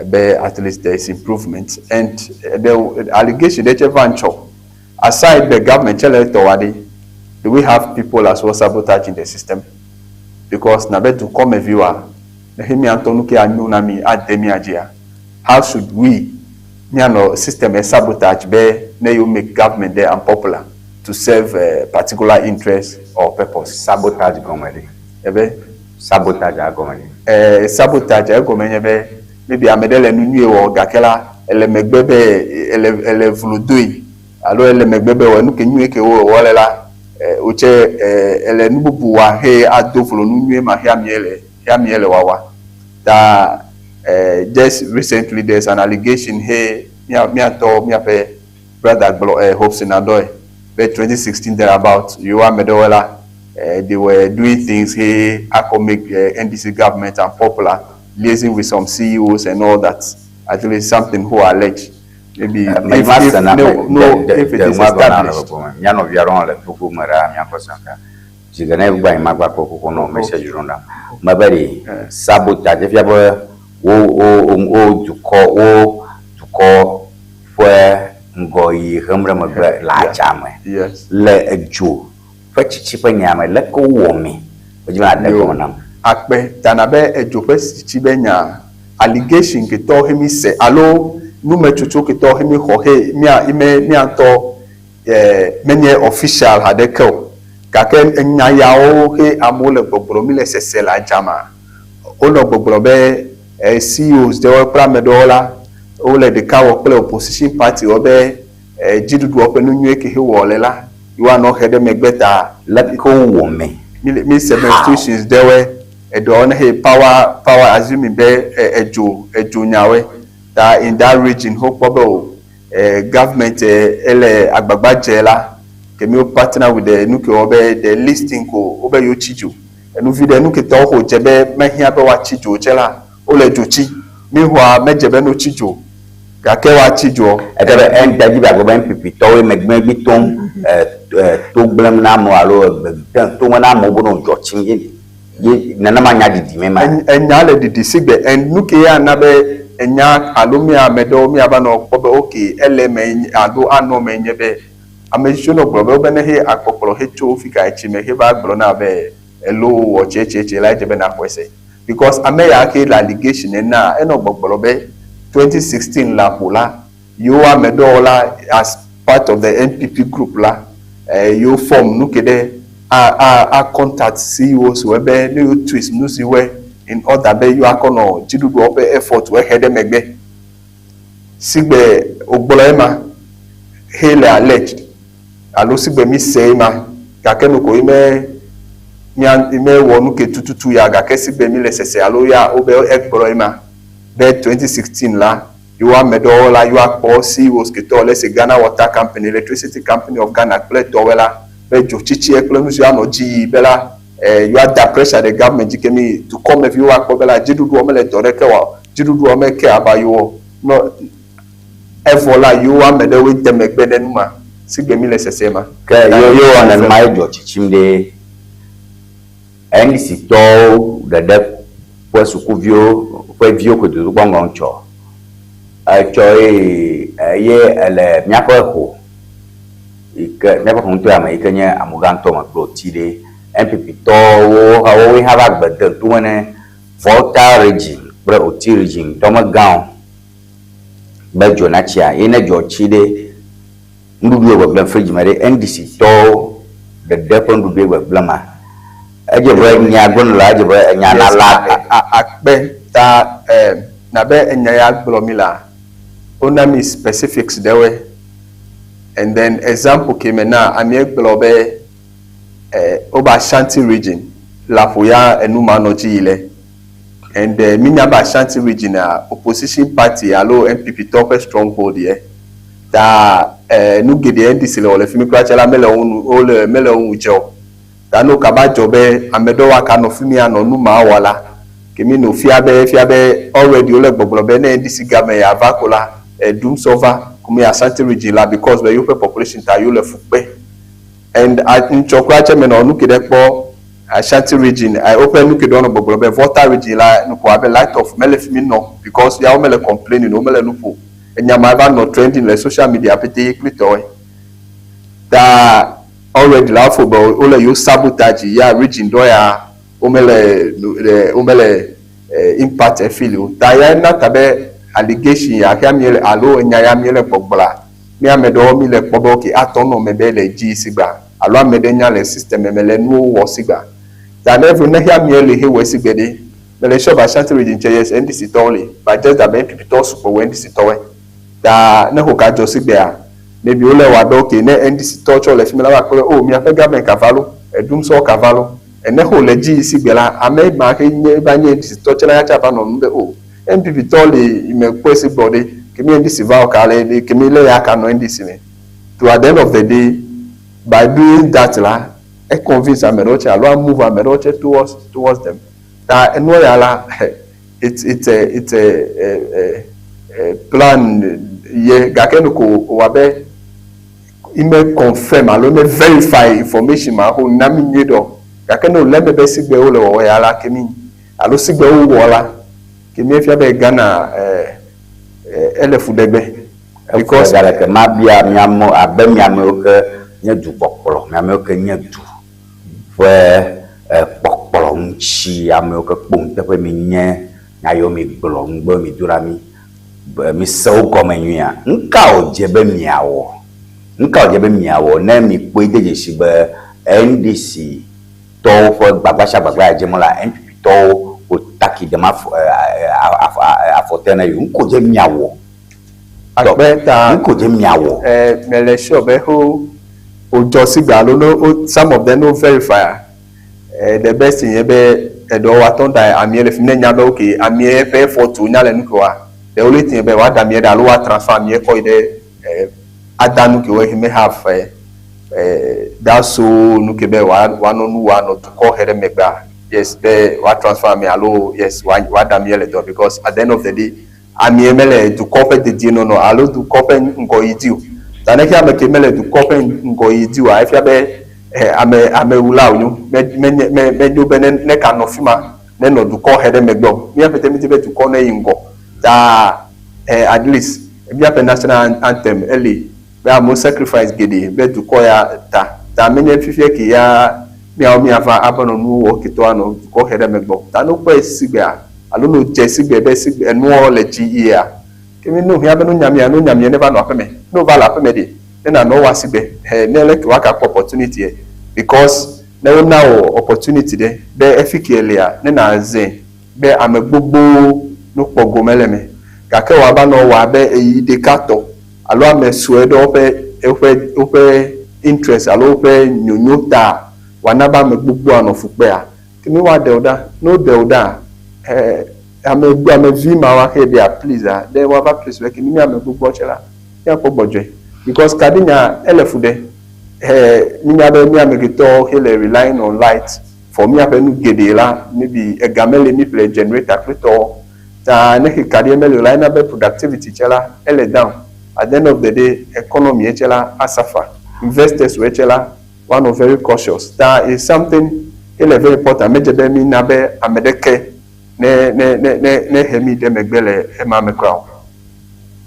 be at least there is improvement and eh, the allegation ɖe tse va ŋtsɔ aside the government tse le etɔwa ɖe do we have people as well sabotaging the system because na be dukɔmeviwoa ne xe mia ŋutɔ nu ke anyo na mi ade mia dzia how should we mianɔ system sabotage be ne you make government there unpopular to serve a particular interest or purpose. Sabotage gɔme ɖe? Ebe? Sabotage agɔme ɖe? Eh, sabotage egɔme nye be maybe ame ɖe le nu nyuie wɔ gake la ele megbe be ele ele vlo doe alo ele megbe be wɔ nu ke nyuie ke wo wɔ le la eh, wotse eh, ele nu bubu wa he ado vlo nu nyuie ma he amie le he amie le wawa ta eh, just recently there's an allegation he mia miatɔ miaƒe brother gblɔ eh, Hopeson Adorye be 2016 thereabout yewo ame ɖewo la eh, they were doing things he akɔ make eh, NDC government unpopular liaising with some CEOs and all that at least something who allege maybe if, if, no, no, if it is established. Mía nɔvi aɖewo le Togo me ɖaa míaƒe sãka. Zi geɖe ne gba ma gba kpɔ xoxo nɔ message ɖom ɖa. Mebe ɖe sabotage efia be wo wo wo dukɔ wo dukɔ ƒe ŋgɔyiyi hem ɖe megbe le adzame. Le edzo ƒe tsitsi ƒe nya me leke wowɔ mee? Medzi be nàɖe egɔme nam. Akpe ta na be edzo ƒe tsitsi be nya allegation ketɔwo he mi se alo numetsotso ketɔwo he mi xɔ he mia ime mia ŋutɔ menye official haɖeke o gake enya yawo he amewo le gbɔgblɔ mi le sese le adzamea wonɔ gbɔgblɔ be CEOs ɖewo kple ame ɖewo la wole ɖeka wɔ kple opposition party wɔ be dziɖuɖuɔ ƒe nu nyuie ke he wɔ le la yewoanɔ he ɖe megbe ta. Leke wowɔ me? Mi se institutions ɖewoe eɖewo ne he power power assuming be edzo edzo nyawoe ta in that region wokpɔ be o government ele agbagba dze la ke mi wo partner with the nu ke wɔ be the listing ko wobe yewo tsi dzo enu vi ɖe nu ke tɔwo xo dze be mehiã be woatsi dzo tse la wole dzo tsi meanwhile medze be no tsi dzo gake woatsi dzoɔ. Eke be ŋda dzi be agblɔ be NPP tɔwoe megbe tom to gblẽm na amewo alo egbe tom na amewo be ne wodzɔ tsim ye ye nenema nya ɖiɖi me ma. Enya le ɖiɖi sigbe and nu ke ana be enya alo mía ame ɖewo míava nɔ kpɔ be ok ele eme alo anɔ eme nye be ame siwo nɔ gblɔ be wobe ne he akpɔkplɔ he tso fika etsi me he va gblɔ na be elo wɔ tsietsietie la edze be naxɔe se because ame ya ke le allegation ena enɔ gbɔgblɔ be 2016 la ƒo la yewo ame ɖewo la as part of the NPP group la yewo form nu ke ɖe a a a contact CEOs wɔ be ne yewo twist nu si wɔe in order be yewoakɔ nɔ dziɖuɖuawo ƒe effort wɔ he ɖe megbe sigbe wògblɔ ema he le alleged alo sigbe mi se ema gake nu ko ime mia ime wɔ nu ke tututu ya gake sigbe mi le sese alo ya wobe egblɔ ema be 2016 la yewo ame ɖewo la yewoakpɔ CEOs ketɔwo le se Ghana Water Company, Electricity Company of Ghana kple tɔwoe la be dzotsitsie kple nu siwo anɔ dzi yi be la yewoada pressure ɖe government dzi kemi dukɔmeviwo akpɔ be la dziɖuɖuɔ mele dɔ ɖeke wɔ o, dziɖuɖuɔ me care about yewo o. Nɔ evɔ la yewo ame ɖewoe de megbe ɖe nu ma sigbe mi le sese ma. Ke yewo wɔ nenema ye dzɔ tsitsim ɖe NDC tɔwo ɖeɖe ƒe sukuviwo ƒe viwo koe dodokpɔ ŋgɔ ŋtsɔ. Etsɔ eye eye ele míaƒe ho yi ke míaƒe ho ŋutɔ ya me yi ke nye Amugãtɔ me kple Oti ɖe NPP tɔwo hã woawoe hã va gbe de tome ne Volta region kple Oti region tɔmegãwo be dzo natsia ye ne dzo tsi ɖe nuɖuɖu ye gbegblẽ fridge me ɖe NDC tɔwo ɖeɖe ƒe nuɖuɖu ye gbegblẽ ma. Edze be nya gblɔ la edze be enya na la. Akpe ta na be enya ya gblɔ mi la wona mi specifics ɖewoe and then example ke me na amie gblɔ be wobe Ashanti region la ƒo ya enu ma nɔ dzi yi le and mi nya be Ashanti region a opposition party alo NPP tɔwo ƒe stronghold ye ta nu geɖe NDC le wɔ le fi mi kura tse la mele wo nu wole mele wo ŋu dze o. Ta ne wokaba dzɔ be ame ɖewo aka nɔ fi mi anɔ nu ma wɔ la, ke mi no fia be efia be already wole gbɔgblɔ be ne NDC game ya va ko la, eɖum sɔ va. Kume Ashanti region la because be yewoƒe population ta yewo le fu kpe. And a ŋtsɔ kura tse me nɔ nuke ɖe kpɔ Ashanti region a woƒe nuke ɖe wonɔ gbɔgblɔ be Volta region la nuko abe light off mele fimi nɔ because ya wo mele complaining o, wo mele nu ƒo. Enya ma va nɔ trending le social media pete ye kple tɔwoe. Ta already la wofo be wole yewo sabotage ya region ɖɔ ya womele nu ɖe womele impact feel o. Ta ya na ta be allegation ya xea mi le alo enya ya mi le gbɔgblɔa mi ame ɖewo mi le kpɔ be okay atɔ nɔ me be le dzi sigba alo ame ɖe nya le system me le nuwo wɔ sigba. Ta ne ne xea mi le he wɔ sigbe ɖe me le sure be Ashanti region tse yes NDC tɔwo li but just that be NPP tɔwo sugbɔ wu NDC tɔwoe. Ta ne xo ka dzɔ sigbea maybe wole wɔ abe okay ne NDC tɔwo tsɔ le fimi la woakpɔ be oh miaƒe government ka va lo eɖum sɔ ka va lo. Ene xo le dzi yi sigbe la, ame ma ke nye va nye NDC tɔ tse la ya tse ava nɔ nu be o NPP tɔ li me kpɔe si gbɔ ɖe ke mi NDC va o ka le ɖe ke mi le ya ka nɔ NDC me. To at the end of the day by doing that la e convince ame ɖewo tse alo a move ame ɖewo tse towards towards them. Ta enua ya la it's it's a it's a a a a plan ye gake nuko wɔ abe ime confirm alo ime verify information ma ho na mi nyuie ɖɔ. Gake ne wòle eme be sigbe wole wɔwɔ ya la, ke mi alo sigbe wowɔ la, ke mi efia be Ghana eh, ele fu ɖe gbe. Because gake mabia miamewo abe miamewo ke nye dukpɔkplɔ, miamewo ke nye du ƒe kpɔkplɔ ŋuti, amewo ke kpɔ nuteƒe mi nye nya yiwo mi gblɔ, ŋugbe mi do ɖa mi. Be mise wo gɔme nyuiea, nuka wòdze be miawɔ? Nuka wòdze be miawɔ ne mikpɔe de dzesi be NDC tɔwo ƒe gbagba sia gbagba ya dzem wolea, NPP tɔwo wo taki dem afɔ afɔ te na yewo? Nuka wòdze miawɔ? Akpe ta. Nuka wòdze miawɔ? Eh, mele sure be ho wodzɔ sigbe alo no wo some of them no verify a. Eh, the best thing ye be eɖewo woatɔ da amie le fi ne nya be okay amie ƒe effort wonya le nu ke wa. The only thing ye be woada amie ɖe alo woa transfer amie kɔ yi ɖe eh, ada nu ke wo he me have eh, eh, that so nu ke be wa woanɔ nu wa nɔ dukɔ he ɖe megbea. Yes, be woa transfer amie alo yes wa woada amie le dɔ because at the end of the day amie mele dukɔ ƒe dedienɔnɔ alo dukɔ ƒe ŋgɔyiyi di o. Ta ne xea me ke mele dukɔ ƒe ŋgɔyiyi di oa, efia be eh, ame amewula wònyo. Me menye me menyo be ne ne ka nɔ fi ma ne nɔ dukɔ he ɖe megbe o. Mía ƒete mídi be dukɔ ne yi ŋgɔ. Ta eh, at least míaƒe national anthem eli be amewo sacrifice geɖe be dukɔ ya ta. Ta menye fifia ke ya míawo míava ava nɔ nuwo wɔ ketɔ anɔ dukɔ he ɖe megbe o. Ta ne wokpɔe sigbea alo ne wodze sigbe be sigbe enuɔ le dzi yia, ke mi ne wòhiã be no nyamia, no nyamia ne va nɔ aƒeme. Ne wova le aƒeme ɖe, ne nanɔ wa sigbe he ne leke woagakpɔ opportunity because ne wona wò opportunity ɖe be efi ke lia ne nàze be ame gbogbowo no kpɔ gome le eme gake wòava nɔ wɔ abe eyi ɖeka tɔ alo ame sue ɖewo ƒe woƒe woƒe interest alo woƒe nyonyo ta wòana be ame gbogbo anɔ fu kpea ke mi woaɖe wo ɖa. Ne woɖe wo ɖa he ame ame vi ma woaxe ɖea please a ɖe woava please be ke mi ame gbogbo tse la míakpɔ gbɔdzɔe because kaɖinya ele fu ɖe he mínya be mía amegbetɔwo he le relying on light for míaƒe nu geɖe la maybe ega mele mí ƒle generator kple tɔwo ta ne xe kaɖia mele o la ena be productivity tse la ele down at the end of the day economy tse la a suffer investors wo tse la woanɔ very cautious ta is something ele very important medze be mína be ame ɖeke ne ne ne ne ne he mí ɖe megbe le ema me kura o.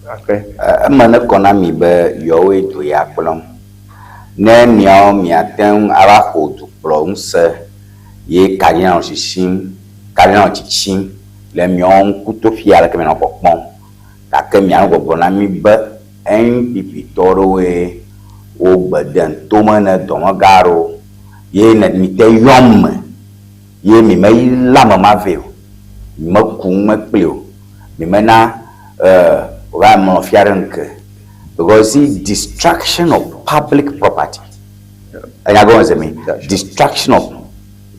Akpe. Eme nekɔ na mi be yewoe do ya kplɔm. Ne miawo miate ŋu ava ƒo dukplɔŋusẽ ye kaɖi nanɔ sisim, kaɖi nanɔ tsitsim le miawo ŋkutoƒea aleke mianɔ kpɔkpɔm. Gake mianɔ gbɔgblɔ na mí be NPP tɔ ɖewoe wo gbe dem tome ne dɔmegã aɖewo ye ne mite yɔm me ye mi me lé ame ma vɛ o, mi me ku nu me kpli o, mi me na wòva mlɔ fia ɖe ŋke because see destruction of public property. Enya gɔme se mi? Destruction of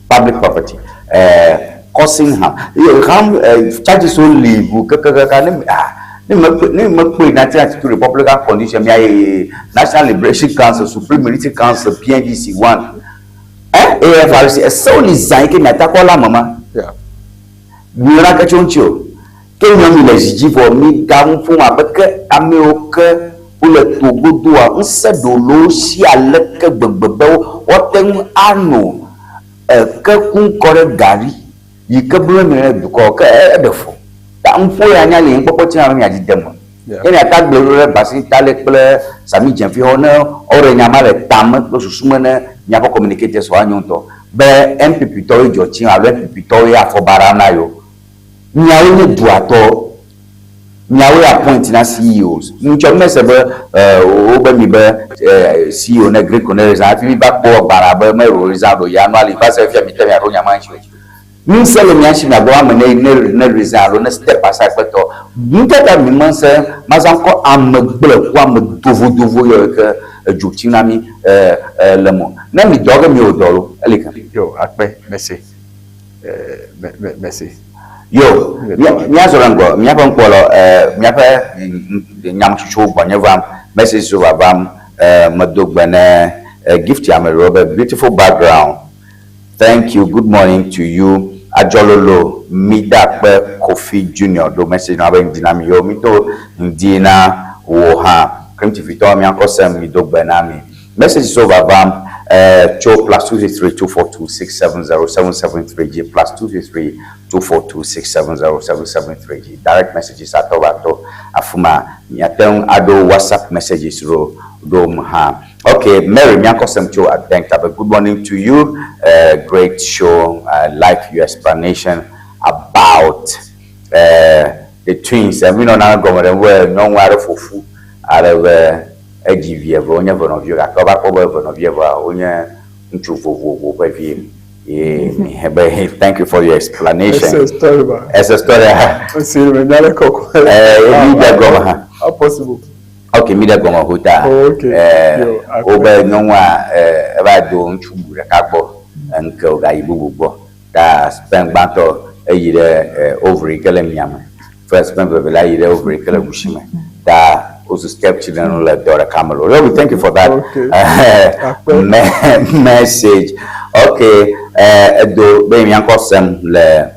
public property causing harm. Ye harm charges wo li ŋu kekekeke ne ah ne me ne me kpɔe 1992 Republican condition mia ye National Liberation Council, Supreme Military Council, PNDC one. Eh AFRC esewo li zã yi ke miate akpɔ le ame ma. Miona ke tso ŋuti o. Ke miɔ mi le zi dzi vɔ mi ga nu ƒom abe ke amewo ke. Wole to godoa, ŋusẽ ɖo le wo si aleke gbegbe be woate ŋu ano eke kum kɔ ɖe gaɖi yi ke gblẽ nu ne dukɔ ke eɖe fu. Ta ŋƒo ya nya li ŋkpɔkpɔ tsina be miadzi de me. Ye miata gblẽ ɖo ɖe Basi Tale kple Sami Gyamfi hɔ ne woɖe nya ma le tame kple susu me ne miaƒe communicators woanyo ŋutɔ be NPP tɔwoe dzɔ tsi alo NPP tɔwoe afɔ baɖa na yewo. Miawoe nye dua tɔ. Miawoe appoint na CEOs. Ŋutsɔ mese be wobe mi be CEO ne Greco ne resign hafi mi va kpɔ agbalẽa be me resign ɖo January va se fia mi te miaɖo nya ma ŋuti o. Ŋusẽ le mia si miagblɔ ame ne ne ne resign alo ne step aside kple tɔ. Ŋuteta mi me ŋusẽ mazã ŋkɔ ame gble ku ame dovodovo yɔ yi ke edzo tsi na mi le mo. Ne mi dɔ ge mi wò dɔ lo eli ke. Yo akpe mese. Merci. Yo, míazɔ ɖe ŋgɔ, míaƒe ŋkpɔlɔ, míaƒe nyametsotsowo gbɔnye vam, messages wo vavam, medo gbe ne Gift Ameɖewo be beautiful background, thank you, good morning to you, Adzɔlolo, mida kpe Kofi Junior ɖo message na be ŋdi na mi, yo, mido ŋdi na wò hã, Cream TV tɔwo miakɔ sem, mido gbe na mi. Message so vavam tso +233 242 670 773 dzi +233 242 670 773 dzi. Direct messages atɔ va to afima. Miate ŋu aɖo WhatsApp messages ɖo ɖom hã. Ok, Mary miakɔ sem tso Adenta be good morning to you. Great show. I like your explanation about the twins. Mi nɔ nane gɔme ɖem be nyɔnu aɖe ƒo ƒu ale be Edzi vi eve, wonye venɔviwo gake wova kpɔ be venɔvi evea wonye ŋutsu vovovo ƒe vie. Ye mihe be thank you for your explanation. It's a story ba. It's a story. Esi me nya le kɔkɔ. Eh, mi ɖe gɔme hã. How possible? Ok, mi ɖe gɔme ho ta. Oh, okay. Eh, Yo, wobe nyɔnua eh, eva do ŋutsu bu ɖeka gbɔ, ŋke wògayi bubu gbɔ. Ta sperm gbãtɔ eyi ɖe eh, ovary ke le miame. First sperm vevelia yi ɖe ovary ke le ɖusi me. Ta wozu step children le dɔ ɖeka me lo. Yo, thank you for that Okay. message. Okay, eh, edo be miankɔ sem le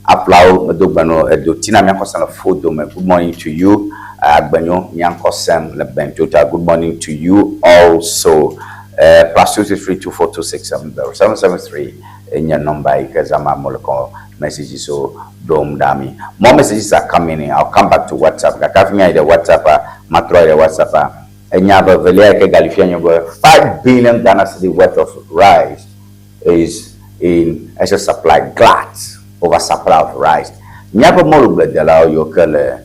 aplawo medo gbe no edo tina miankɔ sem le fodo me. Good morning to you. Agbenyo miankɔ sem le Bentota. Good morning to you also. +233 242 670 773 enye nɔmba yi ke zãm amewo le kɔ messages wo ɖom ɖa mi. More messages are coming in. I'll come back to WhatsApp. Gake hafi míayi ɖe WhatsApp a, matrɔ ayi ɖe WhatsApp a, enya vevelia yi ke gali fia nye be 5 billion Ghana cedi worth of rice is in excess supply, glut, oversupply of rice. Míaƒe mɔlugbledelawo yiwo ke le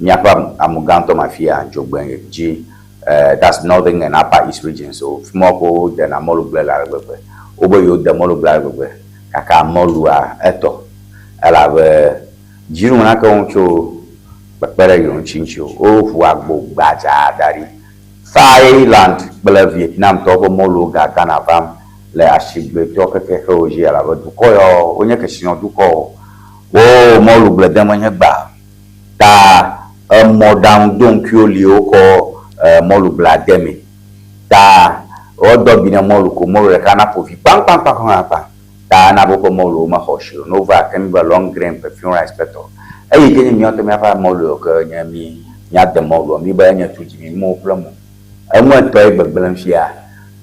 míaƒe amugãtɔ ma fia dzogbe dzi, that's northern and upper east region, so fi ma ko wodena mɔlugble le ale gbegbe. Wobe yewo de mɔlugble ale gbegbe gake mɔlua etɔ elabe dziɖuɖu nake wo tso kpekpe ɖe yewo ŋuti ŋuti o. Woʋu agbo gbadzaa da ɖi. Thailand kple Vietnam tɔwo ƒe mɔluwo ga Ghana vam le asigbetɔ kekekewo dzi elabe dukɔ yawo wonye kesinɔdukɔwo. Wo mɔlugble dem enye gba. Ta emɔɖaŋudoŋkuiwo li wokɔ mɔlugblea de eme. Ta woadɔ abi ne mɔlu ko mɔlu ɖeka naƒo vi kpaŋkpaŋkpaŋkpaŋ. Ta ena be woƒe mɔluwo mexɔ asi o. Ne wova ke mi be long grain perfume rice kple tɔ. Eyi ke nye míawo ŋutɔ míaƒe mɔlu yiwo ke nye mí míade mɔlua, mí be enye tu dzi mí mɔ kple mɔ. Enu etɔe gbegblẽm fia.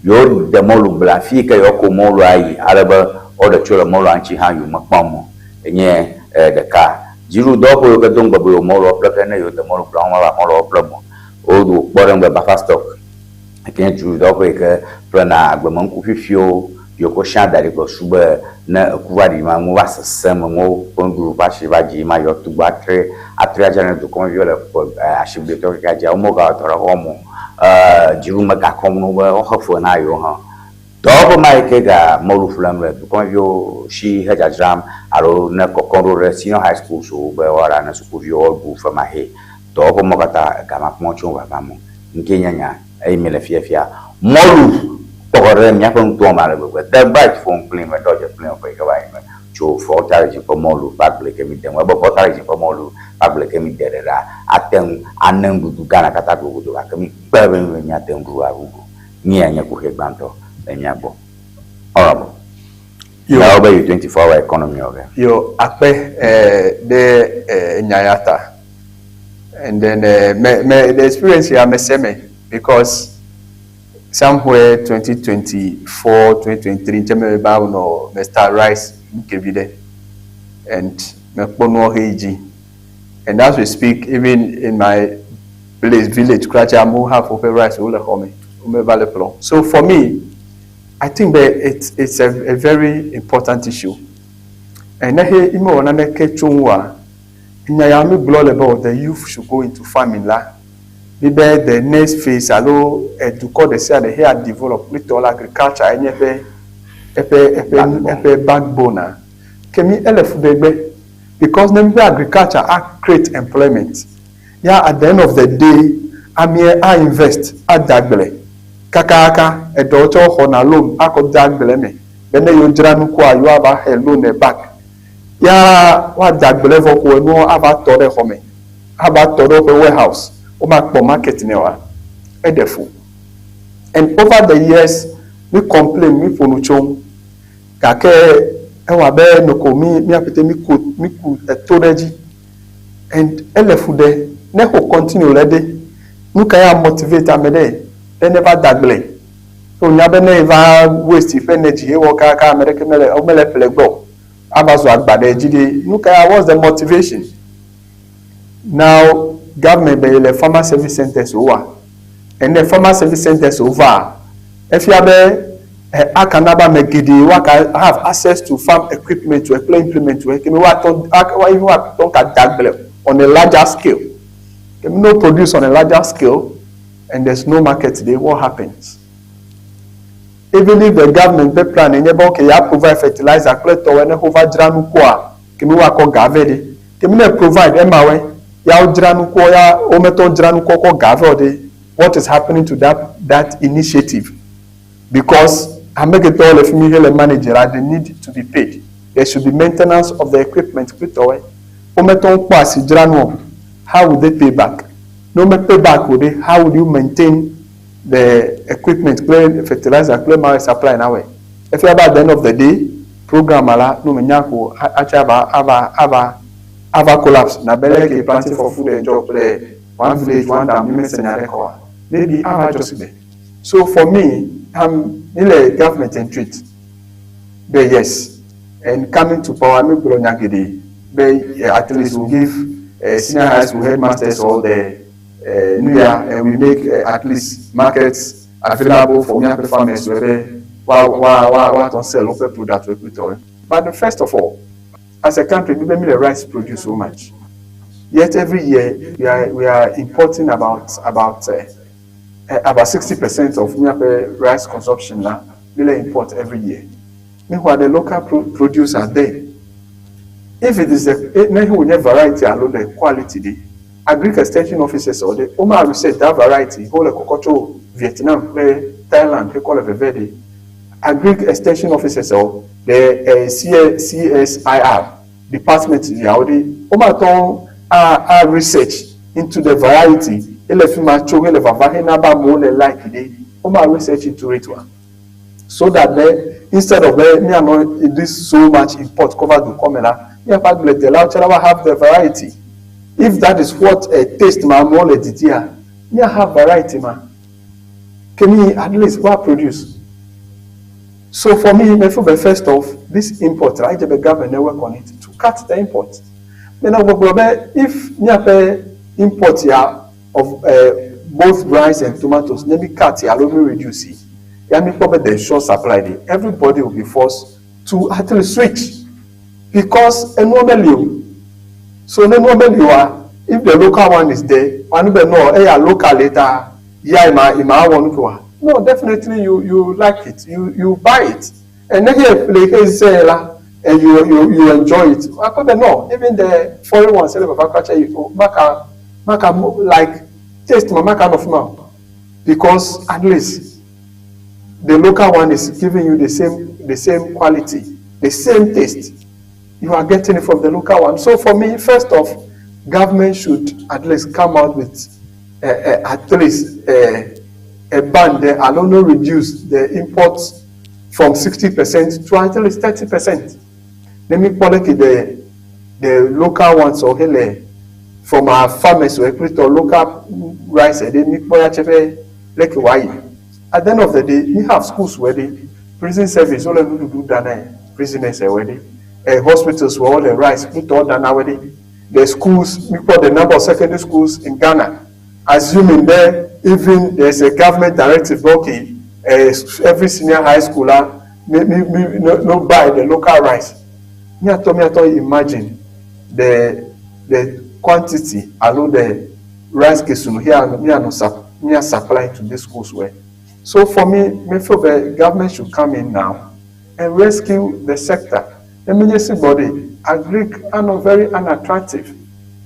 Yewo de mɔlugblea fi yi ke yewoako mɔlua ayi ale be woaɖe tso le mɔlua ŋuti hã yewo mekpɔ mɔ o. Enye ɖeka. Dziɖuɖudɔwɔƒe yiwo ke do ŋugbe be yewo mɔluawo ƒle ke ne yewo de mɔlugblea womava mɔluawo ƒle mɔ o. Woɖo kpɔɖeŋu be buffer stock yi ke nye dziɖuɖudɔwɔƒe yi ke ƒlena agblemenuku fifiwo yi wokɔ siã da ɖi gblɔ su be ne eku va ɖi ma nuwo va sesẽm, enuwo ƒe nuɖuɖu ƒe asi va dzi ma yewoa tugbe atre atre adza ne dukɔmeviwo le ƒe asigbletɔwo kekeake dzia womegawɔ dɔ ɖe wɔm o. Dziɖuɖu megakɔm na wo be woaxe fe na yewo hã o. Dɔwɔƒe ma yi ke ga mɔlu ƒlem le dukɔmeviwo si hedzadzram alo ne kɔkɔm ɖo ɖe senior high schools wo be woaɖa ne sukuviwo woaɖu femaxee. Dɔwɔƒe mawo katã ega makpɔ tso vava me o. Ŋkee nye nya eye míele fiafia. Mɔlu kpɔkɔ ɖe míaƒe nutoa me ale gbegbe. The Bright ƒo nu kplim meɖɔ dze kplim ƒe yi ke va yi me tso Volta Region ƒe mɔlu ƒe agble yi ke míde ŋu. Ebe Volta Region ƒe mɔlu ƒe agble yi ke míde ɖe ɖa ate ŋu ane nuɖuɖu Ghana katã gogodo gake míkpe be míate ŋu ɖu aɖuɖu. Mía nye kuxi gbãtɔ le mía gbɔ. Honorable. Yo. Nyawo be yi 24 hour economy wɔ ge. Yo, akpe eh, ɖe eh, nya ya ta. And then me, me, the experience here, me se me because somewhere 2024, 2023, ntsɛ me ba nɔ me start rice nkevi ɖe and me kpɔ nuɔ he dzi. And as we speak, even in my place, village, kura amewo have woƒe rice wole xɔ me, womeva le ƒlɔ. So for me, I think that it's a very important issue. And ne he ime wɔ naneke tso ŋua, nya ya mi gblɔ le be oh, the youth should go into farming la. Mi be the next phase alo edukɔ ɖe sia ɖe he a develop kplitɔ la agriculture enye eƒe eƒe eƒe eƒe backbone a. Ke mi ele fu ɖe gbe because ne mi be agriculture a create employment. Ya at the end of the day, amea a invest ada agble kakaka eɖewo tsɛ xɔna loan akɔ de agble me be ne yewo dzra nukua yewo ava he loan back. Ya woade agble vɔ ko enuwo ava tɔ ɖe xɔ me, ava tɔ ɖe woƒe warehouse, womakpɔ market nɛ oa, eɖe fu. And over the years, mi complain, mi ƒo nu tso ŋu gake ewɔ abe noko mi míaƒete mi ku mi ku eto ɖe edzi and ele fu ɖe ne xo continue le ɖe nu ka ya motivate ame ɖe be ne va da agble so nya be ne va waste ƒe energy hewɔ kaka ame ɖeke mele womele ƒle gbɔ o ava zu agba ɖe edzi ɖe nu ka ya what's the motivation? Now government be le farmer service centers woa ene farmer service centers wova efia be aka na be ame geɖe woaka have access to farm equipment kple implement kemi woatɔ even woatɔ ka da agble on a larger scale. Kemi no produce on a larger scale and there's no market today, what happens? Even if the government be plan enye be okay ya provide fertilizer kple tɔwo ne wova dzra nukua kemi woakɔ ga vɛ ɖe kemi ne provide ema wɛ ya wodzra nukua ya wometɔ dzra nukua kɔ ga vɛ o ɖe, what is happening to that initiative? Because ame ketɔwo le fi mi hele manager la, they need to be paid. There should be maintenance of the equipment kple tɔwoe. Wometɔ ŋu kpɔ asi dzra nuɔ, how will they pay back? Ne wome pay back o ɖe, how will you maintain the equipment kple fertilizer kple ma supply na wɔe? Efia be at the end of the day, program la no me nya ko atse ava collapse na be leke Planting for Food and Job kple One Village One Dam mi mese nya ɖe kɔa maybe ava dzɔ si gbe. So for me, I'm mi le government entreat be yes, and coming to power mi gblɔ nya geɖe be at least we give senior high school headmasters all the nu ya and we make at least markets available for miaƒe farmers be wa wa wa woatɔ sell woƒe product kple tɔwo. But first of all, as a country, mi be mi le rice produce so much. Yet every year we are importing about 60% of miaƒe rice consumption na mi le import every year. Meanwhile, the local produce are there. If it is a ne wònye variety alo the quality de, agric extension officers or de woma research that variety wole kɔkɔ tso Vietnam kple Thailand hekɔ le veve de. Agric extension officers or the CSIR department yawo de womatɔ a research into the variety ele fi ma tso hele vava hena be amewo le like de woma research into it wa so that be instead of be mianɔ this so much import cover dukɔ me la miaƒe agbledelawo tsɛ la wa have the variety. If that is what a taste ma amewo le didia mia have variety ma kemi at least wa produce. So for me, me feel be first off, this import, right, the government work on it to cut the import. Then I will be if miaƒe import ya of both rice and tomatoes, let me cut ya, let me reduce it. Ya mi kpɔ be the short supply dey, everybody will be forced to at least switch because enuwo meli o. So ne nuwo meli oa, if the local one is there, wanu be no, eya local later, ya ima ima awɔ nu ke wa. No, definitely you like it, you buy it. And then you play say la, and you enjoy it. Akɔ be no, even the foreign ones, say baba kwacha you maka like taste ma maka no ma because at least the local one is giving you the same quality, the same taste. You are getting it from the local one. So for me, first off, government should at least come out with at least a ban there and only reduce the imports from 60% to at least 30%. Let me quality the local ones or hele From our farmers wɔ kple tɔ local rice ɖe mi kpɔ ya tse be leke wòayi. At the end of the day, mi have schools wɔ ɖe, prison service wole nuɖuɖu ɖa na prisoners wɔ ɖe, hospitals wɔ wole rice kple tɔwo ɖa na wɔ ɖe. The schools, mi kpɔ the number of secondary schools in Ghana, assuming there even there's a government directive, okay, every senior high school me, me, me, no, no buy the local rice. Mi atɔ imagine the quantity alo the rice kesunu here mi ano mi are supply to these schools were. So for me, me feel the government should come in now and rescue the sector. Emergency body, agric are not very unattractive.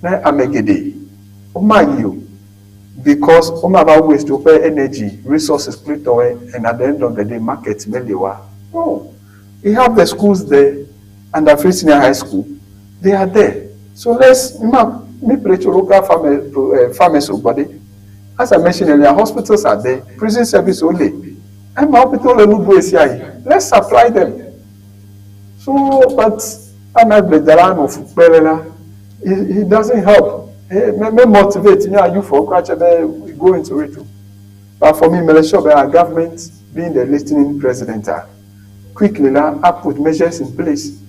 Na amegede, o ma yi o, because o ma ba waste o energy, resources split away, and at the end of the day, market melewa. No, you have the schools there, and the free senior high school, they are there. So let's ma me pray to local farmers body. As I mentioned earlier, hospitals are there, prison service only. And my hospital let's supply them. So, but it doesn't help. It may motivate me and you for go into it too. But for me, Malaysia, our government being the listening president, quickly now, I put measures in place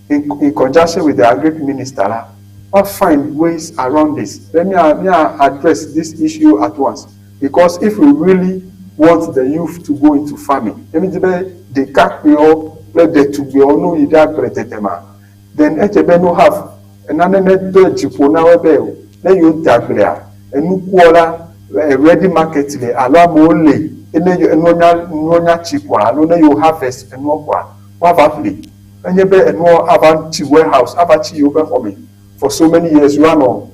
in conjunction with the agri minister. Or find ways around this. Let me address this issue at once. Because if we really want the youth to go into farming, let me the kple ɖetugbiwo no yi ɖe agble ma, then edze be no have nane ne do dziƒo na wo be o ne yewo de agblea enukuɔ la ready market le alo amewo le ene enuwo nya nuwo nya tsi koa alo ne yewo harvest enuwo koa woava ƒle enye be enuwo ava tsi warehouse ava tsi yewo ƒe xɔ me for so many years woanɔ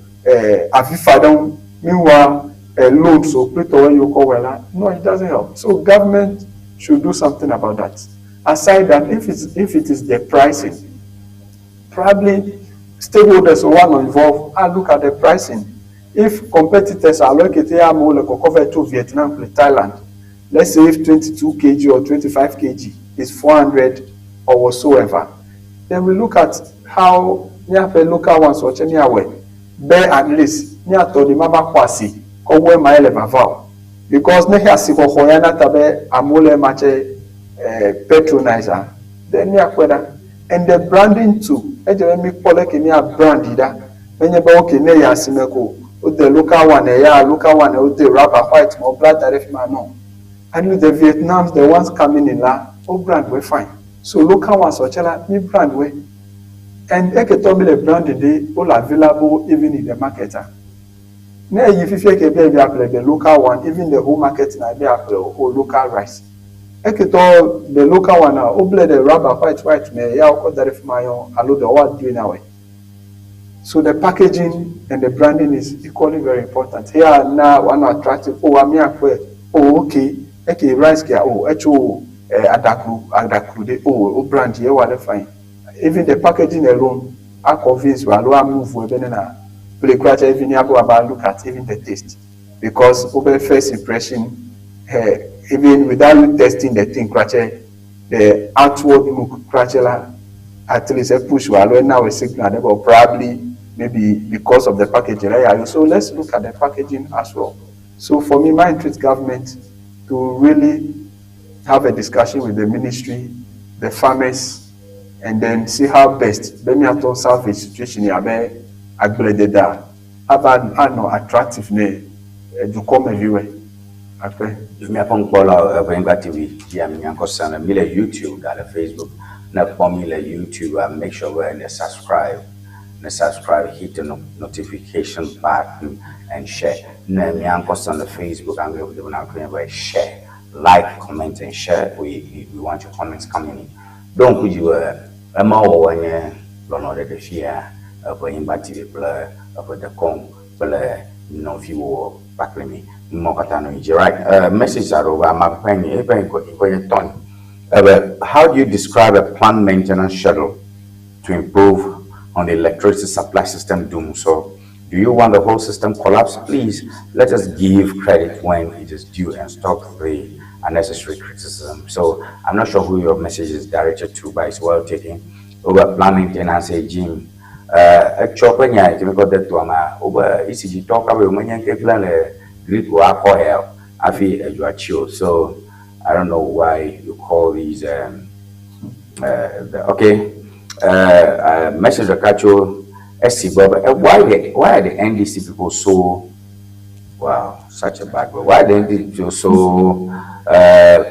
avi fa ɖe ŋu. Meanwhile, loans o kple tɔwo yiwo kɔ wɔ la, no, it doesn't help. So government should do something about that. Aside that, if it is the pricing, probably stakeholders who are involved and look at the pricing. If competitors are located amewo le kɔkɔ vɛ tso Vietnam kple Thailand, let's say if 22 kg or 25 kg is 400 or whatsoever, then we look at how míaƒe local ones wɔtse míawɔe be at least míatɔ ɖi ma va xɔ asi kɔ wu ema ye le vava o, because ne asixɔxɔ ya na ta be amewo le ema tse patronize, then míakpɔe ɖa. And the branding too, edze be míkpɔ leke mía brand yi ɖa menye be okay, ne yi asime ko wode local one eya local one wode rubber white ma wobla da ɖe fi ma no. And the Vietnams, the ones coming in la, wo brand we fine. So local ones wɔtse la, mi brand we and eketɔ mi le branding de wo le available even in the market. Ah, ne eyi fifia ke bi ebi aƒle the local one, even the whole market na ebi aƒle o local rice eketɔ the local one na woble the rubber white white me ya wokɔ da ɖe fi ma yɔ alo the wa doing na we. So the packaging and the branding is equally very important here na one attractive. Oh, ami akpɛ, oh, okay, eke rice kia, oh, etso adaklu adaklu de, oh, o brand yɛ wa le fine. Even the packaging alone a convince wa alo a move wo ebe ne na play kura kyɛ even abo aba look at even the taste, because obe first impression, even without you testing the thing kura kyɛ the outward look kura kyɛ la at least a push wa alo na we signal de, but probably maybe because of the packaging eh. So let's look at the packaging as well. So for me, my entreat government to really have a discussion with the ministry, the farmers, and then see how best be miatɔ salvage situation ya be agblededa ava anɔ attractive ne dukɔmeviwoe akpe. Míaƒe ŋkpɔla Eʋenyigba TV dzia miakɔ sane mi le YouTube ga le Facebook. Ne kpɔ mi le YouTube, make sure be ne subscribe, ne subscribe, hit the no notification button and share. Ne miakɔ sane le Facebook angle de na be share, like, comment and share. We want your comments coming in. Donc dzi be ema wɔwɔ nye lɔlɔ ɖeɖe fia Eʋenyigba TV kple eƒe dekɔnu kple nɔviwo kpakple mi numɔ katã nɔ yi dzi. Right, message aɖewo va ama ƒe nye eƒe ŋkɔ nye Tony ebe, how do you describe a plant maintenance schedule to improve on the electricity supply system doom? So do you want the whole system collapse? Please let us give credit when it is due and stop the unnecessary criticism. So I'm not sure who your message is directed to, but it's well taken. Over plant maintenance regime. Etsɔ ƒe nya yi ke míkɔ de toa mea, wobe ECG tɔwo kaba yewomenye ŋke gblẽ le grid o akɔ hea o hafi edzoa tsi o. So I don't know why you call these the, okay. Message ɖeka tso esi gbɔ be why are the NDC people so, wow, such a bad word. Why are the NDC people so,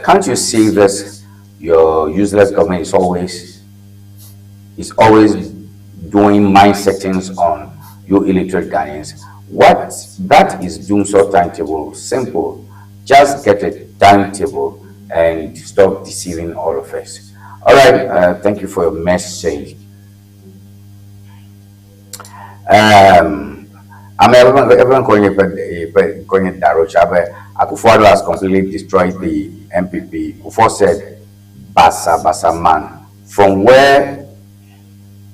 can't you see this? Your useless government is always doing mind settings on you illiterate Ghanaians. What that is Dumsor timetable. Simple. Just get a timetable and stop deceiving all of us. All right. Thank you for your message. I mean, everyone calling it, calling it Darocha, but Akufo-Addo has completely destroyed the NPP. Kufuor said, Basa, Basa man. From where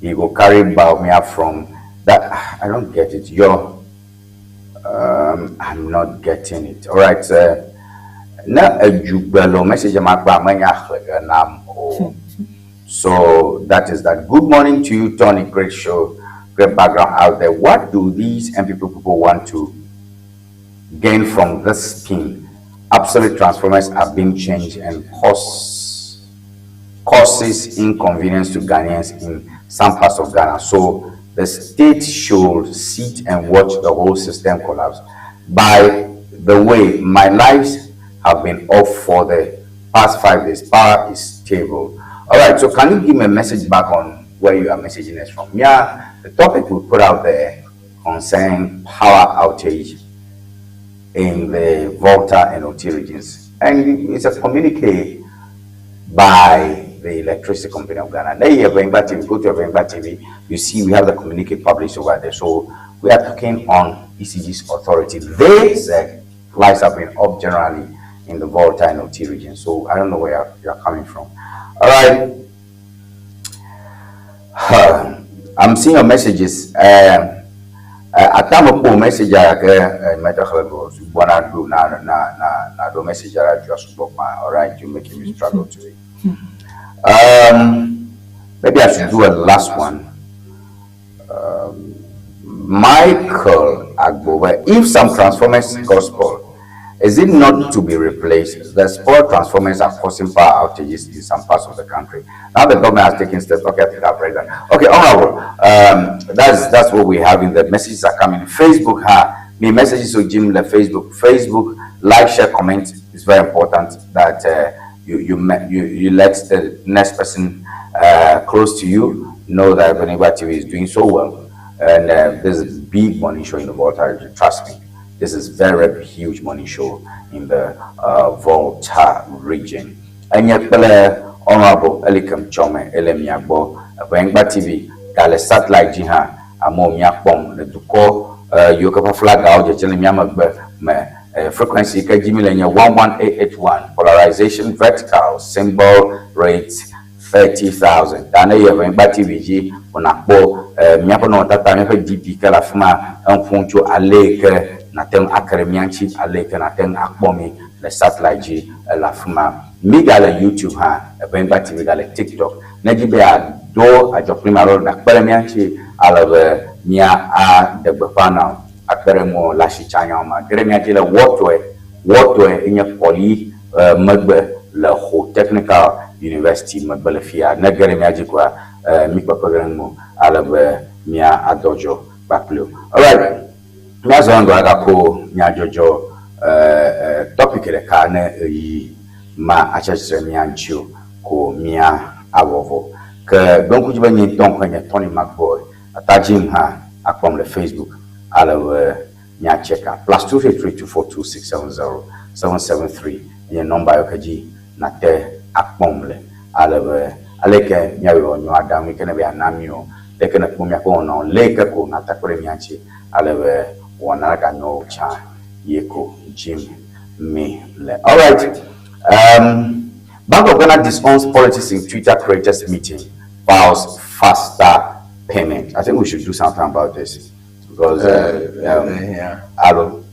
he go carry Bawumia from, that, I don't get it. I'm not getting it. All right. Na ejugbelo message makpa menya nam o. So that is that. Good morning to you, Tony. Great show, great background out there. What do these NPP people want to gain from this scheme? Absolute transformers are being changed and causes inconvenience to Ghanaians in some parts of Ghana. So the state should sit and watch the whole system collapse. By the way, my lives have been off for the past 5 days. Power is stable. All right, so can you give me a message back on where you are messaging us from? Yeah, the topic we put out there concerning power outage in the Volta and Oti regions. And it's a communique by the Electricity Company of Ghana. There you have Enyimba TV. Go to Enyimba TV. You see we have the communique published over there. So we are talking on ECG's authority. They said lights have been up generally in the Volta and Oti region. So I don't know where you are coming from. All right. I'm seeing your messages. Atamo po message na do message. All right, you're making me struggle to it. Maybe I should do a last one. Michael Agbowe, if some transformers gospel, is it not to be replaced? The spoiled transformers are causing power outages in some parts of the country. Now the government has taken steps. Okay, I think I've read that. Okay, Honorable, that's what we have in the messages are coming. Facebook, ha, me messages to Jim the Facebook. Facebook, like, share, comment. It's very important that you let the next person close to you know that Enyimba TV is doing so well. And this is big money show in the Volta region. Trust me. This is very huge money show in the Volta region. And yet, Honorable Elikem Chome Elemiagbo, Enyimba TV, Gale Satellite Jiha, Amo Miakpom, the Duko, Yokopa flag out, Jeli Miamagbe, me frequency Kajimi Lenya 11881, polarization vertical, symbol rate 30,000. Dane Enyimba TV G, Onakpo, Miapo no Tata, Miapo DP, Kalafuma, Mfuncho, Aleke, Natem Akremianchi, Aleke, Natem Akbomi, le satellite G, la fuma. Mi gale YouTube ha, Enyimba TV gale TikTok. Neji be a do a joprima ro na kperemianchi, alebe mia a degbefana akperemo la shichanya ma. Gremianchi le wotwe, wotwe inye poli megbe le ho Technical University megbe le fia. Ne gremianchi kwa mi kpekpe alebe mia adojo kpakplo. All right. Mia zongo agako mia jojo topic ɖeka ne eyi ma atsɛtsɛ mia ŋuti o ko mia awɔvɔ. Ke ɖoŋku dzi be nye ŋutɔ ŋkɔe nye Tony McBoy. Atadzim hã akpɔm le Facebook ale be mia check out. +233 242 670 773 nye nɔmba yiwo ke dzi nate akpɔm le ale be aleke miawɔ nyɔ aɖaŋu yi ke ne be yeana mi o leke ne kpɔ miaƒe wɔnawo leke ko nate kpe ɖe mia ŋuti ale be wɔna ɖeka nyɔ tsã ye ko dzim mi le. All right. Bank of Ghana disowns politics in Twitter creators meeting, vows faster payment. I think we should do something about this because yeah. Hello,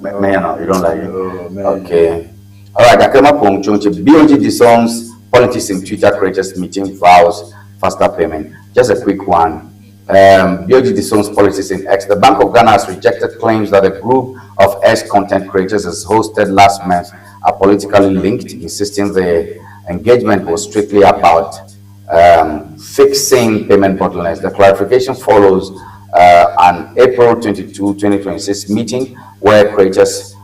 man, no, you don't like it. Oh, man. Okay. All right. Akema Pongchonche, BOG disowns politics in Twitter creators meeting, vows faster payment. Just a quick one. BOG disowns policies in X. The Bank of Ghana has rejected claims that a group of X content creators has hosted last month are politically linked, insisting the engagement was strictly about fixing payment bottlenecks. The clarification follows an April 22, 2026 meeting where creators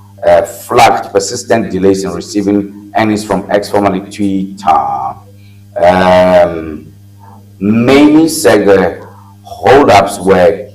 flagged persistent delays in receiving earnings from X, formerly Twitter. Many said the holdups were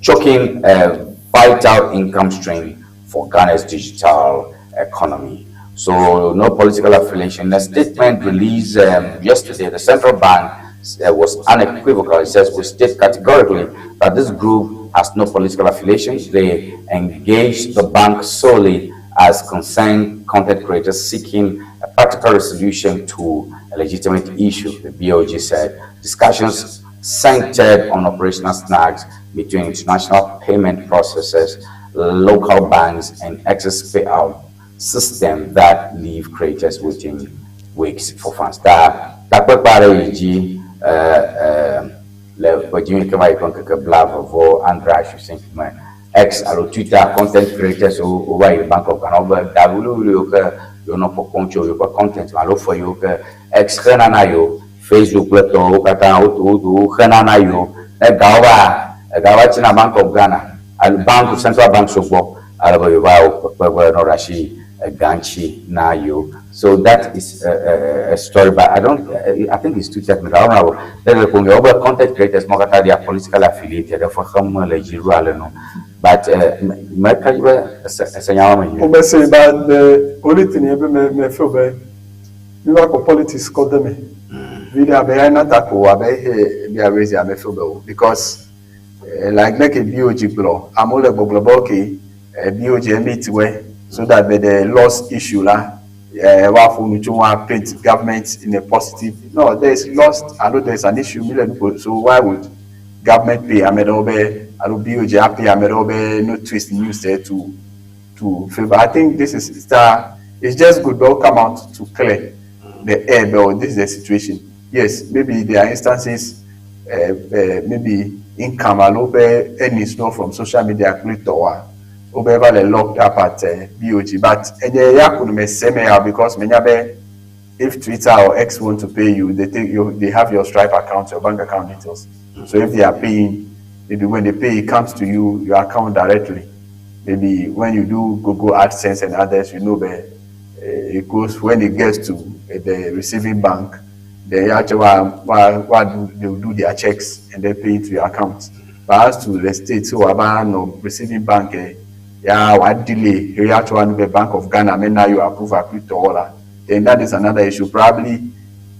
choking a vital income stream for Ghana's digital economy. So, no political affiliation. In a statement released yesterday, the central bank was unequivocal. It says, We state categorically that this group has no political affiliation. They engage the bank solely as concerned content creators seeking a practical resolution to a legitimate issue, the BOG said. Discussions centered on operational snags between international payment processors, local banks, and excess payout system that leave creators waiting weeks for funds. Ta takpekpe aɖe yi dzi le ƒe dzi ke va yi ƒe ŋkeke blaeve vɔ adre asusi me X alo Twitter content creators wo wova yi Bank of Ghana wobe ga wuliwuli yiwo ke yewonɔ kpɔkpɔm tso yewoƒe content me alo fe yiwo ke X xena na yewo, Facebook kple tɔwo katã wo wo woxena na yewo. Ne gawo va egawo va tsina Bank of Ghana alo bank central bank so gbɔ ale be yewo va wɔ kpekpe be nɔ ɖe asi ega ŋuti na yewo. So that is a story, but I don't. I think it's too technical. I don't know. Let me go. Wobe content creators mo katã they are politically affiliated. Efe xem le dziɖuɖu ale no. But meka dzi be ese ese nyawo me nyuie. Wo se ba the only thing ye be me me feel be mi va kɔ politics kɔ de me. Vi ɖe abe ya nata ko abe he bia raise ya me feel be o because like leke BOG gblɔ amewo le gbɔgblɔ be okay BOG meet we so that be the loss issue la woaƒo nu tso wa paint government in a positive no there is lost alo there is an issue mi le nu ko so why would government pay ame ɖewo be alo BOG a pay ame ɖewo be no twist news there to favor I think this is that it's just good but come out to clear the air but this is the situation yes maybe there are instances maybe income alo be earnings no from social media kple tɔwa wo be va le locked up at BOG but enye ya ko me se me ya because menya be if Twitter or X want to pay you they take you they have your Stripe account your bank account details so if they are paying maybe when they pay it comes to you your account directly maybe when you do Google AdSense and others you know be it goes when it gets to the receiving bank they actually what do they will do their checks and they pay into your account but as to the state so aba no receiving bank ya wa delay here actually the Bank of Ghana may now you approve crypto order then that is another issue probably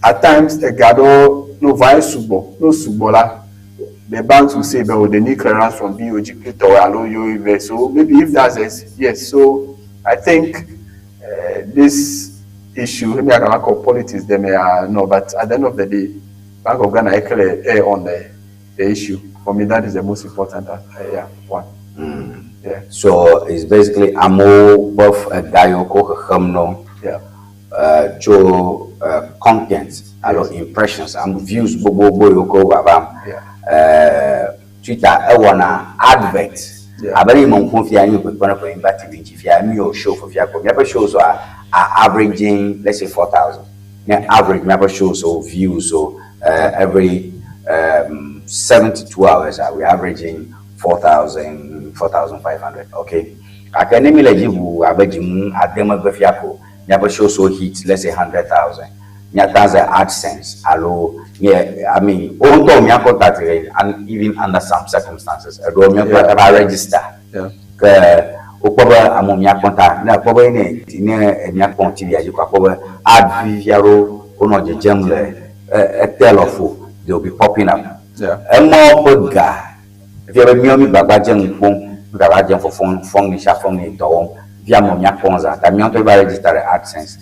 at times the gado no vice subo no subola the banks will say but they need clearance from BOG crypto alo you so maybe if that's it yes so I think this issue maybe I can call politics they may no but at the end of the day Bank of Ghana actually air on the issue for me that is the most important yeah one yeah So it's basically amewo ƒe ega yiwo ko xexem no yeah tso content alo impressions am views gbogbogbò yiwo ko vavam. Yeah. Twitter ewɔna advert. Yeah. Abe ne yi me ŋku fia nye kpekpe ne ƒe Imba TV ŋuti fia mi wɔ show fifia ko míaƒe shows are averaging let's say 4,000. Ne average míaƒe shows o views o every 72 hours we are averaging 4,000 4,500 okay. Gake ne mi le dzi ʋu abe dziŋu ade megbe fia ko míaƒe shows wo hit let's say 100,000. Míata ze AdSense alo mie I mean wo ŋutɔ mía contact and even under some circumstances eɖewo míaƒe va register Yeah. ke wokpɔ be amewo míakpɔ ta ne akpɔ be ne ne míakpɔ TV dzi ko akpɔ be ad vivi aɖewo wonɔ dzedzem le ete lɔƒo they will be popping up. Yeah. Emɔ ƒe ga efia be míawo mi gbagba dze nu kpɔm mi gbagba dze fɔfɔm fɔŋli sia fɔŋli dɔ wɔm fia amewo míakpɔ zã ta míawo ŋutɔ va register ɖe AdSense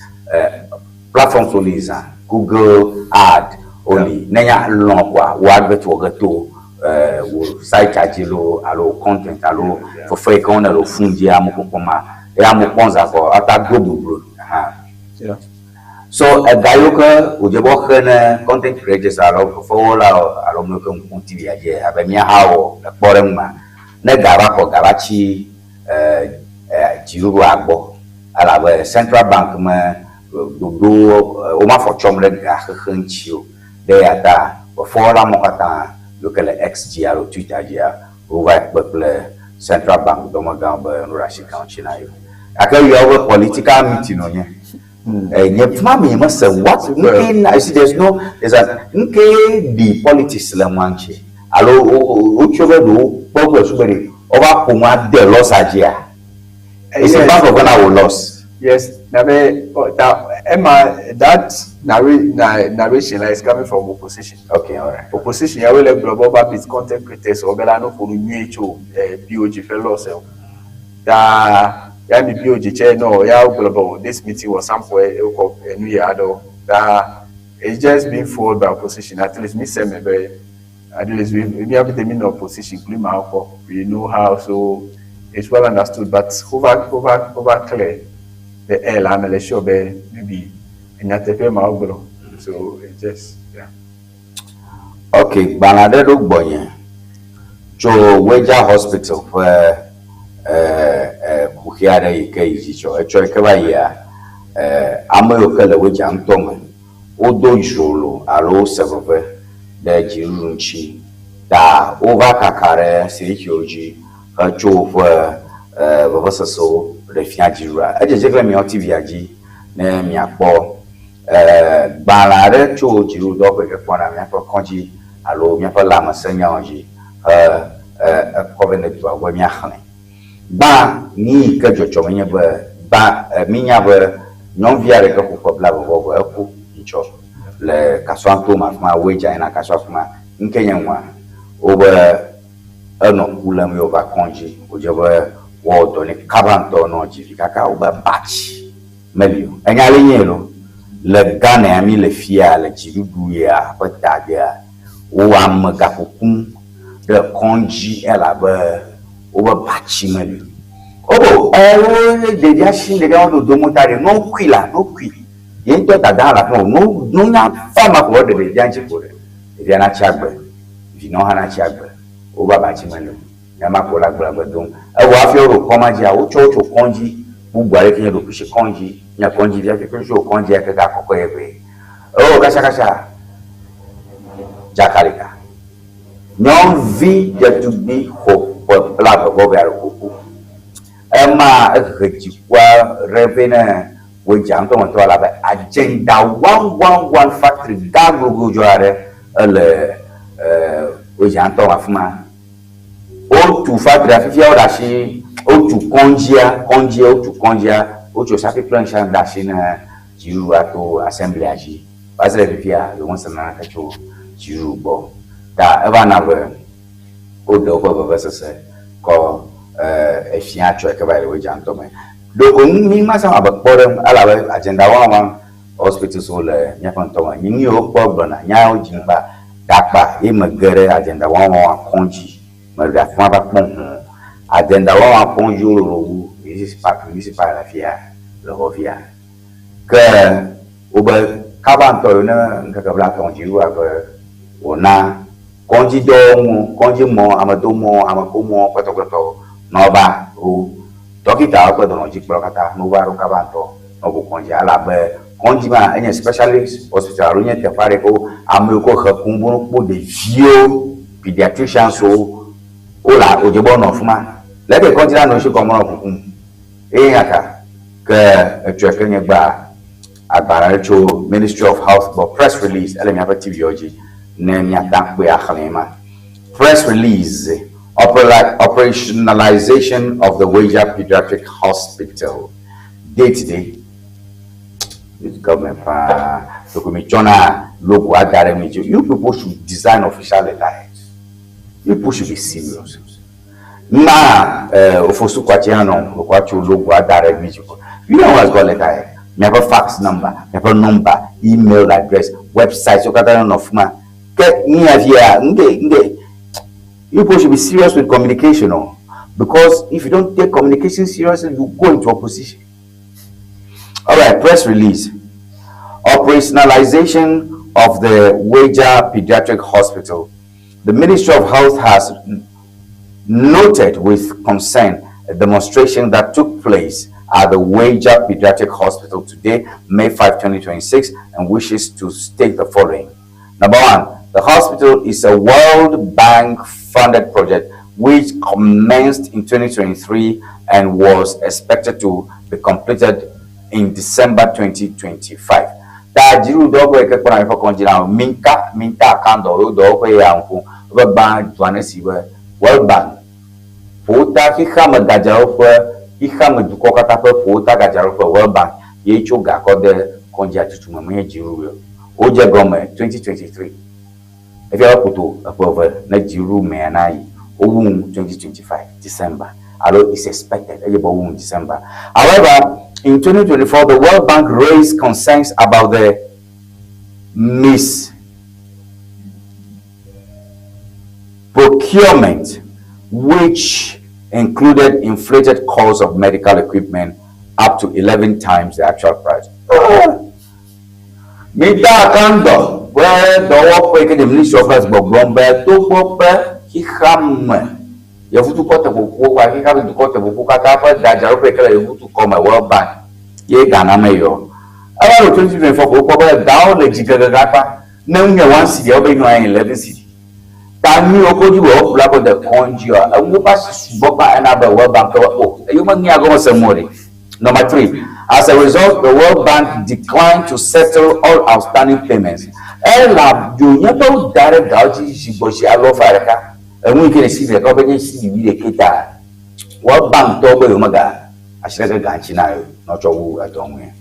platforms woli zã Google ad woli ne nya lɔ̃ koa wo advert wɔ ge to wò site dzi loo alo content alo fefe yi ke wone le fon dzi amewo kpɔkpɔm ma eye amewo kpɔm zã kɔ ata do bublu hã. Yeah. So ega yiwo ke wòdze be woaxe ne content creators alo fefewɔlawo alo ame yiwo ke ŋku TV dzi abe mía hã wo le kpɔɖeŋu mea, ne ga va kɔ ga va tsi dziɖuɖua gbɔ elabe Central Bank me ɖoɖowo womafɔ tsɔm ɖe ga xexe ŋuti o. Ɖe eya ta fefewɔla mawo katã yiwo ke le X dzi alo Twitter dzia, wova kpe kple Central Bank dɔmegãwo be nu ɖe asi gã ŋuti na yewo. Gake yewo be political meeting wònye. Nye fima mi mese what nuke na you see there's no there's a nuke ɖi politics le nua ŋuti alo wotsɔ be ɖewo kpe kple su be ɖe wova ƒo nua de loss dzia. It's a bank of Ghana will loss. Yes, na be oh, that Emma that narration like, is coming from opposition. Okay, all right. Opposition ya wele gblɔ be wova beat content creators wo be la no ƒo nu nyuie tso BOG ƒe loss o. Ta ya mi BOG tse no ya wogblɔ be oh, this meeting was somewhere wokɔ enu ya aɖewo. Ta it's just being followed by opposition. At least me say me be at least we me have the mean opposition kpli ma kpɔ. We know how so it's well understood but over clear the air la me le sure be maybe nyateƒe ma wogblɔ. So it just yeah. Okay, gbalẽ aɖe ɖo gbɔnye tso Weija Hospital ƒe kuxi aɖe yi ke yi dzi tsɔ. Etsɔ yi ke va yia, ame yiwo ke le Weija ŋutɔ me, wodo dzrolo alo wose veve ɖe dziɖuɖu ŋuti ta wova kaka ɖe silikiwo dzi hetso woƒe vevesesewo ɖe fia dziɖuɖua. Edzedze kple miawo TV-a dzi ne miakpɔ gbalẽ aɖe tso dziɖuɖudɔwɔƒe yi ke kpɔna míaƒe kɔdzi alo míaƒe lãmesẽnyawo dzi he ekɔ vɛ ne dua be míaxlẽ. Gbã, nu yi ke dzɔdzɔm enye be gbã mínya be nyɔnuvi aɖe ke xo ƒe blaeve vɔ eve eku nyitsɔ le Kasuanto me afi ma, Weija yina Kasua afi ma. Nu ke nye nua? Wobe enɔ ku lém ye wova kɔdzi wòdze be woawɔ dɔ nɛ kaba ŋutɔ nɔ dzi vi kaka wobe batsi meli o. Enya ɖe nye lo le Ghana ya mi le fia le dziɖuɖu ya ƒe ta dzia wo ame gakukum ɖe kɔdzi elabe wobe batsi meli o. Wobe wo ɖevia shi ɖevia wo dodo mota ɖe no kui la no kui ye ŋutɔ dada le afi ma o no nunya fa ma ko ɖe ɖevia ŋuti ko ɖe ɖevia natsi agbe vinɔ hã natsi agbe wobe abatsi meli o. Nema ko le agblagbe dom. Evɔ hafi woɖo kɔma dzia, wotsɔ wo tso kɔdzi bubu aɖe ke nye ɖokuisi kɔdzi, nye kɔdzi vi hafi tso kɔdzia ke gakɔkɔ ye vɛ. Ewɔ kasakasa dzakalika. Nyɔnuvi ɖetugbi xɔ ƒe blave vɔ vɛ alo kuku. Ema ehe dzikua ɖe vɛ ne wodza ŋutɔ ŋutɔ elabe agenda 111 factory gã glogodzo aɖe ele wodza ŋutɔ afi ma. Wotu factory fifia woɖe asi, wotu kɔdzia, kɔdzia, wotu kɔdzia, wotso safi kple ŋusẽ ɖe asi ne dziɖuɖua to assembly dzi. Va se ɖe fifia yewomese naneke tso dziɖuɖu gbɔ. Ta eva na be woɖe woƒe vevesese kɔ efia tsɔe ke va yi le Weija ŋutɔ me. Ɖeko nu mi ma abe kpɔɖeŋu elabe agenda 111 hospitals wo le míaƒe ŋutɔ me. Nu yiwo wokpɔ gblɔna, nya yiwo dzi ŋgba gakpa ye mege ɖe agenda 111 kɔdzi meɖe afi ma va kpɔ hũ. Agenda 111 kɔdzi wololo wu municipal municipal le afia le xɔ fia. Ke wobe kaba ŋutɔ yiwo ne ŋkeke blatɔ̃ dziɖuɖua be wòna kɔdzidɔwɔnuwo, kɔdzimɔ, amedomɔ, amekomɔ kpɔtɔkpɔtɔwo ne wova ɖo dɔkitawo kple dɔnɔdzikpɔlawo katã ne wova ɖo kaba ŋutɔ ne woʋu kɔdzia elabe kɔdzi ma enye specialist hospital alo nye teƒe aɖe ke ame yiwo ke he kum be wokpɔ ɖeviwo, pediatricians wo wole wòdze be wonɔ afi ma. Le eke kɔdzi la nɔ esi kɔm wonɔ kukum eye nya ka ke etsɔe ke nye gbea agbalẽ ɖe tso Ministry of Health gbɔ press release ele míaƒe TV-wo dzi ne míate akpɔe axlẽe ma. Press release operationalization of the Weija Pediatric Hospital date ɖe this government paa ɖeko mi tsɔna logo ada ɖe mi dzi. You people should design official letterheads. You people should be serious. Na Ofosu Kwakye hã nɔ ɖeko atso logo ada ɖe mi dzi ko. You know what's got letterhead? Miaƒe fax number, miaƒe number, email address, website wo katã nɔ fi ma. Ke mia fia nge nge you people should be serious with communication o because if you don't take communication seriously you go into opposition. All right, press release. Operationalization of the Weija Pediatric Hospital. The Ministry of Health has noted with concern a demonstration that took place at the Weija Pediatric Hospital today, May 5, 2026, and wishes to state the following. Number one, the hospital is a World Bank funded project which commenced in 2023 and was expected to be completed in December 2025. Ta dziɖuɖudɔwɔƒe yi ke kpɔna míaƒe kɔdzi la, Minka, Minta Kandor yewo dɔwɔƒe ya ŋku wobe gbã dua ne si be World Bank ƒo wo ta xexeame gadzraɖoƒe, xexeame dukɔwo katã ƒe ƒo wo ta gadzraɖoƒe World Bank ye tso ga kɔ de kɔdzia tutu me menye dziɖuɖu ye o. Wodze gɔme 2023. Efia be ƒoto eƒe eve ne dziɖuɖu mea na yi wowu nu 2025 December alo is expected eye be wowu nu December. However, in 2024 the World Bank raised concerns about the mis procurement which included inflated cost of medical equipment up to 11 times the actual price. Oh. Mita Kandor ƒe dɔwɔƒe yi ke nye Ministry of Health gbɔgblɔm be togbɔ be xexeame yevudukɔ teƒoƒuwo kple xexeame dukɔ teƒoƒuwo katã ƒe gadzraɖoƒe yi ke le yevudukɔ me World Bank ye Ghana me yɔ. Eva ɖo 2024 ko wokpɔ be gawo le dzi gegege akpa. Ne nu nye one cedi wobe nɔ anyi 11 cedi. Ta nu yiwo ko dzi be woƒle akɔ de kɔndzia enuwo ƒe asi sugbɔ kpa ena be World Bank tɔ be o eyiwo me mía gɔme se mɔ ɖe. Number three, as a result, the World Bank declined to settle all outstanding payments. Ela dzo nye be woda ɖe gawo dzi zi gbɔ zi alo eve ɖeka. Enu yi ke le cedi ɖeka wobe nye cedi wuiɖekɛ ta World Bank tɔwo be yewomega asi ɖeke ga ŋuti na yewo ne wotsɔ wu edɔ ŋue.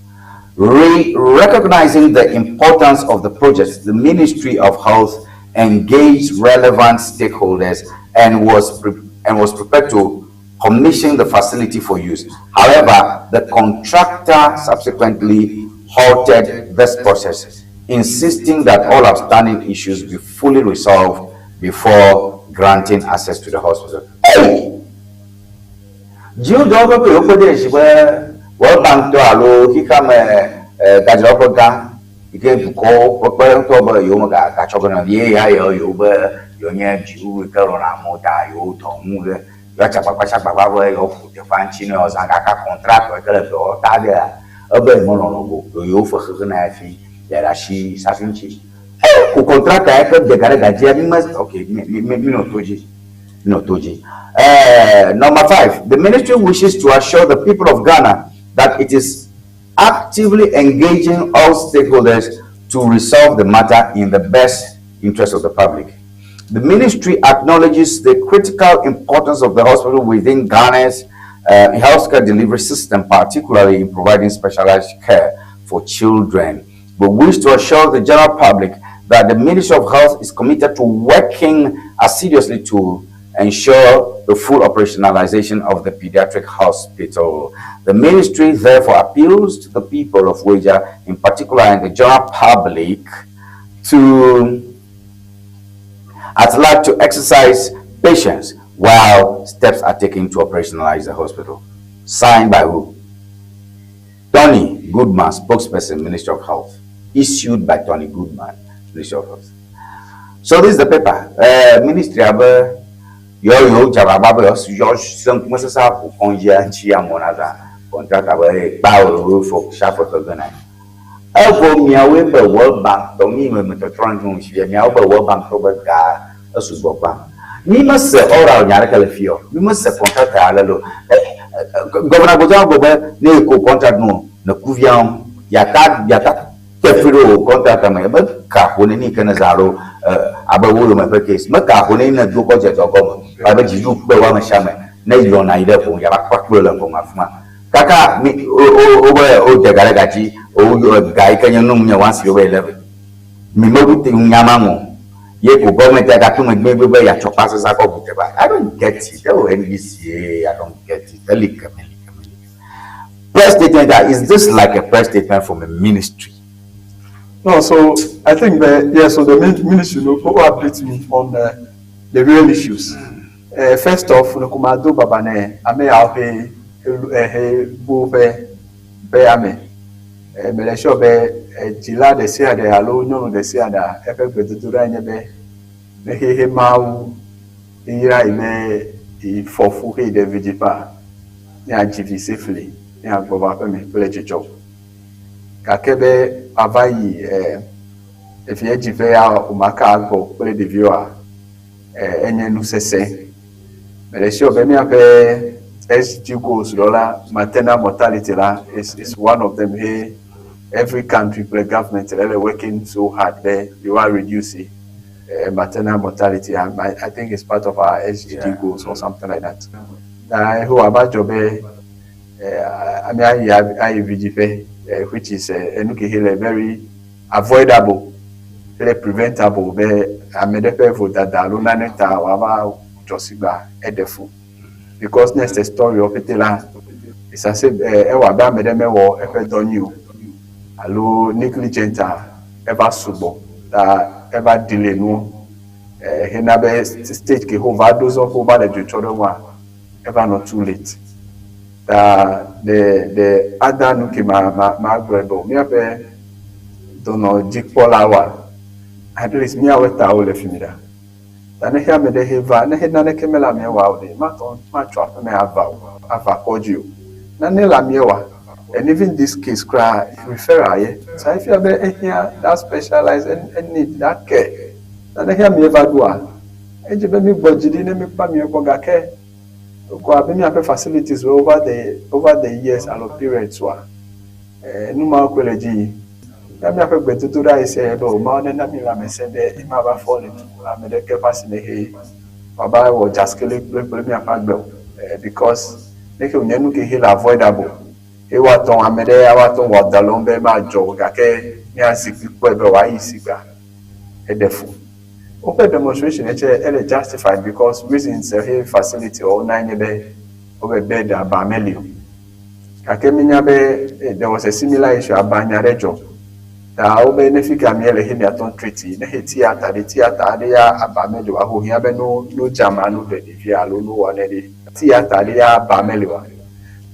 Re recognizing the importance of the project, the Ministry of Health engaged relevant stakeholders and was, and was prepared to commission the facility for use. However, the contractor subsequently halted this process, insisting that all outstanding issues be fully resolved before granting access to the hospital. Hey! Dziwodɔwɔƒe be yewokpe ɖe esi be World Bank tɔ alo xexeame gadzraɖoƒe gã yi ke dukɔwo ƒe kpeɖeŋutɔ be yewomega gatsɔ ge na ye ya yewo yewo be yewonye dziɖuɖu yi ke lɔ̃na amewo ta yewo dɔ ŋu ɖe yewoatsi agbagba tsi agbagba be yewoaƒo teƒea ŋuti ne yewoazã gake contract yi ke le dɔ ta ɖea ebe yemelɔlɔ̃ go yewo fe xexe na ye hafi yeaɖe asi safi ŋuti. Ko contract ya ke de ga ɖe gadzia mi me ok mi mi mi nɔ to dzi. No, Toji. Number five, the ministry wishes to assure the people of Ghana that it is actively engaging all stakeholders to resolve the matter in the best interest of the public. The ministry acknowledges the critical importance of the hospital within Ghana's healthcare delivery system, particularly in providing specialized care for children. We wish to assure the general public that the Ministry of Health is committed to working assiduously to ensure the full operationalization of the pediatric hospital. The ministry therefore appeals to the people of Weija, in particular and the general public, to at large to exercise patience while steps are taken to operationalize the hospital. Signed by who? Tony Goodman, spokesperson, Ministry of Health. Issued by Tony Goodman, Ministry of Health. So this is the paper. Ministry abe yɔ yewo dze agbagba be yewoa se ŋkume sesẽ aƒo kɔdzia ŋuti amewo nazã contract abe hey kpao yewo fɔ sia fɔ ge na. Evɔ miawoe be World Bank tɔ mi me metɔtrɔ ŋu fia miawo be World Bank tɔ be ga esugbɔ kpa. Mi mese oral nya aɖeke le fi o. Mi mese contract ale lo. Governor Gbodza gblɔ be ne yeko contract no ne kuvia yata yata tefi ɖe wò contract me be ka ƒo neni ke ne zã alo abe wo yome ƒe case me ka ƒo neni ne do kɔ dze dɔ gɔme abe dziɖuɖu kpe wo ame sia ame ne yɔna yi ɖe ʋɔ yava kpɔ akplɔ le ʋɔ me afima kaka mi wo wo be wo de ga ɖe ga dzi wo ga yi ke nye num nye one zero 11 mi me wu te nya ma ŋu ye ko government ya gato megbe be yatsɔ kpa sesa kɔ ʋu teƒea I don't get it oh NDC I don't get it eli keme eli keme eli press statement that is this like a press statement from a ministry? No, so I think that, yeah, so the ministry will update me on the real issues. First off, Nukumado Babane, Ame Alpe, He Bo Pe Ame. Mele sure be dzila ɖe sia ɖe alo nyɔnu ɖe sia ɖea eƒe gbedodoɖae nye be ne xexe Mawu yra yi be yi fɔ fu heyi ɖe vidziƒea, ne adzi vi safely ne agbɔ va aƒeme kple dzidzɔ. Gake be ava yi evia dziƒe ya wòmaka agbɔ kple ɖeviwoa, enye nu sesẽ. Mele sure be míaƒe SDG goals ɖewo la, maternal mortality la is one of them he every country kple government le le working so hard be yewoa reduce maternal mortality. I think it's part of our SDG goals or something like that. Ta eho ava dzɔ be míayi ayi vidziƒe, which is enu ke he le very avoidable kple preventable be ame ɖe ƒe vodada alo nane ta wòava dzɔ si gba eɖe fu. Because next story wo pete la, it's as if ewɔ abe ame ɖe mewɔ eƒe dɔ nyui o alo negligent a eva sugbɔ ta eva delay nuwo hena be stage ke wova ɖo zɔ wova le dzo tsɔ ɖe ŋua eva nɔ too late. Ta the the other nu ke ma ma magblɔe be míaƒe dɔnɔdzikpɔlawoa, at least míawoe ta wole fi mi ɖa. Ta ne xe ame ɖe he va, ne xe naneke mele amea wa o ɖe, matɔ matsɔ aƒeme ava o, ava kɔdzi o. Nane le amea wa. And even this case kura referral ye. Sa efia be ehiã that specialized and need that care. Ta ne xe amea va ɖoa, edze be mígbɔ dzi ɖi ne míkpɔ amea gbɔ gake kɔ abe míaƒe facilities over the years alo periods wa, nu mawo koe le dzi yim. Ya míaƒe gbedodoɖa yi sia be o Mawu nena mí lãmesẽ be ema va fall into ame ɖeke ƒe asi me he wòava wɔ dzaskele kple míaƒe agbe o. Because ne ke wònye nu ke he le avoidable he woatɔ ame ɖe ya woatɔ wɔ dɔ le wo be madzɔ o gake míazi kpi kpɔe be wòayi si gba eɖe fu. Woƒe demonstration tse ele justified because reasons he facility wo na nye be wobe bed aba meli o. Gake mínya be there was a similar issue aba nya ɖe dzɔ. Ta wobe ne fi ka míele he miatɔ treat ne he theatre ɖe theatre aɖe ya aba meli o aho hiã be no no dzama no ɖe ɖevia alo no wɔ ne ɖe theatre ɖe ya aba meli oa.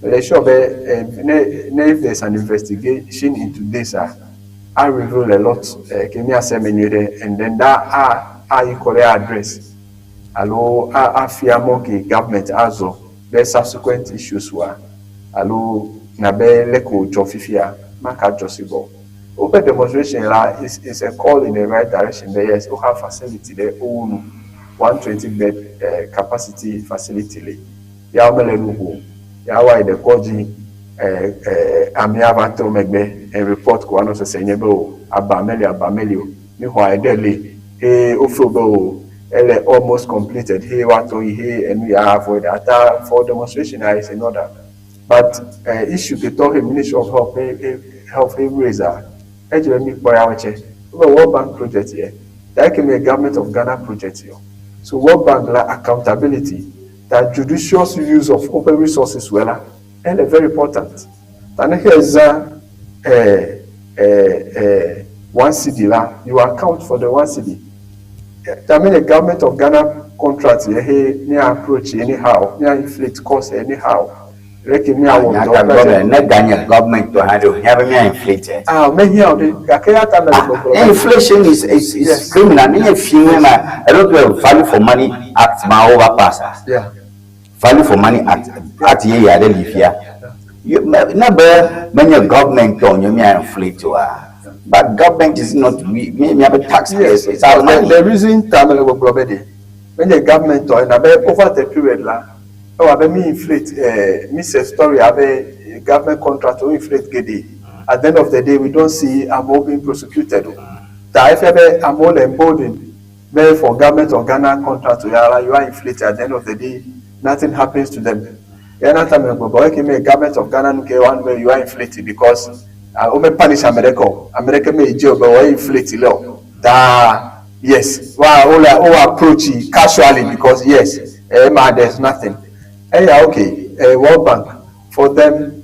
Mele sure be ne if there is an investigation into this ah, I reveal a lot ke míase me nyuie ɖe and then that a ayi kɔ ɖe address alo a afia mɔ ke government azɔ be subsequent issues wa alo nabe leke wòdzɔ fifia maka dzɔ si gbɔ. Woƒe demonstration la is a call in the right direction be yes, wo have facility ɖe wowu nu 120 bed capacity facility le ya womele nu ƒo ya woayi ɖe kɔdzi amea va trɔ megbe and report ko anɔ sese nye be o aba meli aba meli o mixɔ eɖe le he wo feel be o ele almost completed he woatɔ yi he enu ya avoid ata for demonstration is in order. But issue ke tɔ he Ministry of Health he health he raise a edze be mi kpɔ ya wɔtse wobe World Bank project yɛ ta eke mi government of Ghana project yɔ. So World Bank la accountability ta judicious use of woƒe resources wɛ la ele very important. Ta ne xe zã 1 cedi la, you account for the 1 cedi. Ta menye government of Ghana contract yɛ he mi approach anyhow, mi inflate cost anyhow. Leke mi awɔ dɔ kple ne ganye government tɔ hã ɖe o hiã be mía inflate. Ah, mehiã o ɖe gake ya ta mele gbɔgblɔ. Inflation is criminal. Ne nye fi ŋu ma eɖo to Value for Money Act ma wo va pass. Value for Money Act ye ya ɖe li fia. Ne be menye government tɔ nye mía inflate oa. But government is not we míaƒe taxpayers. It's our money. The reason ta mele gbɔgblɔ be ɖe menye government tɔ ena be over the period la ewɔ abe mi inflate mi se story abe government contract wo inflate geɖe. At the end of the day, we don't see amewo being prosecuted o. Ta efia be amewo le emboldened be for government of Ghana contract ya la you are inflated, at the end of the day nothing happens to them. Yana ta mele gbɔgblɔ eke me government of Ghana nu ke wa nu be you are inflated because wo me punish ame ɖeke o, ame ɖeke me yi jail be wo inflate le o. Ta yes, wa wo le wo approach casually because yes, ma there's nothing. Eya okay, World Bank for them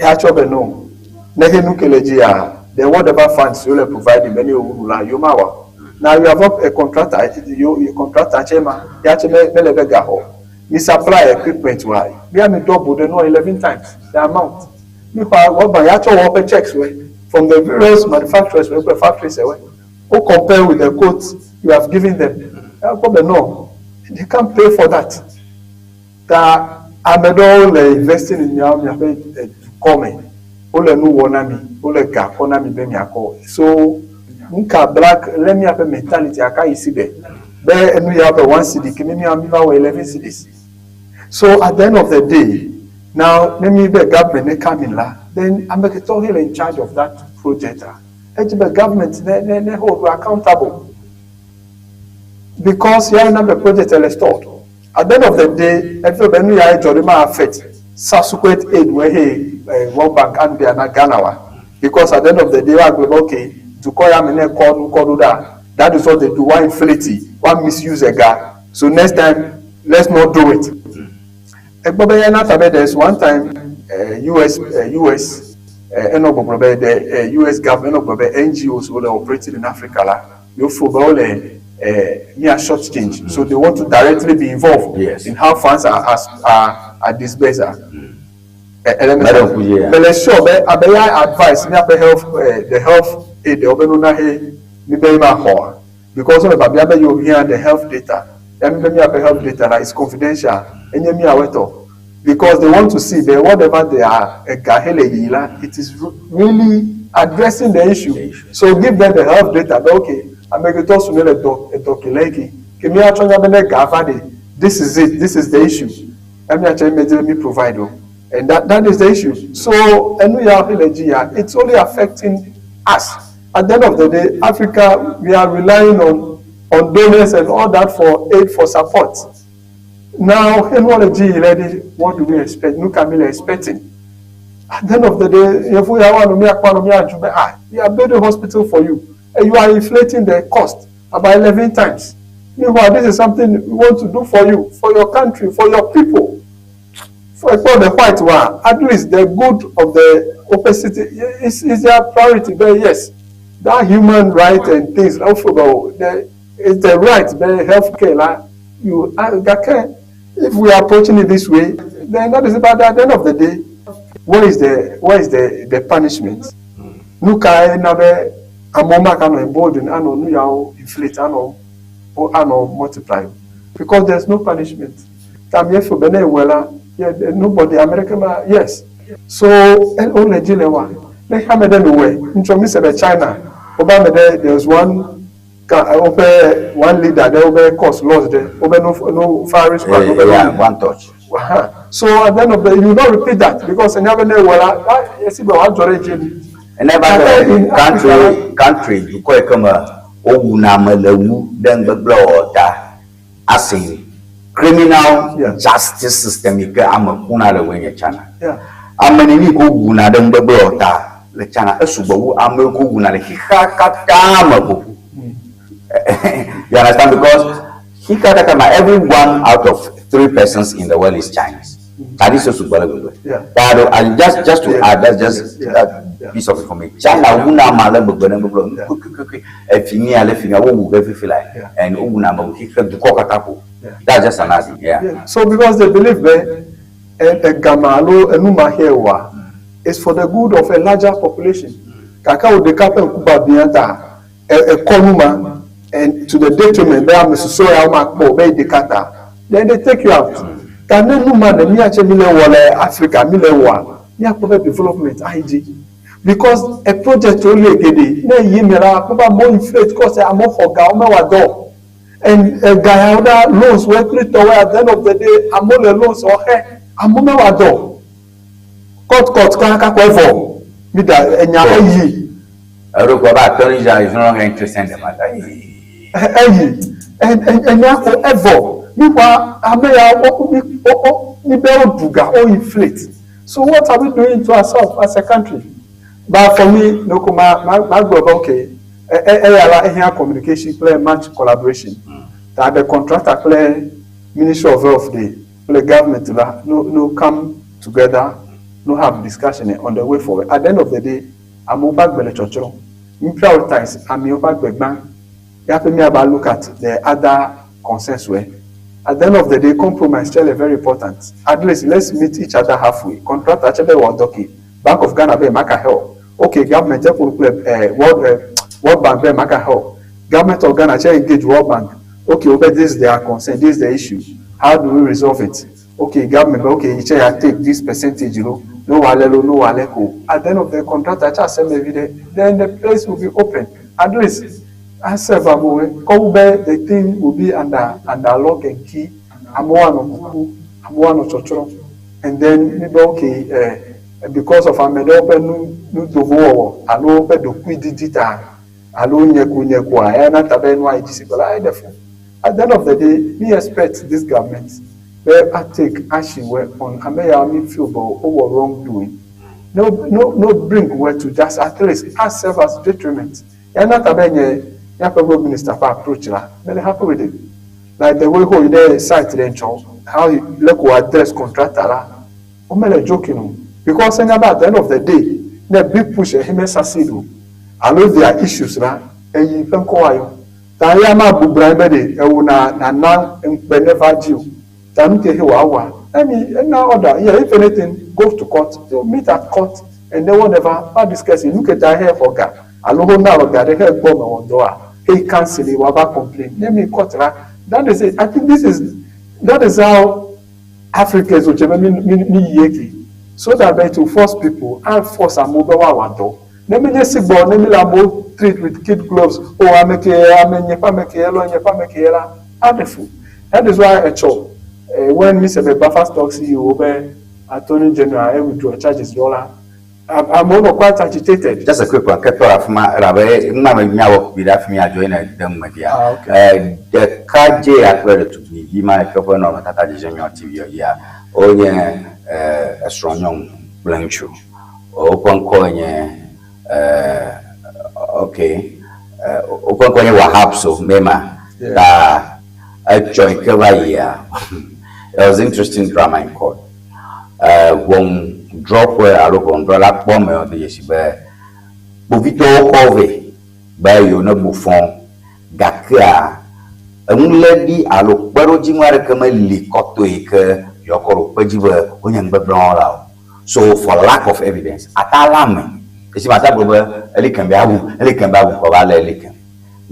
ya tsɔ be no ne he nu ke le dzi ya then whatever funds you le provide be ne yowu nu la yo ma wa. Now you have a contractor, you contractor tse ma ya tse me mele be gaxɔ mi supply equipment wa bia mi double the no 11 times the amount. Mi xɔ World Bank ya tsɔ wɔ woƒe checks woe from the various manufacturers woe kple factories woe. Wo compare with the quotes you have given them. Ya kpɔ be no, they can't pay for that. Ta ame ɖewo le investing in miawo miaƒe dukɔ me. Wole nu wɔ na mi, wole ga kɔ na mi be miakɔ. So nuka black le miaƒe mentality aka yi si be be enu ya be 1 cedi ke mi mia mi va wɔ 11 cedis. So at the end of the day, now ne mi be government ne come in la, then amegbetɔ he le in charge of that project ah. Edzi be government ne hold accountable because ya na be project le stalled. At the end of the day, efe be nu ya edzɔ ɖe ma affect subsequent aid wey he World Bank and be na Ghana wa. Because at the end of the day, wa gblɔ be okay, dukɔ ya me ne kɔ nu kɔ ɖo ɖa, that is what they do, wa inflate, wa misuse ega. So next time, let's not do it. Egbɔ be ya na ta be there's one time US enɔ gbɔgblɔ be the US government enɔ gblɔ be NGOs wole operating in Africa la, yewo be wole mia short change. So they want to directly be involved in how funds are disbursed. Madam Kuje. Mele sure be abe ya advice miaƒe health the health aid wobe nuna he mi be ma xɔa because wole babia be yewo hiã the health data ya mi be miaƒe health data la is confidential, enye miawoe tɔ, because they want to see be whatever they are ega hele yi la, it is really addressing the issue. So give them the health data be okay, amegbetɔ su ne le dɔ edɔ ke le eke ke miatsɔ nya be ne ga va de, this is it, this is the issue ya miatsɔ immediately mi provide o. And that is the issue. So enu ya hele dzi ya, it's only affecting us. At the end of the day, Africa, we are relying on donors and all that for aid, for support. Now enu le dzi yi le ɖi, what do we expect? Nu ka mi le expecting? At the end of the day, yevu ya wa nu miakpɔ nu miadzu be ah, we are building hospital for you and you are inflating the cost about 11 times. Meanwhile, this is something we want to do for you, for your country, for your people. For the white one, at least the good of the opacity is their priority. But yes, that human right and things also, the it's the right, the healthcare like you if we are approaching it this way, then that is about at the end of the day, where is the punishment? Nu ka na be amewo ma ka nɔ embolden anɔ nu yawo inflate anɔ multiply because there's no punishment. Tam ye fo be ne ewɔe la, yeah, nobody American ma, yes. So wole dzi le wa ne xame ɖe nu wɔe ŋutɔ mi se be China wobe ame ɖe, there's one ka woƒe one leader ɖe wobe cause loss ɖe wobe no firing squad. Wobe Yeah, one touch. So at the end of the you will not repeat that because enya be ne ewɔ la esi be wòadzɔ ɖe dzi ni. Ene ba be country dukɔ yi ke me wowuna ame le wu ɖe ŋgbegblẽ wɔwɔ ta ase criminal justice system yi ke ame kuna le woe nye China. Ame neni ko wuna ɖe ŋgbegblẽ wɔwɔ ta le China esugbɔ wu ame yi ko wuna le xexea katã me ƒoƒu. You understand? Because xexea katã ma, every one out of three persons in the world is Chinese. That is so sugbɔ le gbegbe. That and just to add, that's just that piece of information. China wuna ame ale gbegbe ne gbegbe nu efi mi ale fi mi wowu ge fifi la and wowuna ame xixe dukɔ katã ƒo. That's just another thing. Yeah. Yeah. So because they believe that egama alo enu ma here wa is for the good of a larger population. Kaka wo ɖeka ƒe ŋkubiabia ta ekɔ nu ma and to the detriment be ame susɔe ya wo ma kpɔ be ɖeka ta, then they take you out. Ta ne nu ma ne miatse mi le wɔ le Africa mi le wɔa, miakpɔ be development ayi dzi because a project wo le geɖe ne yi me la akpɔ be amewo inflate cost, amewo xɔ ga wo mewɔ dɔ and ega yawo ɖa loans wo kple tɔwo. At the end of the day, amewo le loans wɔxe, amewo mewɔ dɔ, court court kaka kɔ evɔ mi da enya eyi. Eroko ba attorney general is no longer interested in the matter. Eyi enya ko evɔ meanwhile ame ya wo mi wo mi be wo du ga wo inflate. So what are we doing to ourselves as a country? But for me no ko ma gbɔ be okay, eya la ehia communication kple much collaboration ta the contractor kple Ministry of Health de kple government la no come together, no have discussion on the way forward. At the end of the day, amewo ƒe agbe le tsɔtsrɔ̃. Mi prioritize amewo ƒe agbe gbã yaƒe miava look at the other concerns wɛ. At the end of the day, compromise still very important. At least let's meet each other halfway. Contractor tse be wɔ dɔ ke. Bank of Ghana be maka xe o. Okay, government eƒo nu kple eh, World, eh, World Bank be maka xe o. Government of Ghana tse engage World Bank. Okay, wobe this is their concern, this is the issue. How do we resolve it? Okay, government be okay, yi tse ya take this percentage lo, ne wòale lo, ne wòale ko. At the end of the contractor tse ase eme viɖe, then the place will be open. At least ase va amewoe. Kɔ wu be the thing will be under under lock and key. Amewo anɔ kuku, amewo anɔ tsɔtsrɔ̃ and then mi be okay eh, because of ame ɖewo ƒe nu nutovowɔwɔ alo woƒe ɖokuididi ta alo nyekunyekoa eya na ta be nua yi dzi si gbe la eɖe fu. At the end of the day, mi expect this government be a take action wɛ on ame yawo mi feel be wowɔ wrong doing. No no no bring wɛ to just at least a serve as deterrent. Eya na ta be nye míaƒe road minister ƒe approach la, mele happy with it. Like the way ho yi ɖe site ɖe ŋtsɔ, how he leke wo address contractor la, womele joking o. Because enya be at the end of the day, ne big push ehe me succeed o, alo there are issues la, eyi ƒe ŋkɔ woayɔ. Ta eya ma bu bra be ɖe ewo na nana ŋkpe neva dzi o. Ta nu ke he wòawɔa, emi ena order, yeah, if anything, go to court, they will meet at court and then whatever, va discuss nu ke ta he xɔ ga alo ho na ga ɖe he gbɔ mewɔ dɔa, he cancel it, wòava complain. Ne mi court la, that is it. I think this is, that is how Africans wòdze be mi mi mi yi eke. So that it will force people, a force amewo be woawɔ dɔ. Ne menye si gbɔ ne mi le amewo treat with kid gloves, oh ame ke ame nye ƒe ame ke elɔ nye ƒe ame ke la, aɖe fu. That is why etsɔ eh, when mi se be Buffer Stock CEO be Attorney General e withdraw charges ɖo la, amewo nɔ quite agitated. Just a quick one, ke tɔ ɖe afi ma elabe numa me míawɔ kpui ɖe afi míadzo ye ne de ŋme fia. Ah, okay. Eh, ɖekadze ya kple ɖetugbivi ma yi ke ƒe nɔnɔmetata dzedze Nyɔ TV dzia, wonye eh, esrɔ̃nyɔnu kple ŋutsu. Woƒe ŋkɔe nye eh, okay, eh, woƒe ŋkɔe nye Wahab so Mema. Ta etsɔ yi ke va yia, it was interesting drama in court. Eh, ʋɔnudrɔ̃ƒe alo ʋɔnudrɔ̃la kpɔ eme de dzesi be kpovitɔwo kɔ vɛ be yewo ne bu fɔ gakea enuléɖi alo kpeɖodzinu aɖeke meli kɔtɔe yi ke yewoakɔ ɖo kpe dzi be wonye nugbegblẽwɔlawo o. So for lack of evidence, ata la me. Esi mata gblɔ be eli kem be awu, eli kem be awu kɔ va le eli kem.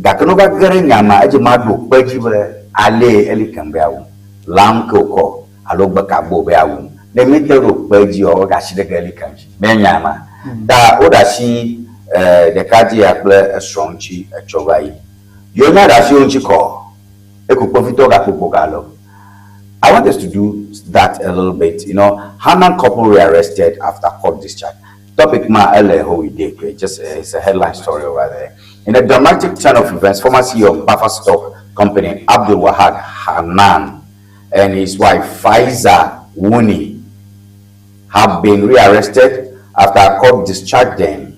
Gake ne wova ge ɖe nya ma, edze ma ɖo kpe dzi be alee eli kem be awu. Lam ke wokɔ alo gbe ka gbo be awu. Ne mi te ɖo kpe dzi o, woɖe asi ɖe ge eli kem dzi. Mía nya ma. Ta woɖe asi ɖekadzea kple esrɔ̃ ŋuti etsɔ va yi. Yewo nya ɖe asi wo ŋuti kɔ. Eko kpovitɔwo gakpokpo gale. I want us to do that a little bit. You know, Hanan couple rearrested after court discharge. Topic ma ele ho just it's a headline story over there. In a dramatic turn of events, former CEO of Buffer Stock Company Abdul Wahad Hanan and his wife Faiza Wuni have been rearrested after a court discharged them.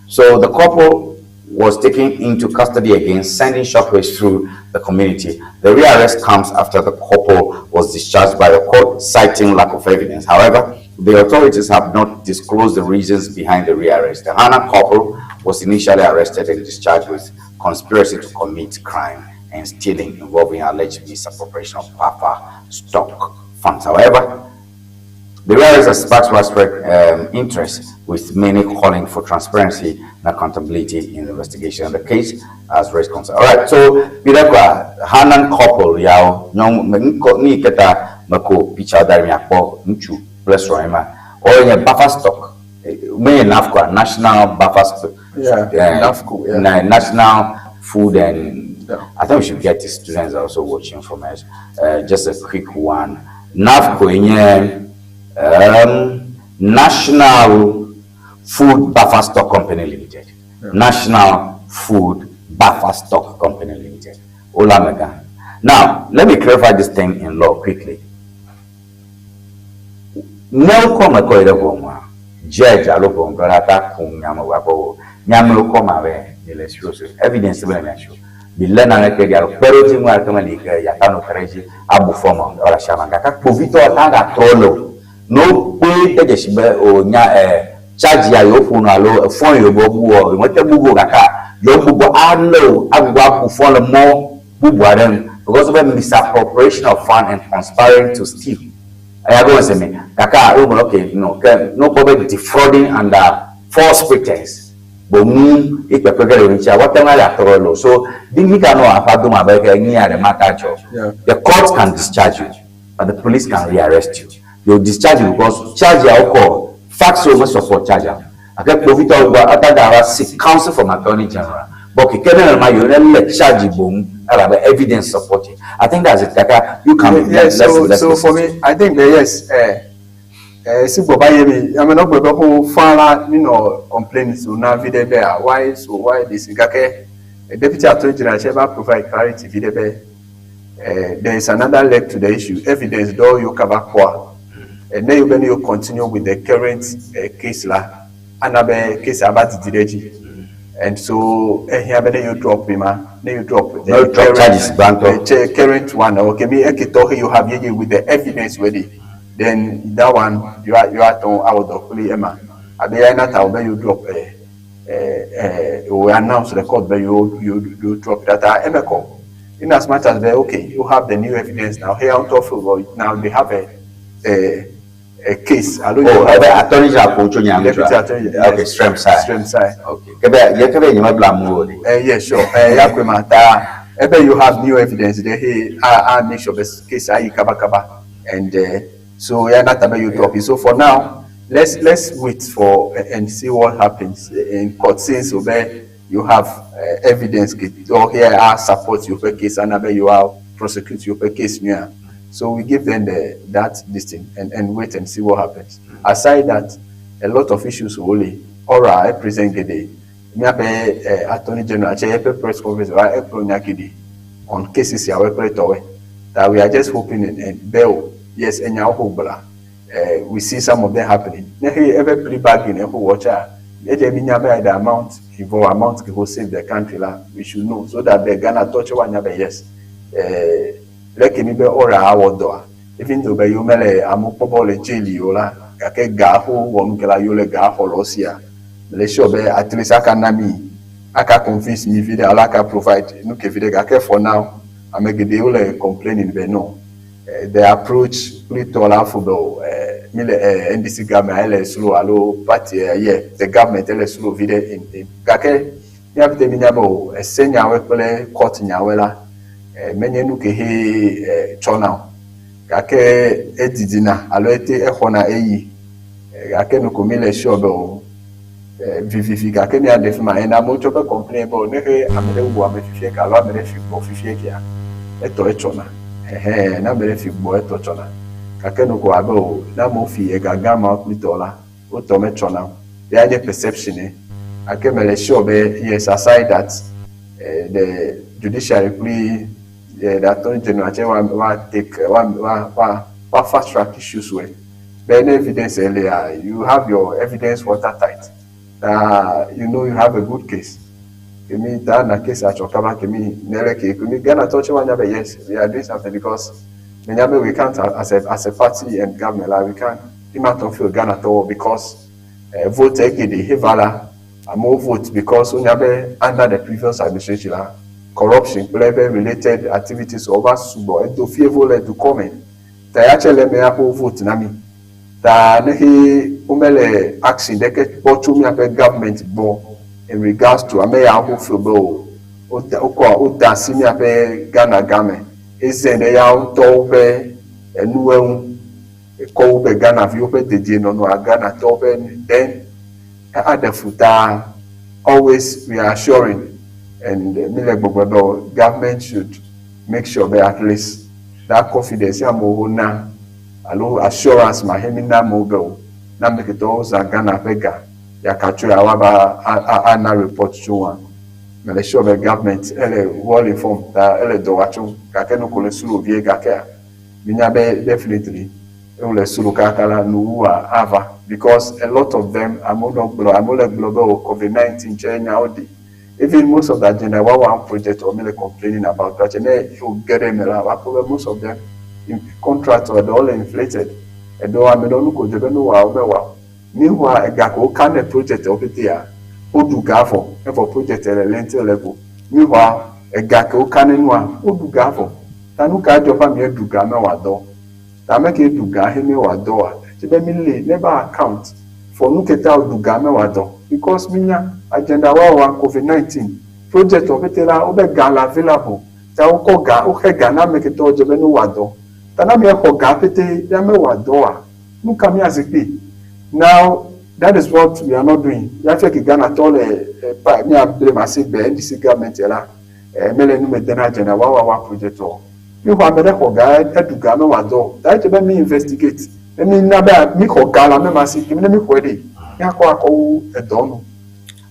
So the couple was taken into custody again, sending shockwaves through the community. The rearrest comes after the couple was discharged by the court, citing lack of evidence. However, the authorities have not disclosed the reasons behind the rearrest. The Hana couple was initially arrested and discharged with conspiracy to commit crime and stealing involving alleged misappropriation of buffer stock funds. However, the rearrest has sparked widespread interest, with many calling for transparency and accountability in the investigation. The case has raised concern. All right, so Bidakwa, Hanan couple, yao, nyong, ni keta mako picha dari mi akpo nchu plus roima or in buffer stock. Me NAFCO, National Buffer Stock. Yeah, NAFCO, yeah. National Food and I think we should get the students also watching from us. Just a quick one. NAFCO in National Food Buffer Stock Company Limited. Yeah. National Food Buffer Stock Company Limited. Ola Mega. Now, let me clarify this thing in law quickly. No koma koire goma. Judge alo gongora ta kunyama wako. Nyame koma we ni evidence be na sure. Bile na ke dia pero ti mu akama li ke ya tano treji abu foma ora shama kaka povito atanga trolo. No pe teje shibe o nya charge ya yo funu alo fon yo bo bu o mo te bugo kaka yo bugo alo agwa bu fon le mo bubu aren because of misappropriation of fund and conspiring to steal. Eya gɔme se me. Gake wogblɔ okay no ke ne wokpɔ be defrauding under false pretense boŋu ye kpekpe ge le wo ŋutia, woate ŋu aɖe atrɔ loo. So mi ganɔ aƒa dom abe ke nyi aɖe mate adzɔ o. The court can discharge you but the police can rearrest you. They will discharge you because charge ya wokɔ facts wo me support charge o. Gake kpovitɔwo gbɔ ate ŋu ava seek counsel from attorney general be okay ke ne nenema yewo ne lé charge boŋ elabe evidence support it. I think that's it. Gake you can Yeah, let's so let's so listen for to me, I think that yes, si gbɔ ba ye mi, ame nɔ gblɔ be xo fã la mi nɔ complain so na vi ɖe be ah, why so why this gake deputy attorney general tse va provide clarity vi ɖe be there is another leg to the issue, evidence ɖewo yiwo kaba kpɔa ne yewo be ne yewo continue with the current case la, ana be case ava didi ɖe edzi and so ehiã be ne yewo drop ma, ne yewo drop the No drop charges gbãtɔ. Current one, okay, mi eketɔ he you have yeye with the evidence ready, then that one you are you are tɔn awɔ dɔ kpli ema abe ya na ta wo be yewo drop wo announce the court be you drop that eme kɔ. In as much as be okay, you have the new evidence now, here on top of now they have a case. Alo Oh, ebe attorney general ko tso nya Deputy attorney general. Okay, strem side. Strem side. Okay. Kebe ye kebe nyema bla mu o de. Yeah, sure. Ya kwe ma ta ebe you have new evidence there, hey, I make sure this case ayi kaba kaba and so ya na tabe you drop it. So for now, let's wait for and see what happens in court since obe you have evidence or here I support your case and you are prosecute your case now. So we give them that this thing and wait and see what happens. Aside that, a lot of issues only oral present gede. Me have attorney general che press conference on cases ya we that we are just hoping and bail. Yes, and we see some of them happening. Every plea bargain who watch the amount involved, amount who save the country la, we should know so that the Ghana touch one yes. Like me be ora awodoa. Even though be you mele amu pobole jail yola, kake ga ho wonu kela yole ga ho losia. Le sure be at least aka na mi, aka convince me video, aka provide no ke video kake for now. Amegede ole complaining be no. The approach to allow for the NDC government ele slow alo party yeah the government ele slow video in kake ya bite mi nyabo esenya we pele court nyawe la menye nu ke he chona kake edidina alo ete ehona eyi kake nu ko mi le sure be o vivivi kake mi adefima ena mo chope complain bo ne he amere wo amefifie ka alo amere fi bo fifie kia eto echona ehe na mere fi gbo eto chona kake no ko abe o na mo fi egaga ma klitola o to me chona ya nye perception ake mere sure be yes aside that the judiciary plea the attorney general che wa take wa fast track issues we be any evidence earlier you have your evidence watertight you know you have a good case. Kemi that na case achokaba kemi nere ke kemi Ghana touch one yabe yes we are doing something because we can't as a party and government like we can't not feel Ghana to because vote egede hevala amo vote because onyabe under the previous administration corruption plebe related activities over subo edo fievo to comment tayachele me apo vote na mi ta nehe umele action deke pochu mi ape government bo in regards to ame ya ho feel o da si mi ape Ghana game eze ya to be enu ehun e ko be Ghana vi o pe deje no no Ghana to be then add futa always reassuring and mi le gbogbo government should make sure that at least that confidence ya mo na alo assurance ma hemi na mo be na make it all Ghana pega ya kacho ya waba ana report to one me sure the government ele well informed that ele do wacho kake no kole sulu vie kake minya be definitely ele sulu kakala nu ava because a lot of them amolo global COVID-19 China odi even most of the agenda one project or me complaining about that ne you get them most of them in contract or all inflated edo amedo nu ko jebe no wa obe wa meanwhile ega ko kan project opetia odu gafo for project ele lentil level meanwhile ega ko kan nu a odu gafo tanu ka jo fa mi edu ga me wa do Ta ame ke ɖu ga he mewɔa dɔ oa, edze be mi le ne ba account for nu ke ta woɖu ga mewɔa dɔ because mi nya agenda wawa covid 19 project wɔ pete la wobe ga le available ta wokɔ ga woxe ga na ame ke tɔ dze be ne woa dɔ. Ta ne amea xɔ ga pete ya mewɔa dɔ oa, nu ka miazi kpi? Now that is what we are not doing. Ya fie ke Ghana tɔ le eh, pa mia blame asi gbe NDC government la eh, mele nu me dena agenda wawa wa project o. Mi xɔ ame ɖe xɔ ga eɖu ga mewɔa dɔ o. Ta edze be mi investigate. Ne mi na be mi xɔ ga le ame ma si ke ne mi xɔe ɖe, miakɔ akɔ wu edɔ nu.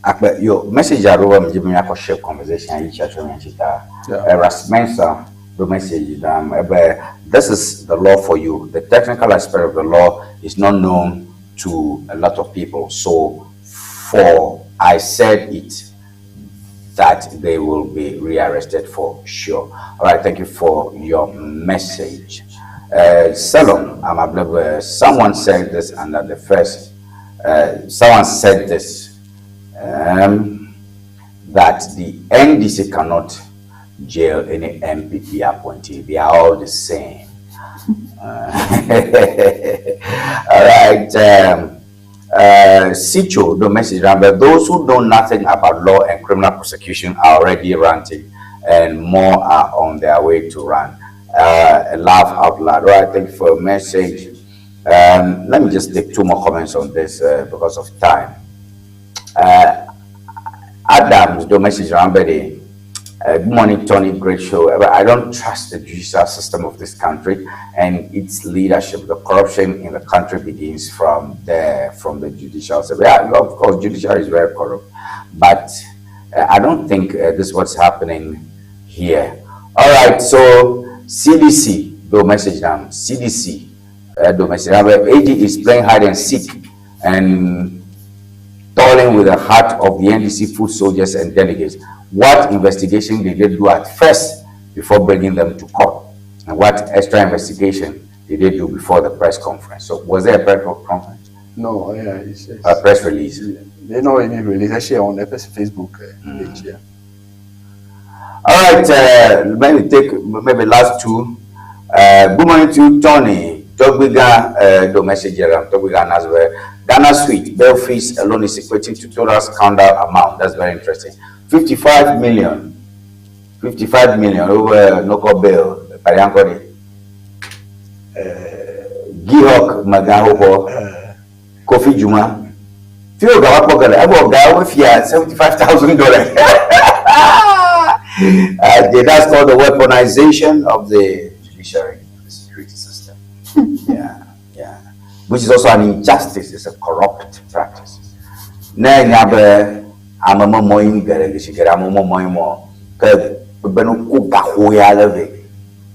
Akpe yo message aɖewo be medzi be míakɔ share conversation yi tsia tso mía ŋuti ta. Yeah. Ras Mensah ɖo message nam ebe this is the law for you. The technical aspect of the law is not known to a lot of people. So for I said it that they will be rearrested for sure. All right, thank you for your message. Salom, I'm available. Someone said this under the first. Someone said this that the NDC cannot jail any NPP appointee. They are all the same. All right. Sicho, the message, but those who know nothing about law and criminal prosecution are already ranting, and more are on their way to run. Laugh out loud. All right, thank you for your message. Let me just take two more comments on this because of time. Adams, the message, Rambedi. Good morning, Tony. Great show. I don't trust the judicial system of this country and its leadership. The corruption in the country begins from there, from the judicial system. Yeah, of course, judiciary is very corrupt, but I don't think this is what's happening here. All right, so CDC, the message now. CDC, the message now. AG is playing hide and seek and toiling with the heart of the NDC foot soldiers and delegates. What investigation did they do at first before bringing them to court? And what extra investigation did they do before the press conference? So was there a press conference? No, yeah. It's a press release. They not even release. Actually, on the Facebook page, yeah. All right, let me take maybe last two. Good morning to you, Tony. Togbiga, the message here, Togbiga as well. Ghana Sweet, bail fees alone is equating to total scandal amount. That's very interesting. 55 million. 55 million over no call bail. Pariankori. Gihok Magahoho. Kofi Juma. Fio Gawa Pogale. Abo Gawa Fia $75,000. That's called the weaponization of the judiciary, the security system. Yeah, yeah. Which is also an injustice. It's a corrupt practice. Na nyabe amama moyin gere gishigere amama moyin mo ke benu ku ga ho ya leve.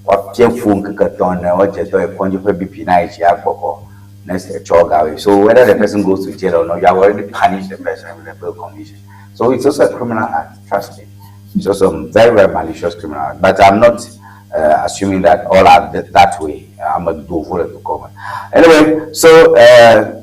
Wa pie fun ke ke ton na wa je to e konju pe BP na ichi agboko. Next a chog away. So whether the person goes to jail or not, you have already punished the person with a bail condition. So it's also a criminal act, trust me. It's also a very, very malicious criminal act. But I'm not assuming that all are that way. I'm a do for to come. Anyway, so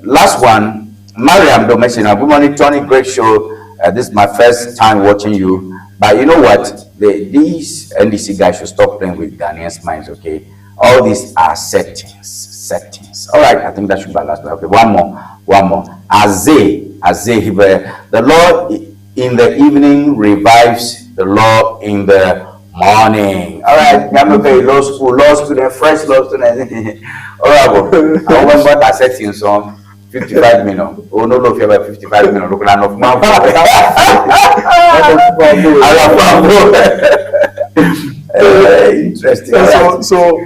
last one, Mariam Domesina. Good morning, Tony. Great show. This is my first time watching you. But you know what? These NDC guys should stop playing with Ghanaians' minds, okay? All these are settings. Settings. All right, I think that should be my last one. Okay, one more. One more. Aze, Aze, the law in the evening revives the law in the morning. All right, I'm okay. Law school, law student, fresh law student. All right, well, I remember what I said in some 55 million. Oh, no, no, if you have 55 million, look at enough money. Interesting. So,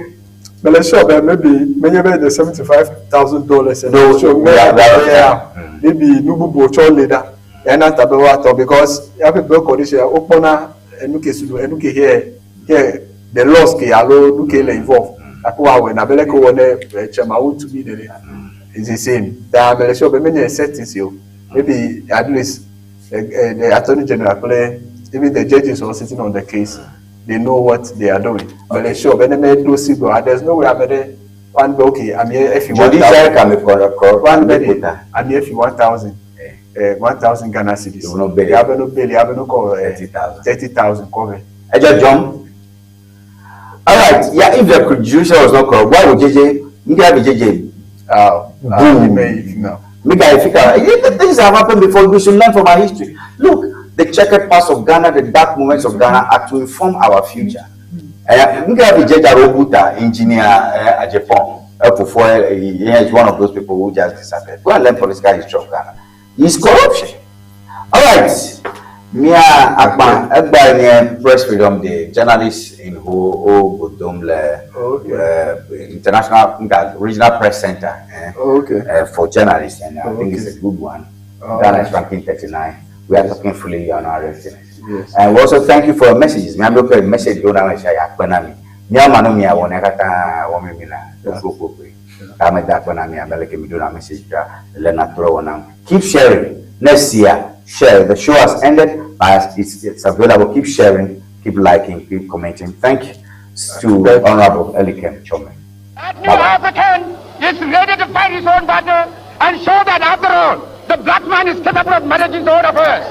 but let's show maybe maybe the $75,000. No, so yeah, yeah, maybe Nubu Bocho leader. And not about because you have a bill condition. Open a enuke here here the laws ke alo nuke le involve. Akwa we na bele ko wone chema to be there. It's the same. That I'm sure many settings you maybe at least the attorney general play even the judges are sitting on the case. They know what they are doing. But I'm sure when they do see there's no way I'm one okay. I'm here if you want. One I'm here if you 1,000. 1,000 Ghana cedis. You no bail. You have no bail. You have no cover. 30,000. 30,000 cover. Eja John. All right. Yeah. If the judicial was not corrupt, why would JJ Ndia bi jeje. Boom. No. Mika Ifika, things have happened before. We should learn from our history. Look, the checkered past of Ghana, the dark moments of Ghana are to inform our future. Nka bi jeje Robuta, engineer at Japan, before he is one of those people who just disappeared. Go and learn political history of Ghana. It's corruption. All right. Mia Akpan, Egba ni Press Freedom Day, journalists in Ho Ho Bodomle, International Nka, Regional Press Center for journalists, and I think it's a good one. Ghana is ranking 39. We are talking fully on our readiness. Yes. And we also thank you for your messages. Me am okay message do na me sha ya kpena mi. Mi ama no mi awon kata wo mi mi na. Ko ko ko. Ta me da kpena mi abele ke mi do na message ka le na tro wona. Keep sharing. Next year, share. The show has ended, but it's available. Keep sharing, keep liking, keep commenting. Thank you to Honorable Elikem Chome. That new African is ready to fight his own battle and show that after all, the black man is capable of managing his own affairs.